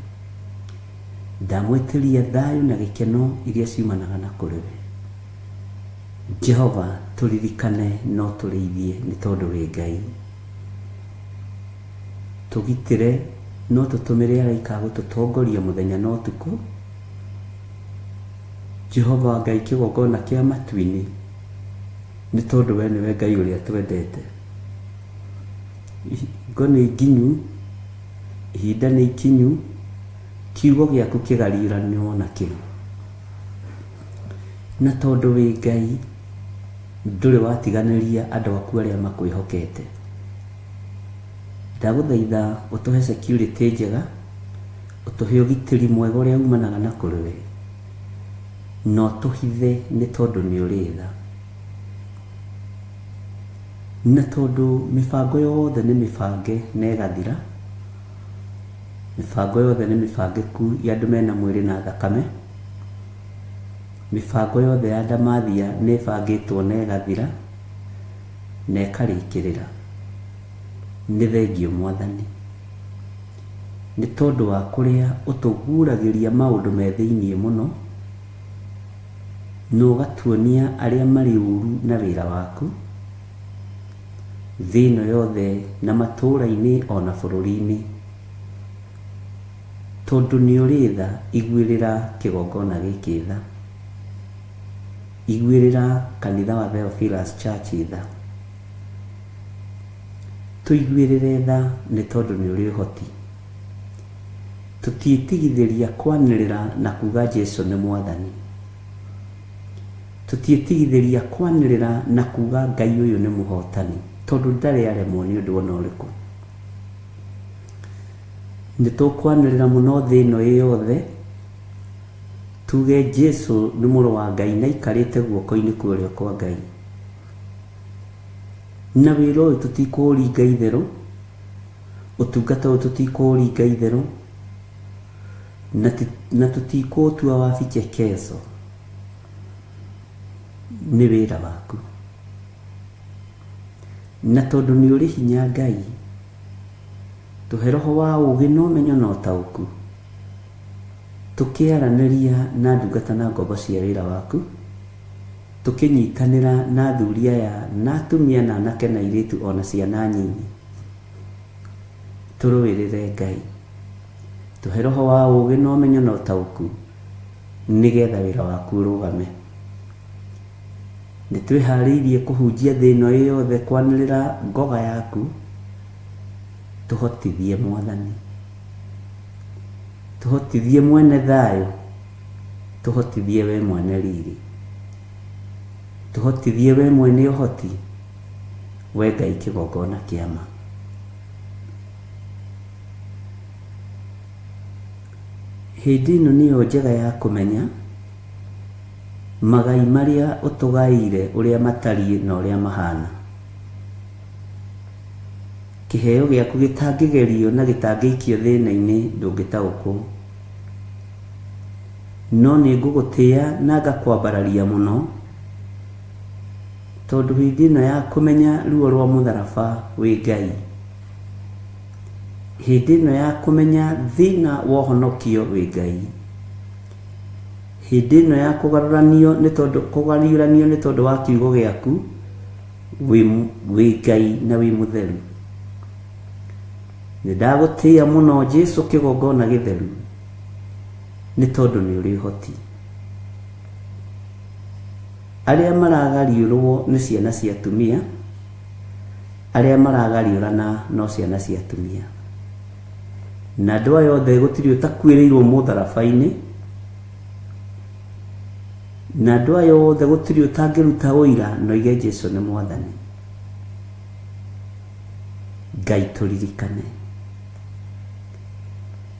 Ndamwĩtĩria thayũ na gĩkeno iria ciumanaga na kũrĩ we. Jehova tũririkane no tũrĩithie nĩ tondũ wĩ Ngai. Tũgitĩre no tũtũmĩre araika a gũtũtongoria mũthenya na ũtukũ. Jehova Ngai kĩgongona kĩa matu-inĩ, nĩ tondũ we nĩwe Ngai ũrĩa twendete. Hingo nĩ nginyu, ihinda nĩ ikinyu, kiugo gĩaku kĩgariũranwo nakĩo. Na tondũ wĩ Ngai, ndũrĩ watiganĩria andũ aku arĩa makwĩhokete. Ndagũthaitha ũtũhe security njega, ũtũhe ũgitĩri mwega ũrĩa umanaga na kũrĩ we, na ũtũhithe nĩ tondũ nĩ ũrĩ tha. Na tondũ mĩbango yothe nĩ mĩbange na ĩgathira, mĩbango yothe nĩ mĩbangĩku ya andũ mena mwĩrĩ na thakame, mĩbango yothe ya ndamathia nĩ ĩbangĩtwo na ĩgathira na ĩkarĩkĩrĩra. Nĩ thengio Mwathani, nĩ tondũ wa kũrĩa ũtũguũragĩria maũndũ me thĩinĩ mũno, na ũgatuonia arĩa marĩ ũru na wĩra waku, thĩ ĩno yothe na matũũra-inĩ ona bũrũri-inĩ. Tondũ nĩ ũrĩ tha, iguĩrĩra kĩgongona gĩkĩ tha. Iguĩrĩra kanitha wa Theophilus Church tha. Tũiguĩrĩre tha nĩ tondũ nĩ ũrĩ ũhoti. Tũtiĩtigithĩria kwanĩrĩra na kuga Jesu nĩ Mwathani. Tũtiĩtigithĩria kwanĩrĩra na kuga Ngai ũyũ nĩ mũhotani, tondũ ndarĩ aremwo nĩ ũndũ ona ũrĩkũ. Nĩ tũkwanĩrĩra mũno thĩ ĩno ĩ yothe, tuge Jesu nĩ mũrũ wa Ngai na aikarĩte guoko-inĩ kwa ũrĩo kwa Ngai. Na wĩra ũyũ tũtikũũringa itherũ, ũtungata ũyũ tũtikũũringa itherũ, na tũtikũũtua wa vichekezo. Nĩ wĩra waku. Na tondũ nĩ ũrĩ hinya Ngai, tũhe roho wa ũũgĩ na ũmenyo na ũtaũku, tũkĩaranĩria na ndungata na ngombo cia wĩra waku, tũkĩnyitanĩra na athuri aya na atumia na anake na airĩtu o na ciana nyinyi. Tũrũĩrĩre Ngai. Tũhe roho wa ũũgĩ na ũmenyo na ũtaũku, nĩgetha wĩra waku ũrũgame. Nĩ twĩharĩirie kũhunjia thĩ ĩno ĩ yothe kwanĩrĩra ngoga yaku, tũhotithie Mwathani. Tũhotithie mwene thayũ, tũhotithie we mwene riri. Tũhotithie we mwene ũhoti, we Ngai kĩgongona kĩa ma. Hĩndĩ ĩno nĩyo njega ya kũmenya magai marĩa ũtũgaĩire ũrĩa matariĩ na ũrĩa mahana. Kĩheo gĩaku gĩtangĩgerio na gĩtangĩikio thĩna-inĩ ndũngĩtaũkwo. No nĩ ngũgũtĩa na ngakwambararia mũno, tondũ hĩndĩ ĩno ya kũmenya ruo rwa mũtharaba wĩ Ngai. Hĩndĩ ĩno ya kũmenya thĩna wa ũhonokio wĩ Ngai. Hĩndĩ ĩno ya kũgarũranio nĩ tondũ kũgariũranio nĩ tondũ wa kiugo gĩaku wĩ wĩ Ngai na wĩ mũtheru. Nĩ ndagũtĩĩa mũno Jesu kĩgongona gĩtheru nĩ tondũ nĩ ũrĩ ũhoti. Arĩa maragariũrwo nĩ ciana cia atumia, arĩa maragariũrana no ciana cia atumia. Na andũ aya othe gũtirĩ ũtakuĩrĩirwo mũtharaba-inĩ, na andũ aya othe gũtirĩ ũtangĩruta ũira na oige Jesu nĩ Mwathani. Ngai tũririkane.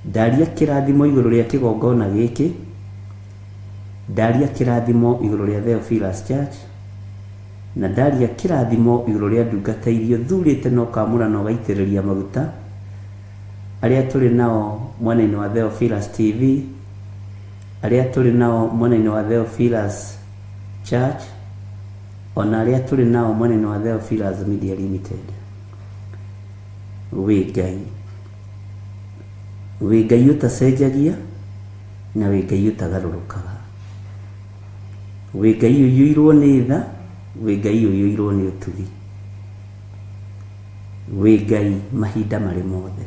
Ndaria kĩrathimo igũrũ rĩa kĩgongona gĩkĩ, ndaria kĩrathimo igũrũ rĩa Theophilus Church, na ndaria kĩrathimo igũrũ rĩa ndungata iria ũthurĩte na ũkamũra na ũgaitĩrĩria maguta, arĩa tũrĩ nao mwena-inĩ wa Theophilus TV, arĩa tũrĩ nao mwena-inĩ wa Theophilus Church, ona arĩa tũrĩ nao mwena-inĩ wa Theophilus Media Limited. Wĩ Ngai. Wĩ Ngai ũtacenjagia na wĩ Ngai ũtagarũrũkaga. Wĩ Ngai ũiyũirwo nĩ tha, wĩ Ngai ũiyũirwo nĩ ũtugi. Wĩ Ngai mahinda marĩ mothe.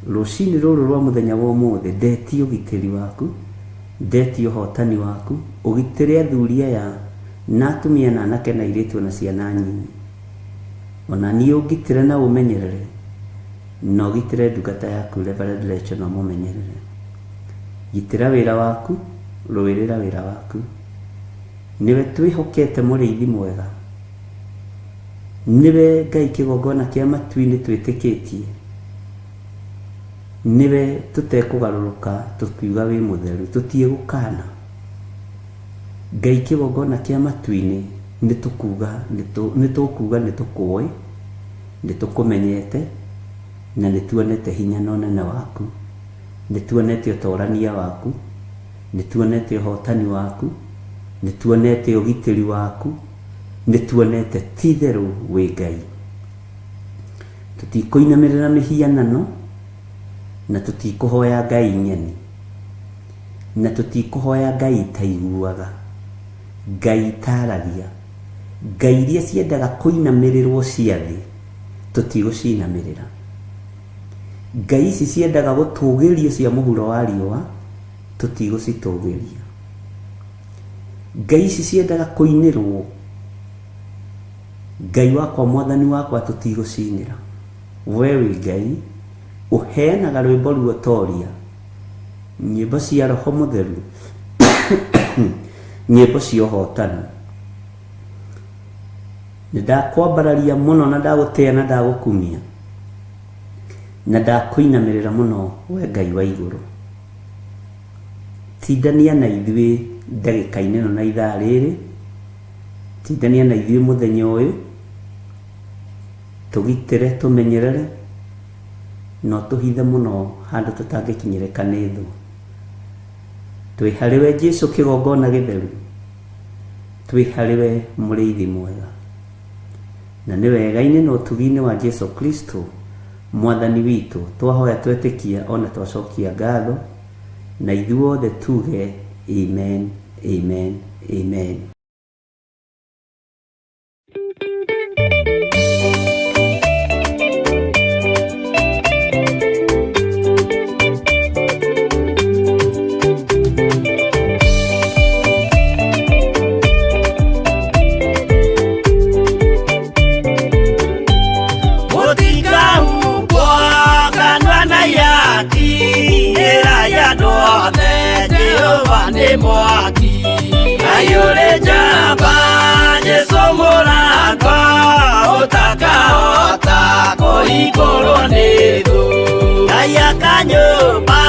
Rũcinĩ rũrũ rwa mũthenya wa ũmũthĩ ndetia ũgitĩri waku, ndetia ũhotani waku, ũgitĩre athuri aya na atumia na anake na airĩtu ona ciana nyinyi. Ona niĩ ũngitĩre na ũmenyerere, na ũgitĩre ndungata yaku Reverend Rachel na ũmũmenyerere. Gitĩra wĩra waku, rũĩrĩra wĩra waku. Nĩwe twĩhokete mũrĩithi mwega. Nĩwe Ngai kĩgongona kĩa matu-inĩ twĩtĩkĩtie. Nĩwe tũtekũgarũrũka tũkiuga wĩ mũtheru, tũtiĩgũkana. Ngai kĩgongona kĩa matu-inĩ nĩtũkuga nĩtũkuga nĩtũkũĩ, nĩtũkũmenyete, na nĩtuonete hinya na ũnene waku. Nĩtuonete ũtorania waku, nĩtuonete ũhotani waku, nĩtuonete ũgitĩri waku, nĩtuonete ti-itherũ wĩ Ngai. Tũtikũinamĩrĩra mĩhianano, na tũtikũhoya ngai ng'eni, na tũtikũhoya ngai itaiguaga, ngai itaragia, ngai iria ciendaga kũinamĩrĩrwo cia thĩ, tũtigũcinamĩrĩra. Ngai ici ciendaga gũtũgĩrio cia mũhuro wa riũa, tũtigũcitũgĩria. Ngai ici ciendaga kũinĩrwo, Ngai wakwa mwathani wakwa tũtigũcinĩra. We wĩ Ngai ũheanaga rwĩmbo ruotoria, nyĩmbo cia roho mũtheru, nyĩmbo cia ũhotani. Nĩ ndakwambararia mũno na ndagũtĩa na ndagũkumia na ndakũinamĩrĩra mũno we Ngai wa igũrũ. Tindania na ithuĩ ndagĩka-inĩ ĩno na ithaa rĩrĩ, tindania na ithuĩ mũthenya ũyũ, tũgitĩre, tũmenyerere, na ũtũhithe mũno handũ tũtangĩkinyĩrĩka nĩ thũ. Twĩ harĩ we Jesu kĩgongona gĩtheru. Twĩ harĩ we mũrĩithi mwega. Na nĩ wega-inĩ na ũtugi-inĩ wa Jesu Kristo Mwathani witũ twahoya twetĩkia ona twacokia ngatho, na ithuothe tuge amen, amen, amen. Mũtikahumbwo kanua na ihaki, ĩrai andũ othe Jehova nĩ mwaki. Aiyũrĩ njamba Jesũ mũrango, ũtakahota kũhingũrwo nĩ thũ. Ngai aka nyũmba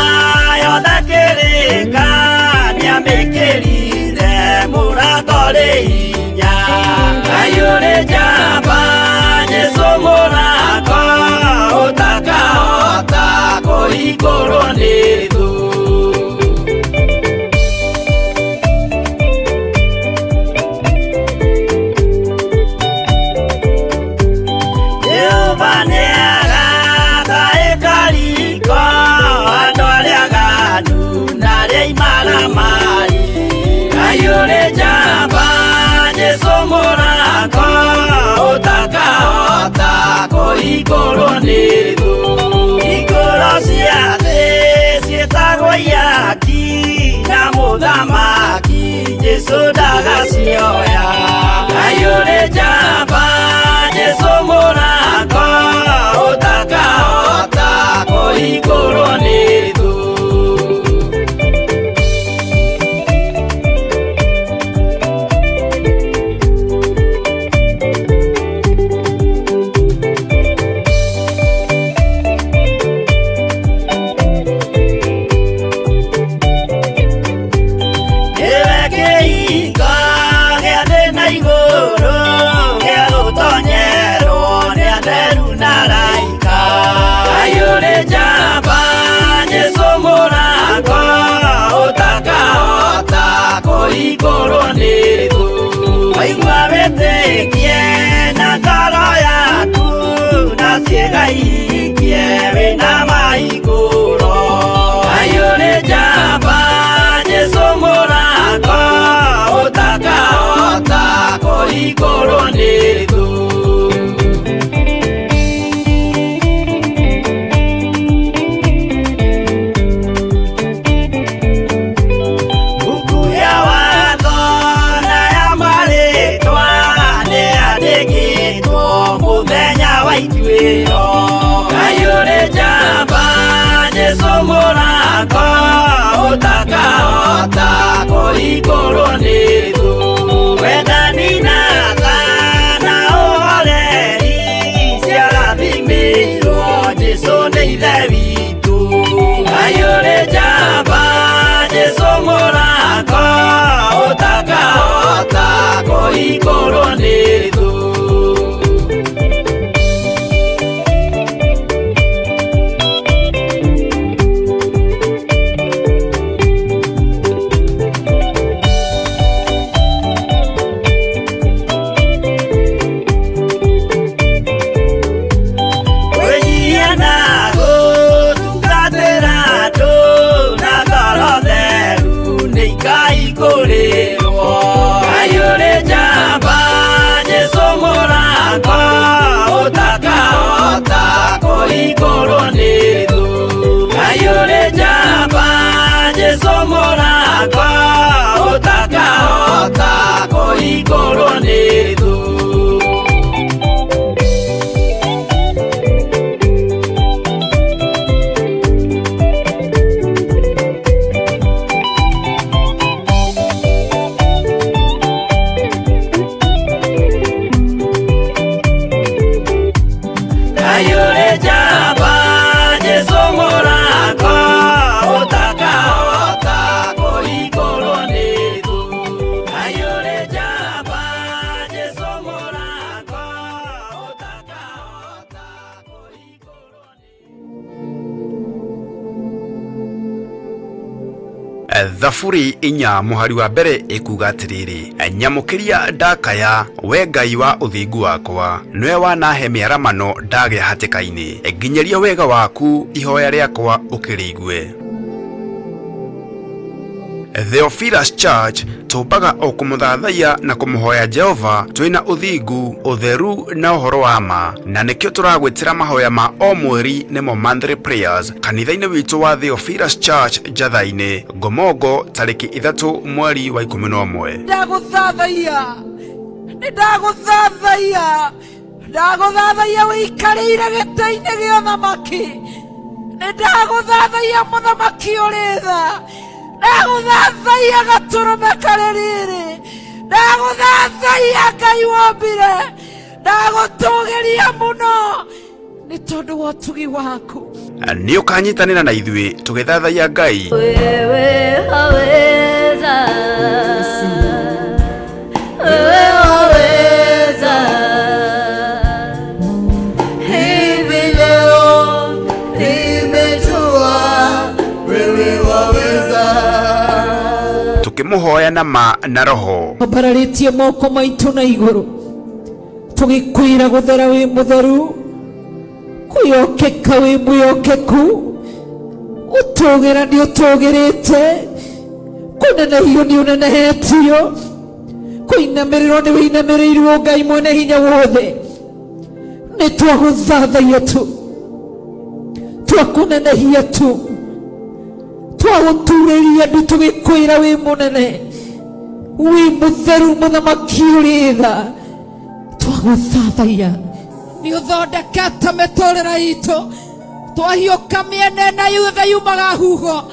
yothe kĩrĩka, nĩamĩkĩrire mũrango rĩ hinya. Aiyũrĩ njamba Jesũ mũrango, ũtakahota kũhingũrwo nĩ thũ. Jehova nĩagaka ĩkariko andũ arĩa aganu na arĩa imaramari. Aiyũrĩ njamba Jesũ mũrango, ũtakahota kũhingũrwo nĩ thũ. Hingũro cia thĩ ciĩtagwo ihaki, na mũthamaki Jesũ ndagacioya. Aiyũrĩ njamba Jesũ mũrango, ũtakahota kũhingũrwo nĩ thũ. Nĩwe kĩhingo gĩa thĩ na igũrũ, gĩa gũtonyerwo nĩ atheru na araika. Aiyũrĩ njamba Jesũ mũrango, ũtakahota kũhingũrwo nĩ thũ. Waigua wĩtĩkie na ngoro yaku, na ciĩga ihingie wĩna mahingũro. Aiyũrĩ njamba Jesũ mũrango, ũtakahota kũhingũrwo nĩ thũ. Mbuku ya watho na ya marĩtwa nĩyandĩkĩtwo mũthenya wa ituĩro. Aiyũrĩ njamba Jesũ mũrango, ũtakahota kũhingũrwo nĩ thũ. Wendani na tha na ũhoreri ciarathimĩirwo Jesũ nĩ Ithe witũ. Aiyũrĩ njamba Jesũ mũrango, ũtakahota kũhingũrwo nĩ thũ. Kwĩnyihia na gũtungatĩra andũ na ngoro theru nĩ ikahingũrĩrwo. Aiyũrĩ njamba Jesũ mũrango, ũtakahota kũhingũrwo nĩ thũ. Aiyũrĩ njamba Jesũ mũrango, ũtakahota kũhingũrwo nĩ thũ. Aiyũrĩ njamba Jesũ mũrango, ũtakahota kũhingũrwo nĩ thũ. Aiyũrĩ njamba Jesũ Thaburi 4 mũhari wa mbere ĩkuga atĩrĩrĩ, nyamũkĩria ndakaya, we Ngai wa ũthingu wakwa, nĩwe wanahe mĩaramano ndagĩa hatĩka-inĩ, nginyĩria wega waku ihoya rĩakwa ũkĩrĩigue. Theophilus Church tũmbaga o kũmũthathaiya na kũmũhoya Jehova twĩna ũthingu, ũtheru na ũhoro wa ma, na nĩkĩo tũragwĩtĩra mahoya ma o mweri nĩmo monthly prayers kanitha-inĩ witũ wa Theophilus Church Njatha-inĩ, Ngomongo, tarĩki 3 mweri wa 11. Ndagũthathaiya, nĩ ndagũthathaiya, ndagũthathaiya wĩikarĩire gĩtĩ-inĩ gĩa ũthamaki, nĩ ndagũthathaiya mũthamaki ũrĩ tha, ndagũthathaiya gatũrũme karĩ riri, ndagũthathaiya Ngai wombire, ndagũtũgĩria mũno nĩ tondũ wa ũtugi waku. Nĩ ũkanyitanĩra na ithuĩ tũgĩthathaiya Ngai. Wewe waweza, wewe waweza. Hivi leo nimejua wewe waweza. Tũkĩmũhoya na ma na roho. Twambararĩtie moko maitũ na igũrũ tũgĩkwĩra gũthera wĩ mũtheru, kwĩyokeka wĩ mwĩokeku, gũtũgĩra nĩ ũtũgĩrĩte, kũnenehio nĩ ũnenehetio, kũinamĩrĩrwo nĩ wĩinamĩrĩirwo Ngai mwene hinya wothe. Nĩ twagũthathaiya tu, twakũnenehia tu, twagũturĩria ndu tũgĩkwĩra wĩ mũnene, wĩ mũtheru, mũthamaki ũrĩ tha, twagũthathaiya. Nĩ ũthondekete mĩtũrĩre itũ, twahiũka mĩena ĩna yothe yumaga huho,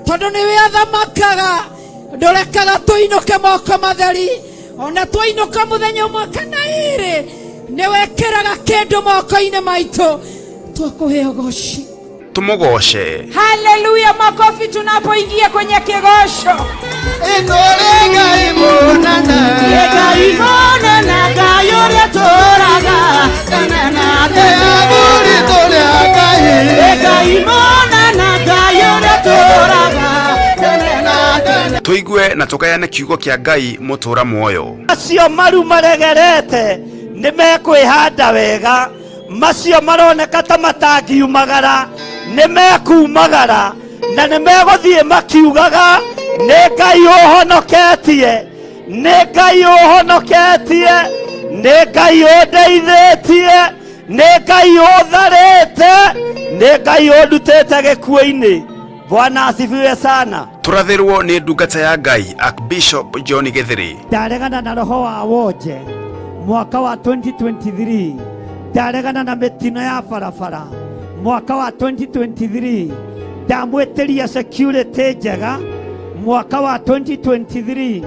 tondũ nĩwe athamakaga, ndũrekaga tũinũke moko matheri, ona twainũka mũthenya ũmwe kana ĩrĩ, nĩwekĩraga kĩndũ moko-inĩ maitũ, twakũhe ũgoci. Tũmũgoce. Haleluya, makofi tunapoingia kwenye kigosho. Ĩtũrĩ Ngai mũnene, Ngai mũnene, Ngai ũrĩa tũraga tene na tene. Athuri tũrĩ a Ngai, Ngai mũnene, Ngai ũrĩa tũraga tene na tene. Tũigue na tũgayane kiugo kĩa Ngai mũtũra muoyo. Macio maru maregerete nĩ mekwĩhanda wega, macio maroneka ta matangiumagara nĩ mekumagara, na nĩ megũthiĩ makiugaga nĩ Ngai ũhonoketie, nĩ Ngai ũhonoketie, nĩ Ngai ũndeithĩtie, nĩ Ngai ũtharĩte, nĩ Ngai ũndutĩte gĩkuũ-inĩ. Bwana asifiwe sana. Tũrathĩrwo nĩ ndungata ya Ngai Archbishop John Gĩthĩrĩ. Ndaregana na roho wa wonje mwaka wa 2023, ndaregana na mĩtino ya barabara mwaka wa 2023, ndamwĩtĩria security njega mwaka wa 2023,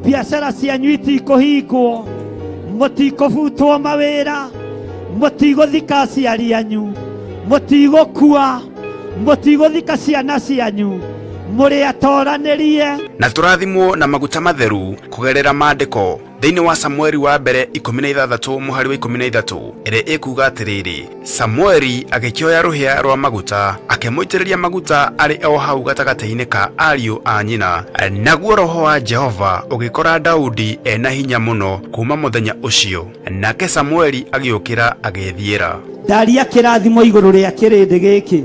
biacara cianyu itikũhingwo, mũtikũbutwo mawĩra, mũtigũthika aciari anyu, mũtigũkua, mũtigũthika ciana cianyu, mũrĩ atoranĩrie. Na tũrathimwo na maguta matheru kũgerera maandĩko thĩinĩ wa Samueli wa mbere 16 mũhari wa 13 ĩrĩa ĩkuga atĩrĩrĩ, Samueli agĩkĩoya rũhĩa rwa maguta akĩmũitĩrĩria maguta arĩ o hau gatagatĩ-inĩ ka ariũ a nyina, naguo roho wa Jehova ũgĩkora Daudi ena hinya mũno kuma mũthenya ũcio, nake Samueli agĩũkĩra agĩthiĩra. Ndaria kĩrathimo igũrũ rĩa kĩrĩndĩ gĩkĩ,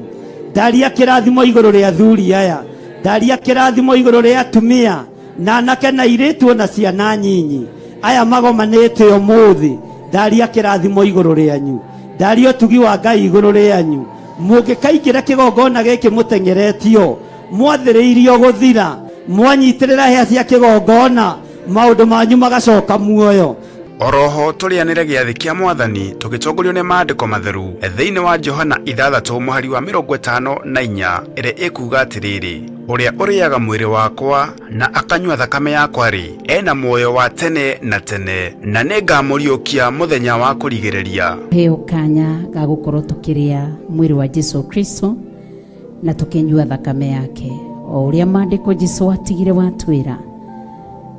ndaria kĩrathimo igũrũ rĩa athuri aya, ndaria kĩrathimo igũrũ rĩa atumia na anake na airĩtu na ciana nyinyi aya magomanĩte ũmũthĩ, ndaria kĩrathimo igũrũ rĩanyu, ndaria ũtugi wa Ngai igũrũ rĩanyu. Mũngĩkaingĩra kĩgongona gĩkĩ mũteng'eretio, mwathĩrĩirio gũthira, mwanyitĩrĩra hĩa cia kĩgongona, maũndũ manyu magacoka muoyo. Oroho tũrĩanĩre gĩathĩ kĩa Mwathani tũgĩtongorio nĩ maandĩko matheru thĩinĩ wa Johana 6 mũhari wa 54 ĩrĩa ĩkuga atĩrĩrĩ, ũrĩa ũrĩaga mwĩrĩ wakwa na akanyua thakame yakwa rĩ, ena muoyo wa tene na tene, na nĩngamũriũkia mũthenya wa kũrigĩrĩria. Heo kanya ga gũkorwo tũkĩrĩa mwĩrĩ wa Jesu Kristo na tũkĩnyua thakame yake, o ũrĩa maandĩko Jesu atigire watwĩra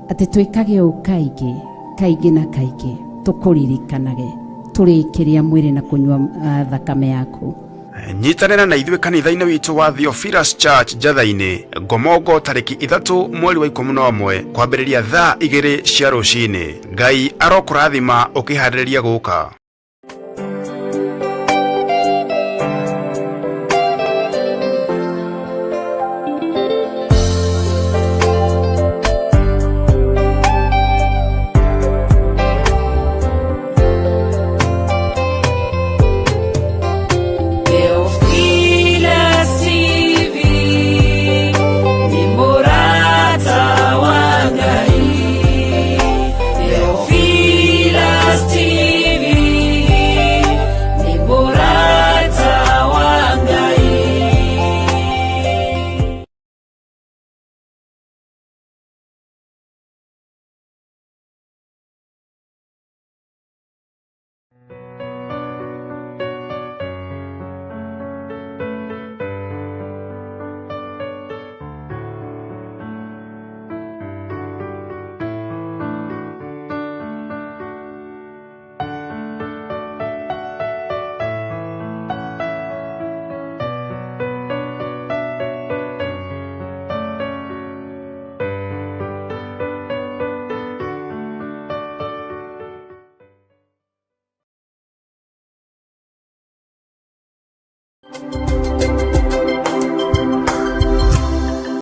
atĩ twĩkage ũũ kaingĩ kaingĩ na kaingĩ, tũkũririkanage tũrĩkĩrĩa mwĩrĩ na kũnyua thakame yaku. Nyitanĩra na ithuĩ kanitha-inĩ witũ wa Theophilus Church Njatha-inĩ, Ngomongo tarĩki 3 mweri wa 11 kwambĩrĩria thaa 2 cia rũcinĩ. Ngai arokũrathima ũkĩharĩrĩria gũka.